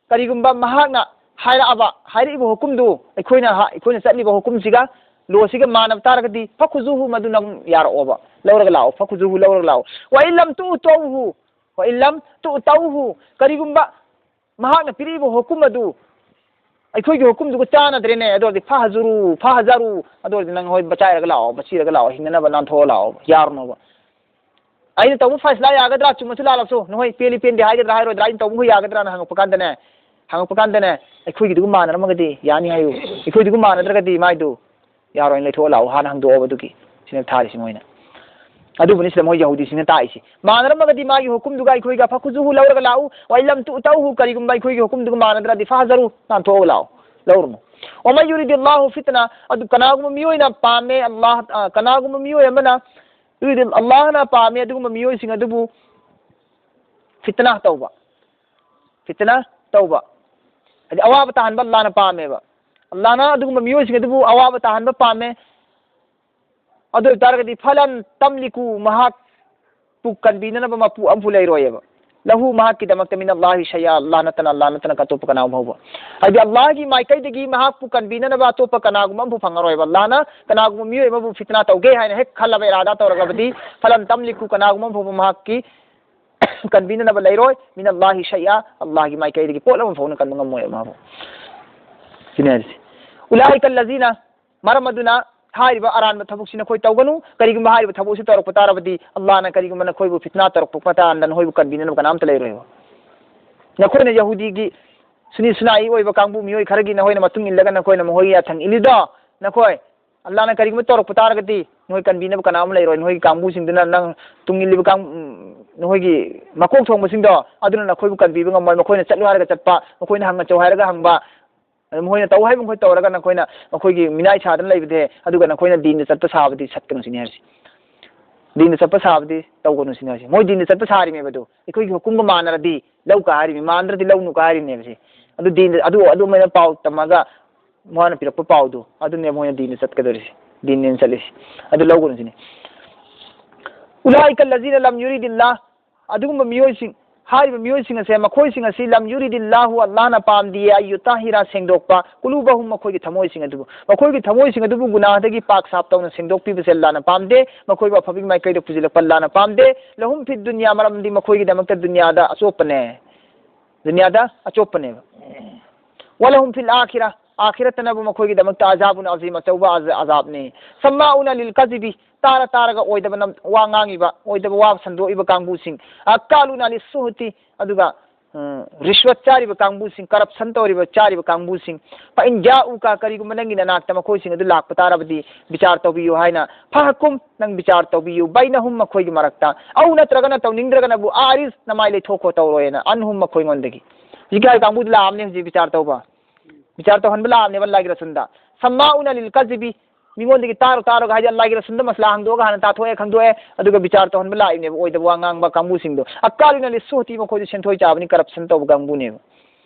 ꯀꯔꯤꯒꯨꯝꯕ ꯃꯍꯥꯛꯅ ꯍꯥꯏꯔꯛꯑꯕ, ꯍꯥꯏꯔꯛꯏꯕ ꯍꯨꯀꯨꯝꯗꯨ ꯑꯩꯈꯣꯏꯅ ꯍ-, ꯑꯩꯈꯣꯏꯅ ꯆꯠꯂꯤꯕ ꯍꯨꯀꯨꯝꯁꯤꯒ, ꯂꯣꯁꯤꯒ ꯃꯥꯟꯅꯕ ꯇꯥꯔꯒꯗꯤ, "ꯐꯈꯨꯖꯨꯍꯨ", ꯃꯗꯨ ꯅꯪ ꯌꯥꯔꯛꯑꯣꯕ, ꯂꯧꯔꯒ ꯂꯥꯛꯑꯣ, "ꯐꯈꯨꯖꯨꯍꯨ", ꯂꯧꯔꯒ ꯂꯥꯛꯑꯣ꯫ "ꯋꯥ ꯏꯜ ꯂꯝ ꯇꯨꯇꯧꯍꯨ", ꯋꯥ ꯏꯟ ꯂꯝ ꯇꯨ ꯇꯧꯍꯨ, ꯀꯔꯤꯒꯨꯝꯕ ꯃꯍꯥꯛꯅ ꯄꯤꯔꯛꯏꯕ ꯍꯨꯀꯨꯝ ꯑꯗꯨ ꯑꯩꯈꯣꯏꯒꯤ ꯍꯨꯀꯨꯝꯗꯨꯒ ꯆꯥꯟꯅꯗ꯭ꯔꯦꯅꯦ, ꯑꯗꯨ ꯑꯣꯏꯔꯗꯤ ꯐꯍꯖꯨꯔꯨ, ꯐꯍꯖꯔꯨ, ꯑꯗꯨ ꯑꯣꯏꯔꯗꯤ ꯅꯪ ꯍꯣꯏ ꯃꯆꯥꯏꯔꯒ ꯂꯥꯛꯑꯣ, ꯃꯆꯤꯔꯒ ꯂꯥꯛꯑꯣ, ꯍꯤꯡꯅꯅꯕ ꯅꯥꯟꯊꯣꯛꯑ ꯂꯥꯛꯑꯣ, ꯌꯥꯔꯨꯅꯣꯕ꯫ ꯑꯩꯅ ꯇꯧꯕ ꯐꯩꯁꯂꯥ ꯌꯥꯒꯗ꯭ꯔꯥ, ꯆꯨꯝꯃꯁꯨ ꯂꯥꯜꯂꯁꯨ, ꯅꯈꯣꯏ ꯄꯦꯜꯂꯤ ꯄꯦꯟꯗꯦ ꯍꯥꯏꯒꯗ꯭ꯔꯥ ꯍꯥꯏꯔꯣꯏꯗ꯭ꯔꯥ, ꯑꯩꯅ ꯇꯧꯕ ꯌꯥꯒꯗ꯭ꯔꯥꯅ ꯍꯪꯉꯛꯄ ꯀꯥꯟꯗꯅꯦ, ꯍꯪꯉꯛꯄ ꯀꯥꯟꯗꯅꯦ, ꯑꯩꯈꯣꯏꯒꯤꯗꯨꯒ ꯃꯥꯟꯅꯔꯝꯃꯒꯗꯤ ꯌꯥꯅꯤ ꯍꯥꯏꯌꯨ, ꯑꯩꯈꯣꯏꯗꯨꯒ ꯃꯥꯟꯅꯗ꯭ꯔꯒꯗꯤ ꯃꯥꯏꯗꯨ ꯌꯥꯔꯣꯏꯅ ꯂꯩꯊꯣꯛꯑ ꯂꯥꯛꯑꯣ ꯍꯥꯟꯅ ꯍꯪꯗꯣꯛꯑꯣꯕ꯫ ꯑꯗꯨꯒꯤ ꯁꯤꯅ ꯊꯥꯔꯤꯁꯤ ꯃꯣꯏꯅ꯫ ꯑꯗꯨꯕꯨꯅꯤ ꯁꯤꯗ ꯃꯣꯏ ꯌꯍꯨꯗꯤꯁꯤꯡꯅ ꯇꯥꯛꯏꯁꯤ꯫ ꯃꯥꯟꯅꯔꯝꯃꯒꯗꯤ ꯃꯥꯒꯤ ꯍꯨꯀꯨꯝꯗꯨꯒ ꯑꯩꯈꯣꯏꯒ ꯐꯈꯨꯖꯨꯍꯨ ꯂꯧꯔꯒ ꯂꯥꯛꯎ꯫ ꯋꯥꯏ ꯂꯝ ꯇꯨ ꯇꯧꯍꯨ, ꯀꯔꯤꯒꯨꯝꯕ ꯑꯩꯈꯣꯏꯒꯤ ꯍꯨꯀꯨꯝꯗꯨꯒ ꯃꯥꯟꯅꯗ꯭ꯔꯗꯤ ꯐꯍꯖꯔꯨ, ꯅꯥꯟꯊꯣꯛꯑꯒ ꯂꯥꯛꯑꯣ, ꯂꯧꯔꯨꯅꯨ꯫ ꯋꯥꯃꯟ ꯌꯨꯔꯤꯗꯤꯜꯂꯥꯍꯨ ꯐꯤꯠꯅ, ꯑꯗꯨ ꯀꯅꯥꯒꯨꯝꯕ ꯃꯤꯑꯣꯏꯅ ꯄꯥꯝꯃꯦ, ꯑꯜꯂꯥꯍ, ꯑ, ꯀꯅꯥꯒꯨꯝꯕ ꯃꯤꯑꯣꯏ ꯑꯃꯅ ꯌꯨꯔꯤꯗꯤꯜ-, ꯑꯜꯂꯥꯍꯅ ꯄꯥꯝꯃꯦ ꯑꯗꯨꯒꯨꯝꯕ ꯃꯤꯑꯣꯏꯁꯤꯡ ꯑꯗꯨꯕꯨ ꯐꯤꯠꯅ ꯇꯧꯕ, ꯐꯤꯠꯅ ꯇꯧꯕ, ꯍꯥꯏꯗꯤ ꯑꯋꯥꯕ ꯇꯥꯍꯟꯕ ꯑꯜꯂꯥꯍꯅ ꯄꯥꯝꯃꯦꯕ꯫ ꯑꯜꯂꯥꯍꯅ ꯑꯗꯨꯒꯨꯝꯕ ꯃꯤꯑꯣꯏꯁꯤꯡ ꯑꯗꯨꯕꯨ ꯑꯋꯥꯕ ꯇꯥꯍꯟꯕ ꯄꯥꯝꯃꯦ꯫ ꯑꯗꯨ ꯑꯣꯏꯕ ꯇꯥꯔꯒꯗꯤ ꯐꯂꯟ ꯇꯝꯂꯤꯀꯨ, ꯃꯍꯥꯛꯄꯨ ꯀꯟꯕꯤꯅꯅꯕ ꯃꯄꯨ ꯑꯃꯐꯥꯎ ꯂꯩꯔꯣꯏꯑꯕ꯫ ꯂꯍꯨ, ꯃꯍꯥꯛꯀꯤꯗꯃꯛꯇ, ꯃꯤꯅ ꯑꯜꯂꯥꯍꯤ ꯁꯩꯌꯥ, ꯑꯜꯂꯥꯍ ꯅꯠꯇꯅ, ꯑꯜꯂꯥꯍ ꯅꯠꯇꯅ ꯑꯇꯣꯞꯄ ꯀꯅꯥꯒꯨꯝꯕ ꯐꯥꯎꯕ, ꯍꯥꯏꯗꯤ ꯑꯜꯂꯥꯍꯒꯤ ꯃꯥꯏꯀꯩꯗꯒꯤ ꯃꯍꯥꯛꯄꯨ ꯀꯟꯕꯤꯅꯅꯕ ꯑꯇꯣꯞꯄ ꯀꯅꯥꯒꯨꯝꯕ ꯑꯃꯐꯥꯎ ꯐꯪꯉꯔꯣꯏꯕ꯫ ꯑꯜꯂꯥꯍꯅ ꯀꯅꯥꯒꯨꯝꯕ ꯃꯤꯑꯣꯏ ꯑꯃꯕꯨ ꯐꯤꯠꯅꯥ ꯇꯧꯒꯦ ꯍꯥꯏꯅ ꯍꯦꯛ ꯈꯜꯂꯕ, ꯏꯔꯥꯗꯥ ꯇꯧꯔꯒꯕꯗꯤ, ꯐꯂꯟ ꯇꯝꯂꯤꯀꯨ, ꯀꯅꯥꯒꯨꯝꯕ ꯑꯃ ꯐꯥꯎꯕ ꯃꯍꯥꯛꯀꯤ ꯀꯟꯕꯤꯅꯅꯕ ꯂꯩꯔꯣꯏ꯫ ꯃꯤꯅ ꯑꯜꯂꯥꯍꯤ ꯁꯩꯌꯥ, ꯑꯜꯂꯥꯍꯒꯤ ꯃꯥꯏꯀꯩꯗꯒꯤ ꯄꯣꯠ ꯑꯃ ꯐꯥꯎꯅ ꯀꯟꯕ ꯉꯝꯃꯣꯏ ꯃꯥꯕꯨ꯫ ꯁꯤꯅꯤ ꯍꯥꯏꯔꯤꯁꯤ꯫ ꯎꯂꯥꯏꯀ ꯂꯖꯤꯅ, ꯃꯔꯝ ꯑꯗꯨꯅ ꯍꯥꯏꯔꯤꯕ ꯑꯔꯥꯟꯕ ꯊꯕꯛꯁꯤ ꯅꯈꯣꯏ ꯇꯧꯒꯅꯨ꯫ ꯀꯔꯤꯒꯨꯝꯕ ꯍꯥꯏꯔꯤꯕ ꯊꯕꯛꯁꯤ ꯇꯧꯔꯛꯄ ꯇꯥꯔꯕꯗꯤ, ꯑꯜꯂꯥꯍꯅ ꯀꯔꯤꯒꯨꯝꯕ ꯅꯈꯣꯏꯕꯨ ꯐꯤꯠꯅꯥ ꯇꯧꯔꯛꯄ ꯃꯇꯥꯡꯗ ꯅꯈꯣꯏꯕꯨ ꯀꯟꯕꯤꯅꯅꯕ ꯀꯅꯥꯝꯇ ꯂꯩꯔꯣꯏꯕ꯫ ꯅꯈꯣꯏꯅ ꯌꯍꯨꯗꯤꯒꯤ ꯁꯨꯅꯤ ꯁꯨꯅꯥꯏ ꯑꯣꯏꯕ ꯀꯥꯡꯕꯨ ꯃꯤꯑꯣꯏ ꯈꯔꯒꯤ ꯅꯈꯣꯏꯅ ꯃꯇꯨꯡ ꯏꯜꯂꯒ ꯅꯈꯣꯏꯅ ꯃꯈꯣꯏꯒꯤ ꯌꯥꯊꯪ ꯏꯜꯂꯤꯗꯣ, ꯅꯈꯣꯏ ꯑꯜꯂꯥꯍꯅ ꯀꯔꯤꯒꯨꯝꯕ ꯇꯧꯔꯛꯄ ꯇꯥꯔꯒꯗꯤ, ꯅꯈꯣꯏ ꯀꯟꯕꯤꯅꯕ ꯀꯅꯥ ꯑꯃ ꯂꯩꯔꯣꯏ꯫ ꯅꯈꯣꯏꯒꯤ ꯀꯥꯡꯕꯨꯁꯤꯡꯗꯨꯅ, ꯅꯪ ꯇꯨꯡ ꯏꯜꯂꯤꯕ ꯀꯥꯡ-, ꯎꯝ, ꯅꯈꯣꯏꯒꯤ ꯃꯀꯣꯛ ꯊꯣꯡꯕꯁꯤꯡꯗꯣ, ꯑꯗꯨꯅ ꯅꯈꯣꯏꯕꯨ ꯀꯟꯕꯤꯕ ꯉꯝꯃꯣꯏ꯫ ꯃꯈꯣꯏꯅ ꯆꯠꯂꯨ ꯍꯥꯏꯔꯒ ꯆꯠꯄ, ꯃꯈꯣꯏꯅ ꯍꯪꯉꯆꯧ ꯍꯥꯏꯔꯒ ꯍꯪꯕ, ꯑꯗꯨ ꯃꯈꯣꯏꯅ ꯇꯧ ꯍꯥꯏꯕ ꯃꯈꯣꯏ ꯇꯧꯔꯒ ꯅꯈꯣꯏꯅ ꯃꯈꯣꯏꯒꯤ ꯃꯤꯅꯥꯏ ꯁꯥꯗꯅ ꯂꯩꯕꯗꯤ, ꯑꯗꯨꯒ ꯅꯈꯣꯏꯅ ꯗꯤꯟꯗ ꯆꯠꯄ ꯁꯥꯕꯗꯤ ꯁꯠꯀꯅꯨ ꯁꯤꯅꯤ ꯍꯥꯏꯔꯤꯁꯤ꯫ ꯗꯤꯟꯗ ꯆꯠꯄ ꯁꯥꯕꯗꯤ ꯇꯧꯒꯅꯨ ꯁꯤꯅꯤ ꯍꯥꯏꯔꯤꯁꯤ꯫ ꯃꯣꯏ ꯗꯤꯟꯗ ꯆꯠꯄ ꯁꯥꯔꯤꯃꯦꯕ ꯑꯗꯨ꯫ ꯑꯩꯈꯣꯏꯒꯤ ꯍꯨꯀꯨꯝꯒ ꯃꯥꯟꯅꯔꯗꯤ ꯂꯧ ꯀꯥ ꯍꯥꯏꯔꯤꯃꯤ, ꯃꯥꯟꯅꯗ꯭ꯔꯗꯤ ꯂꯧꯅꯨ ꯀꯥ ꯍꯥꯏꯔꯤꯃꯦꯕ ꯁꯤ꯫ ꯑꯗꯨ ꯗꯤꯟꯗ, ꯑꯗꯨ, ꯑꯗꯨꯃꯥꯏꯅ ꯄꯥꯎ ꯇꯝꯃꯒ ꯃꯥꯅ ꯄꯤꯔꯛꯄ ꯄꯥꯎꯗꯨ, ꯑꯗꯨꯅꯦ ꯃꯣꯏꯅ ꯗꯤꯟꯗ ꯆꯠꯀꯗꯧꯔꯤꯁꯤ, ꯗꯤꯟꯅꯦꯅ ꯆꯠꯂꯤꯁꯤ꯫ ꯑꯗꯨ ꯂꯧꯒꯅꯨ ꯁꯤꯅꯤ꯫ ꯎꯂꯥꯏꯀ ꯂꯖꯤꯅ ꯂꯝ ꯌꯨꯔꯤꯗꯤꯜꯂꯥ, ꯑꯗꯨꯒꯨꯝꯕ ꯃꯤꯑꯣꯏꯁꯤꯡ, ꯍꯥꯏꯔꯤꯕ ꯃꯤꯑꯣꯏꯁꯤꯡ ꯑꯁꯦ, ꯃꯈꯣꯏꯁꯤꯡ ꯑꯁꯤ ꯂꯝ ꯌꯨꯔꯤꯗꯤꯜꯂꯥꯍꯨ, ꯑꯜꯂꯥꯍꯅ ꯄꯥꯝꯗꯤꯌꯦ, ꯑꯟ ꯌꯨꯇꯥꯍꯤꯔꯥ, ꯁꯦꯡꯗꯣꯛꯄ, ꯀꯨꯂꯨꯕꯍꯨꯝ, ꯃꯈꯣꯏꯒꯤ ꯊꯃꯣꯏꯁꯤꯡ ꯑꯗꯨꯕꯨ꯫ ꯃꯈꯣꯏꯒꯤ ꯊꯃꯣꯏꯁꯤꯡ ꯑꯗꯨꯕꯨ ꯒꯨꯅꯥꯍꯗꯒꯤ ꯄꯥꯛ ꯁꯥꯞ ꯇꯧꯅ ꯁꯦꯡꯗꯣꯛꯄꯤꯕꯁꯦ ꯑꯜꯂꯥꯍꯅ ꯄꯥꯝꯗꯦ꯫ ꯃꯈꯣꯏꯕꯨ ꯑꯐꯕꯒꯤ ꯃꯥꯏꯀꯩꯗ ꯄꯨꯁꯤꯜꯂꯛꯄ ꯑꯜꯂꯥꯍꯅ ꯄꯥꯝꯗꯦ꯫ ꯂꯍꯨꯝ ꯐꯤꯗ ꯗꯨꯅꯤꯌꯥ, ꯃꯔꯝꯗꯤ ꯃꯈꯣꯏꯒꯤꯗꯃꯛꯇ ꯗꯨꯅꯤꯌꯥꯗ ꯑꯆꯣꯞꯄꯅꯦ꯫ ꯗꯨꯅꯤꯌꯥꯗ ꯑꯆꯣꯞꯄꯅꯦꯕ꯫ ꯋꯂꯍꯨꯝ ꯐꯤꯜ ꯑꯥꯈꯤꯔꯥ, ꯑꯥꯈꯤꯔꯥꯠꯇꯅꯕꯨ ꯃꯈꯣꯏꯒꯤꯗꯃꯛꯇ ꯑꯖꯥꯕꯨꯟ ꯑꯖꯤꯝ, ꯑꯆꯧꯕ ꯑꯖ-, ꯑꯖꯥꯕꯅꯤ꯫ ꯁꯝꯃꯥꯎꯅ ꯂꯤꯜ ꯀꯥꯖꯤꯕꯤ, ꯇꯥꯔ ꯇꯥꯔꯒ ꯑꯣꯏꯗꯕ ꯅꯝ-, ꯋꯥ ꯉꯥꯡꯉꯤꯕ, ꯑꯣꯏꯗꯕ ꯋꯥ ꯁꯟꯗꯣꯛꯏꯕ ꯀꯥꯡꯕꯨꯁꯤꯡ꯫ ꯑꯛꯀꯥꯂꯨꯅ ꯂꯤꯁꯨꯍꯨꯇꯤ, ꯑꯗꯨꯒ, ꯎꯝ, ꯔꯤꯁꯋꯠ ꯆꯥꯔꯤꯕ ꯀꯥꯡꯕꯨꯁꯤꯡ, corruption ꯇꯧꯔꯤꯕ, ꯆꯥꯔꯤꯕ ꯀꯥꯡꯕꯨꯁꯤꯡ꯫ ꯐ ꯏꯟ ꯖꯥꯎꯀ, ꯀꯔꯤꯒꯨꯝꯕ ꯅꯪꯒꯤ ꯅꯅꯥꯛꯇ ꯃꯈꯣꯏꯁꯤꯡ ꯑꯗꯨ ꯂꯥꯛꯄ ꯇꯥꯔꯕꯗꯤ, ꯕꯤꯆꯥꯔ ꯇꯧꯕꯤꯌꯨ ꯍꯥꯏꯅ꯫ ꯐꯍꯀꯨꯝ, ꯅꯪ ꯕꯤꯆꯥꯔ ꯇꯧꯕꯤꯌꯨ, ꯕꯩꯅꯍꯨꯝ, ꯃꯈꯣꯏꯒꯤ ꯃꯔꯛꯇ꯫ ꯑꯧ, ꯅꯠꯇ꯭ꯔꯒꯅ ꯇꯧꯅꯤꯡꯗ꯭ꯔꯒꯅꯕꯨ, ꯑꯥꯔꯤꯖ, ꯅꯃꯥꯏ ꯂꯩꯊꯣꯛꯈꯣ, ꯇꯧꯔꯣꯏꯅ꯫ ꯑꯟꯍꯨꯝ, ꯃꯈꯣꯏꯉꯣꯟꯗꯒꯤ꯫ ꯍꯧꯖꯤꯛꯀꯤ ꯍꯥꯏ ꯀꯥꯡꯕꯨꯗꯨ ꯂꯥꯛꯑꯝꯅꯦ ꯍꯧꯖꯤꯛ ꯕꯤꯆꯥꯔ ꯇꯧꯕ꯫ ꯕꯤꯆꯥꯔ ꯇꯧꯍꯟꯕ ꯂꯥꯛꯑꯕꯅꯦꯕ ꯑꯜꯂꯥꯍꯒꯤ ꯔꯁꯨꯜꯗ꯫ ꯁꯝꯃꯥꯎꯅ ꯂꯤꯜ ꯀꯥꯖꯤꯕꯤ, ꯃꯤꯉꯣꯟꯗꯒꯤ ꯇꯥꯔꯣ ꯇꯥꯔꯣꯒ ꯍꯥꯏꯗꯤ ꯑꯜꯂꯥꯍꯒꯤ ꯔꯁꯨꯜꯗ ꯃꯁꯂꯥ ꯍꯪꯗꯣꯛꯑꯒ ꯍꯥꯟꯅ ꯇꯥꯊꯣꯛꯑꯦ ꯈꯪꯗꯣꯛꯑꯦ, ꯑꯗꯨꯒ ꯕꯤꯆꯥꯔ ꯇꯧꯍꯟꯕ ꯂꯥꯛꯏꯕꯅꯦꯕ ꯑꯣꯏꯗꯕ ꯋꯥ ꯉꯥꯡꯕ ꯀꯥꯡꯕꯨꯁꯤꯡꯗꯣ꯫ ꯑꯛꯀꯥꯂꯨꯅ ꯂꯤꯁꯨꯍꯨꯇꯤ, ꯃꯈꯣꯏꯗꯣ ꯁꯦꯟꯊꯣꯏ ꯆꯥꯕꯅꯤ, corruption ꯇꯧꯕ ꯀꯥꯡꯕꯨꯅꯦꯕ꯫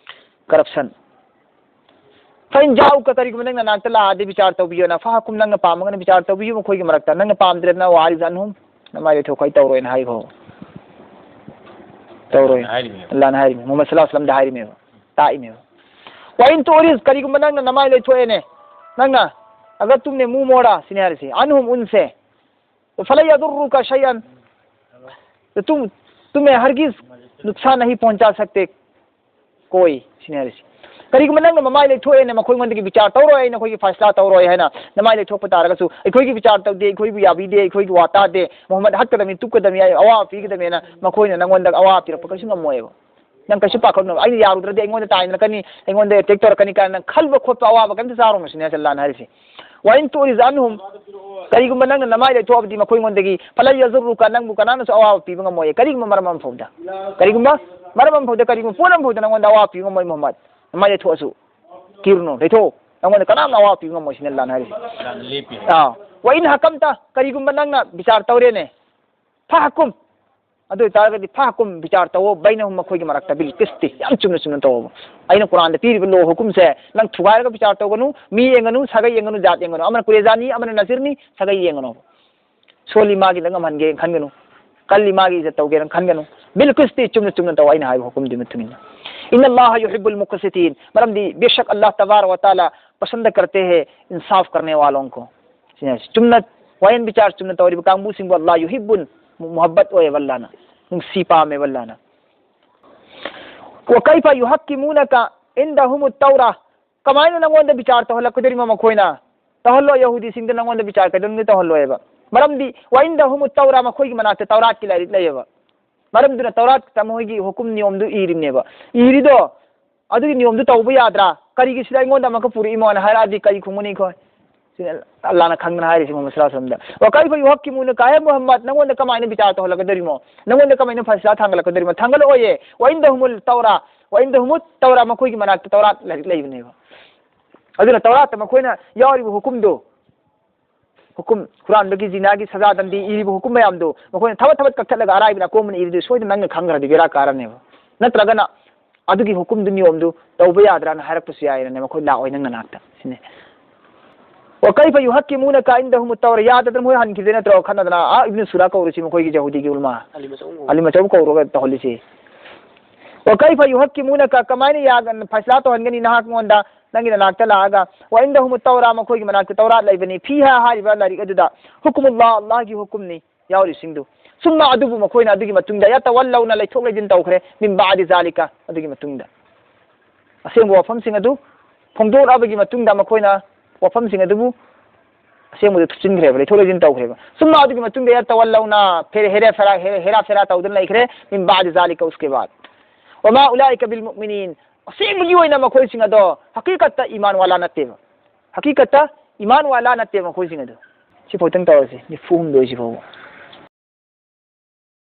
Corruption꯫ ꯐ ꯏꯟ ꯖꯥꯎꯀ, ꯀꯔꯤꯒꯨꯝꯕ ꯅꯪ ꯅꯅꯥꯛꯇ ꯂꯥꯛꯑꯗꯤ ꯕꯤꯆꯥꯔ ꯇꯧꯕꯤꯌꯣꯅ꯫ ꯐꯍꯀꯨꯝ, ꯅꯪꯅ ꯄꯥꯝꯃꯒꯅ ꯕꯤꯆꯥꯔ ꯇꯧꯕꯤꯌꯨ ꯃꯈꯣꯏꯒꯤ ꯃꯔꯛꯇ, ꯅꯪꯅ ꯄꯥꯝꯗ꯭ꯔꯦꯗꯅ ꯋꯥꯔꯤꯁ ꯑꯟꯍꯨꯝ, ꯅꯃꯥꯏ ꯂꯩꯊꯣꯛꯈꯣ, ꯑꯩ ꯇꯧꯔꯣꯏꯅ ꯍꯥꯏꯈꯣ꯫ ꯇꯧꯔꯣꯏ꯫ ꯍꯥꯏꯔꯤꯕꯅꯦꯕ꯫ ꯑꯜꯂꯥꯍꯅ ꯍꯥꯏꯔꯤꯕꯅꯦ, ꯃꯨꯍꯝꯃꯗ ꯁꯜꯂꯥꯍꯨ ꯑꯂꯩꯍꯤ ꯋꯥꯁꯂꯝꯗ ꯍꯥꯏꯔꯤꯕꯅꯦꯕ, ꯇꯥꯛꯏꯅꯦꯕ꯫ ꯋꯥ ꯏꯟ ꯇꯨꯔꯤꯖ, ꯀꯔꯤꯒꯨꯝꯕ ꯅꯪꯅ ꯅꯃꯥꯏ ꯂꯩꯊꯣꯛꯑꯦꯅꯦ, ꯅꯪꯅ, ꯑꯒꯔ ꯇꯨꯝꯅꯦ ꯃꯨ ꯃꯣꯔꯥ, ꯁꯤꯅꯦ ꯍꯥꯏꯔꯤꯁꯦ, ꯑꯟꯍꯨꯝ, ꯎꯟꯁꯦ, ꯐꯂ ꯌꯥꯗꯨꯔꯨꯀ ꯁꯩꯑꯟ, ꯇꯨꯝ, ꯇꯨꯝꯃꯦ ꯍꯔꯒꯤꯖ ꯅꯨꯛꯁꯥꯟ ꯅꯍꯤ ꯄꯣꯟꯆꯥ ꯁꯛꯇꯦ꯫ ꯀꯣꯏ, ꯁꯤꯅꯦ ꯍꯥꯏꯔꯤꯁꯤ꯫ ꯀꯔꯤꯒꯨꯝꯕ ꯅꯪꯅ ꯃꯃꯥꯏ ꯂꯩꯊꯣꯛꯑꯦꯅ ꯃꯈꯣꯏꯉꯣꯟꯗꯒꯤ ꯕꯤꯆꯥꯔ ꯇꯧꯔꯣꯏ, ꯑꯩ ꯅꯈꯣꯏꯒꯤ ꯐꯥꯏꯁꯂꯥ ꯇꯧꯔꯣꯏ ꯍꯥꯏꯅ ꯅꯃꯥꯏ ꯂꯩꯊꯣꯛꯄ ꯇꯥꯔꯒꯁꯨ, ꯑꯩꯈꯣꯏꯒꯤ ꯕꯤꯆꯥꯔ ꯇꯧꯗꯦ, ꯑꯩꯈꯣꯏꯕꯨ ꯌꯥꯕꯤꯗꯦ, ꯑꯩꯈꯣꯏꯒꯤ ꯋꯥ ꯇꯥꯗꯦ, ꯃꯨꯍꯝꯃꯗ ꯍꯥꯠꯀꯗꯕꯅꯤ, ꯇꯨꯞꯀꯗꯕꯅꯤ, ꯑꯩ ꯑꯋꯥꯕ ꯄꯤꯒꯗꯕꯅꯤꯅ ꯃꯈꯣꯏꯅ ꯅꯪꯉꯣꯟꯗ ꯑꯋꯥꯕ ꯄꯤꯔꯛꯄ ꯀꯩꯁꯨ ꯉꯝꯃꯣꯏꯕ꯫ ꯅꯪ ꯀꯩꯁꯨ ꯄꯥꯈꯠꯅꯨ, ꯑꯩꯅ ꯌꯥꯔꯨꯗ꯭ꯔꯗꯤ ꯑꯩꯉꯣꯟꯗ ꯇꯥꯏꯅꯔꯛꯀꯅꯤ, ꯑꯩꯉꯣꯟꯗ ꯑꯦꯇꯦꯛ ꯇꯧꯔꯛꯀꯅꯤ ꯀꯥꯏꯅ ꯅꯪ ꯈꯜꯕ ꯈꯣꯠꯄ ꯑꯋꯥꯕ ꯀꯩꯝꯇ ꯆꯥꯔꯨꯅꯨ ꯁꯤꯅꯦ ꯑꯜꯂꯥꯍꯅ ꯍꯥꯏꯔꯤꯁꯤ꯫ ꯋꯥꯏꯟ ꯇꯨꯔꯤꯖ ꯑꯟꯍꯨꯝ, ꯀꯔꯤꯒꯨꯝꯕ ꯅꯪꯅ ꯅꯃꯥꯏ ꯂꯩꯊꯣꯛꯑꯕꯗꯤ ꯃꯈꯣꯏꯉꯣꯟꯗꯒꯤ, ꯐꯂ ꯌꯖꯨꯔꯔꯨꯀ, ꯅꯪꯕꯨ ꯀꯅꯥꯅꯁꯨ ꯑꯋꯥꯕ ꯄꯤꯕ ꯉꯝꯃꯣꯏ, ꯀꯔꯤꯒꯨꯝꯕ ꯃꯔꯝ ꯑꯃ ꯐꯥꯎꯗ꯫ ꯀꯔꯤꯒꯨꯝꯕ ꯃꯔꯝ ꯑꯃ ꯐꯥꯎꯗ, ꯀꯔꯤꯒꯨꯝꯕ ꯄꯣꯠ ꯑꯃ ꯐꯥꯎꯗ ꯅꯪꯉꯣꯟꯗ ꯑꯋꯥꯕ ꯄꯤꯕ ꯉꯝꯃꯣꯏ ꯃꯨꯍꯝꯃꯗ꯫ ꯅꯃꯥꯏ ꯂꯩꯊꯣꯛꯑꯁꯨ꯫ ꯀꯤꯔꯨꯅꯨ, ꯂꯩꯊꯣꯛꯑꯣ꯫ ꯅꯪꯉꯣꯟꯗ ꯀꯅꯥꯝꯅ ꯑꯋꯥꯕ ꯄꯤꯕ ꯉꯝꯃꯣꯏ ꯁꯤꯅ ꯑꯜꯂꯥꯍꯅ ꯍꯥꯏꯔꯤꯁꯦ꯫ ꯑꯜꯂꯥꯍꯅ ꯂꯦꯞꯄꯤ꯫ ꯑꯥ꯫ ꯋꯥꯏꯟ ꯍꯀꯝꯇ, ꯀꯔꯤꯒꯨꯝꯕ ꯅꯪꯅ ꯕꯤꯆꯥꯔ ꯇꯧꯔꯦꯅꯦ꯫ ꯐꯍꯀꯨꯝ꯫ ꯑꯗꯨ ꯑꯣꯏꯇꯥꯔꯒꯗꯤ ꯐꯍꯀꯨꯝ, ꯕꯤꯆꯥꯔ ꯇꯧꯋꯣ, ꯕꯩꯅꯍꯨꯝ, ꯃꯈꯣꯏꯒꯤ ꯃꯔꯛꯇ, ꯕꯤꯜ ꯀꯤꯁꯇꯤ, ꯌꯥꯝ ꯆꯨꯝꯅ ꯆꯨꯝꯅ ꯇꯧꯋꯣꯕ꯫ ꯑꯩꯅ ꯀꯨꯔꯥꯟꯗ ꯄꯤꯔꯤꯕ ꯂꯣ ꯍꯨꯀꯨꯝꯁꯦ ꯅꯪ ꯊꯨꯒꯥꯏꯔꯒ ꯕꯤꯆꯥꯔ ꯇꯧꯒꯅꯨ, ꯃꯤ ꯌꯦꯡꯒꯅꯨ, ꯁꯥꯒꯩ ꯌꯦꯡꯒꯅꯨ, ꯖꯥꯠ ꯌꯦꯡꯒꯅꯨ꯫ ꯑꯃꯅ ꯀꯨꯔꯦꯖꯥꯅꯤ, ꯑꯃꯅ ꯅꯖꯤꯔꯅꯤ, ꯁꯥꯒꯩ ꯌꯦꯡꯒꯅꯨ꯫ ꯁꯣꯜꯂꯤ ꯃꯥꯒꯤꯗ ꯉꯝꯍꯟꯒꯦ ꯈꯟꯒꯅꯨ꯫ ꯀꯜꯂꯤ, ꯃꯥꯒꯤ ꯏꯖꯠ ꯇꯧꯒꯦꯅ ꯈꯟꯒꯅꯨ꯫ ꯕꯤꯜ ꯀꯤꯁꯇꯤ, ꯆꯨꯝꯅ ꯆꯨꯝꯅ ꯇꯧ, ꯑꯩꯅ ꯍꯥꯏꯕ ꯍꯨꯀꯨꯝꯗꯨꯒꯤ ꯃꯇꯨꯡ ꯏꯟꯅ꯫ ꯏꯟꯅ ꯑꯜꯂꯥꯍ ꯌꯨꯍꯤꯕꯨꯜ ꯃꯨꯛꯁꯤꯇꯤꯟ, ꯃꯔꯝꯗꯤ ꯕꯦꯁꯛ ꯑꯜꯂꯥꯍ ꯇꯕꯥꯔꯛ ꯋ ꯇꯥꯂꯥ ꯄꯁꯟꯗ ꯀꯔꯇꯦ ꯍꯦ ꯏꯟꯁꯥꯐ ꯀꯔꯅꯦ ꯋꯥꯂꯣꯡ ꯀꯣ꯫ ꯁꯤꯅ ꯆꯨꯝꯅ ꯋꯥꯌꯦꯟ ꯕꯤꯆꯥꯔ ꯆꯨꯝꯅ ꯇꯧꯔꯤꯕ ꯀꯥꯡꯕꯨꯁꯤꯡꯕꯨ ꯑꯜꯂꯥꯍ ꯌꯨꯍꯤꯕꯨꯟ, ꯃꯨ-, ꯃꯨꯍꯕꯠ ꯑꯣꯏꯌꯦꯕ ꯑꯜꯂꯥꯍꯅ, ꯅꯨꯡꯁꯤ ꯄꯥꯝꯃꯦꯕ ꯑꯜꯂꯥꯍꯅ꯫ ꯋ ꯀꯩꯐ ꯌꯨꯍꯛꯀꯤꯃꯨꯅꯀ ꯏꯟꯗꯍꯨꯃꯨ ꯇꯧꯔꯥ, ꯀꯃꯥꯏꯅ ꯅꯪꯉꯣꯟꯗ ꯕꯤꯆꯥꯔ ꯇꯧꯍꯜꯂꯛꯀꯗꯧꯔꯤꯃꯣ ꯃꯈꯣꯏꯅ? ꯇꯧꯍꯜꯂꯣꯏ, ꯌꯍꯨꯗꯤꯁꯤꯡꯗ ꯅꯪꯉꯣꯟꯗ ꯕꯤꯆꯥꯔ ꯀꯩꯗꯧꯅꯨꯡꯗ ꯇꯧꯍꯜꯂꯣꯏꯕ꯫ ꯃꯔꯝꯗꯤ ꯋ ꯏꯟꯗꯍꯨꯃꯨ ꯇꯧꯔꯥ, ꯃꯈꯣꯏꯒꯤ ꯃꯅꯥꯛꯇ ꯇꯧꯔꯥꯠꯀꯤ ꯂꯥꯏꯔꯤꯛ ꯂꯩꯌꯦꯕ꯫ ꯃꯔꯝꯗꯨꯅ ꯇꯧꯔꯥꯠꯇ ꯃꯣꯏꯒꯤ ꯍꯨꯀꯨꯝ ꯅꯤꯌꯣꯝꯗꯨ ꯏꯔꯤꯕꯅꯦꯕ꯫ ꯏꯔꯤꯗꯣ ꯑꯗꯨꯒꯤ ꯅꯤꯌꯣꯝꯗꯨ ꯇꯧꯕ ꯌꯥꯗ꯭ꯔꯥ? ꯀꯔꯤꯒꯤ ꯁꯤꯗ ꯑꯩꯉꯣꯟꯗ ꯑꯃꯨꯛꯀ ꯄꯨꯔꯛꯏꯃꯣꯅ ꯍꯥꯏꯔꯛꯑꯗꯤ ꯀꯔꯤ ꯈꯨꯝꯒꯅꯤ ꯑꯩꯈꯣꯏ? ꯁꯤꯅ ꯑꯜꯂꯥꯍꯅ ꯈꯪꯗꯅ ꯍꯥꯏꯔꯤꯁꯤ ꯃꯨꯍꯝꯃꯗ ꯁꯜꯂꯜꯂꯥꯍꯨ ꯑꯂꯩꯍꯤ ꯋꯁꯜꯂꯝꯗ꯫ ꯋ ꯀꯩꯐ ꯌꯨꯍꯛꯀꯤꯃꯨꯅꯀ, ꯍꯦ ꯃꯨꯍꯝꯃꯗ, ꯅꯪꯉꯣꯟꯗ ꯀꯃꯥꯏꯅ ꯕꯤꯆꯥꯔ ꯇꯧꯍꯜꯂꯛꯀꯗꯧꯔꯤꯃꯣ? ꯅꯪꯉꯣꯟꯗ ꯀꯃꯥꯏꯅ ꯐꯩꯁꯂꯥ ꯊꯥꯡꯒꯠꯂꯛꯀꯗꯧꯔꯤꯃꯣ? ꯊꯥꯡꯒꯠꯂꯛꯑꯣꯏꯌꯦ꯫ ꯋ ꯏꯟꯗꯍꯨꯃꯨ ꯇꯧꯔꯥ, ꯋ ꯏꯟꯗꯍꯨꯃꯨ ꯇꯧꯔꯥ, ꯃꯈꯣꯏꯒꯤ ꯃꯅꯥꯛꯇ ꯇꯧꯔꯥꯠ ꯂꯥꯏꯔꯤꯛ ꯂꯩꯕꯅꯦꯕ꯫ ꯑꯗꯨꯅ ꯇꯧꯔꯥꯠꯇ ꯃꯈꯣꯏꯅ ꯌꯥꯎꯔꯤꯕ ꯍꯨꯀꯨꯝꯗꯣ, ꯍꯨꯀꯨꯝ, ꯍꯨꯔꯥꯟꯕꯒꯤ, ꯖꯤꯅꯥꯒꯤ ꯁꯖꯥ ꯗꯟꯗꯤ ꯏꯔꯤꯕ ꯍꯨꯀꯨꯝ ꯃꯌꯥꯝꯗꯣ ꯃꯈꯣꯏꯅ ꯊꯕꯠ ꯊꯕꯠ ꯀꯛꯊꯠꯂꯒ ꯑꯔꯥꯏꯕꯗ ꯑꯀꯣꯝꯕꯅ ꯏꯔꯤꯗꯨ ꯁꯣꯏꯗꯅ ꯅꯪꯅ ꯈꯪꯈ꯭ꯔꯗꯤ ꯕꯦꯔꯥ ꯀꯥꯔꯅꯦꯕ꯫ ꯅꯠꯇ꯭ꯔꯒꯅ ꯑꯗꯨꯒꯤ ꯍꯨꯀꯨꯝꯗꯨ, ꯅꯤꯌꯣꯝꯗꯨ ꯇꯧꯕ ꯌꯥꯗ꯭ꯔꯥꯅ ꯍꯥꯏꯔꯛꯄꯁꯨ ꯌꯥꯏꯅꯅꯦ, ꯃꯈꯣꯏ ꯂꯥꯛꯑꯣꯏ ꯅꯪ ꯅꯅꯥꯛꯇ꯫ ꯁꯤꯅꯤ꯫ ꯋ ꯀꯩꯐ ꯌꯨꯍꯛꯀꯤꯃꯨꯅꯀ ꯏꯟꯗꯍꯨꯃꯨ ꯇꯧꯔꯥ, ꯌꯥꯗꯗꯅ ꯃꯣꯏ ꯍꯟꯈꯤꯗꯦ ꯅꯠꯇ꯭ꯔꯣ? ꯈꯠꯅꯗꯅ, ꯑꯥ, ꯏꯕꯅꯨ ꯁꯨꯔꯥ ꯀꯧꯔꯨꯁꯤ ꯃꯈꯣꯏꯒꯤ ꯌꯍꯨꯗꯤꯒꯤ ꯎꯂꯃꯥ꯫ ꯑꯂꯤ ꯃꯆꯧ ꯀꯧꯔꯨ꯫ ꯑꯂꯤ ꯃꯆꯧ ꯀꯧꯔꯒ ꯇꯧꯍꯜꯂꯤꯁꯤ꯫ ꯋ ꯀꯩꯐ ꯌꯨꯍꯛꯀꯤꯃꯨꯅꯀ, ꯀꯃꯥꯏꯅ ꯌꯥꯒ-, ꯐꯩꯁꯂꯥ ꯇꯧꯍꯟꯒꯅꯤ ꯅꯍꯥꯛꯉꯣꯟꯗ, ꯅꯪꯒꯤ ꯅꯅꯥꯛꯇ ꯂꯥꯛꯑꯒ? ꯋ ꯏꯟꯗꯍꯨꯃꯨ ꯇꯧꯔꯥ, ꯃꯈꯣꯏꯒꯤ ꯃꯅꯥꯛꯇ ꯇꯧꯔꯥꯠ ꯂꯩꯕꯅꯤ꯫ ꯐꯤꯍꯥ ꯍꯥꯏꯔꯤꯕ ꯂꯥꯏꯔꯤꯛ ꯑꯗꯨꯗ ꯍꯨꯀꯨꯃꯨꯜꯂꯥꯍ, ꯑꯜꯂꯥꯍꯒꯤ ꯍꯨꯀꯨꯝꯅꯤ ꯌꯥꯎꯔꯤꯁꯤꯡꯗꯨ꯫ ꯁꯨꯝꯃ ꯑꯗꯨꯕꯨ ꯃꯈꯣꯏꯅ ꯑꯗꯨꯒꯤ ꯃꯇꯨꯡꯗ ꯌꯇꯋꯜꯂꯧꯅ ꯂꯩꯊꯣꯛ ꯂꯩꯁꯤꯟ ꯇꯧꯈ꯭ꯔꯦ, ꯃꯤꯟ ꯕꯥꯗꯤ ꯖꯥꯂꯤꯀ, ꯑꯗꯨꯒꯤ ꯃꯇꯨꯡꯗ꯫ ꯑꯁꯦꯡꯕ ꯋꯥꯐꯝꯁꯤꯡ ꯑꯗꯨ ꯐꯣꯡꯗꯣꯔꯛꯑꯕꯒꯤ ꯃꯇꯨꯡꯗ ꯃꯈꯣꯏꯅ ꯋꯥꯐꯝꯁꯤꯡ ꯑꯗꯨꯕꯨ ꯑꯁꯦꯡꯕꯗ ꯊꯨꯞꯆꯤꯟꯈ꯭ꯔꯦꯕ, ꯂꯩꯊꯣꯛ ꯂꯩꯁꯤꯟ ꯇꯧꯈ꯭ꯔꯦꯕ꯫ ꯁꯨꯝꯃ ꯑꯗꯨꯒꯤ ꯃꯇꯨꯡꯗ ꯌꯇꯋꯜꯂꯧꯅ ꯐꯦꯔ-, ꯍꯦꯔꯥ ꯐꯦꯔꯥ, ꯍꯦꯔꯥ, ꯍꯦꯔꯥ ꯐꯦꯔꯥ ꯇꯧꯗꯨꯅ ꯂꯩꯈ꯭ꯔꯦ, ꯃꯤꯟ ꯕꯥꯗꯤ ꯖꯥꯂꯤꯀ, ꯎꯁꯀꯦ ꯕꯥꯗ꯫ ꯋꯃꯥ ꯎꯂꯥꯏꯀ ꯕꯤꯜ ꯃꯨꯑꯃꯤꯅꯤꯟ, ꯑꯁꯦꯡꯕꯒꯤ ꯑꯣꯏꯅ ꯃꯈꯣꯏꯁꯤꯡ ꯑꯗꯣ ꯍꯀꯤꯀꯠꯇ ꯏꯃꯥꯟ ꯋꯥꯂꯥ ꯅꯠꯇꯦꯕ꯫ ꯍꯀꯤꯀꯠꯇ ꯏꯃꯥꯟ ꯋꯥꯂꯥ ꯅꯠꯇꯦ ꯃꯈꯣꯏꯁꯤꯡ ꯑꯗꯣ꯫ ꯁꯤꯐꯥꯎꯇꯪ ꯇꯧꯔꯁꯤ, ꯅꯤꯐꯨ ꯍꯨꯝꯗꯣꯏ ꯁꯤꯐꯥꯎꯕ꯫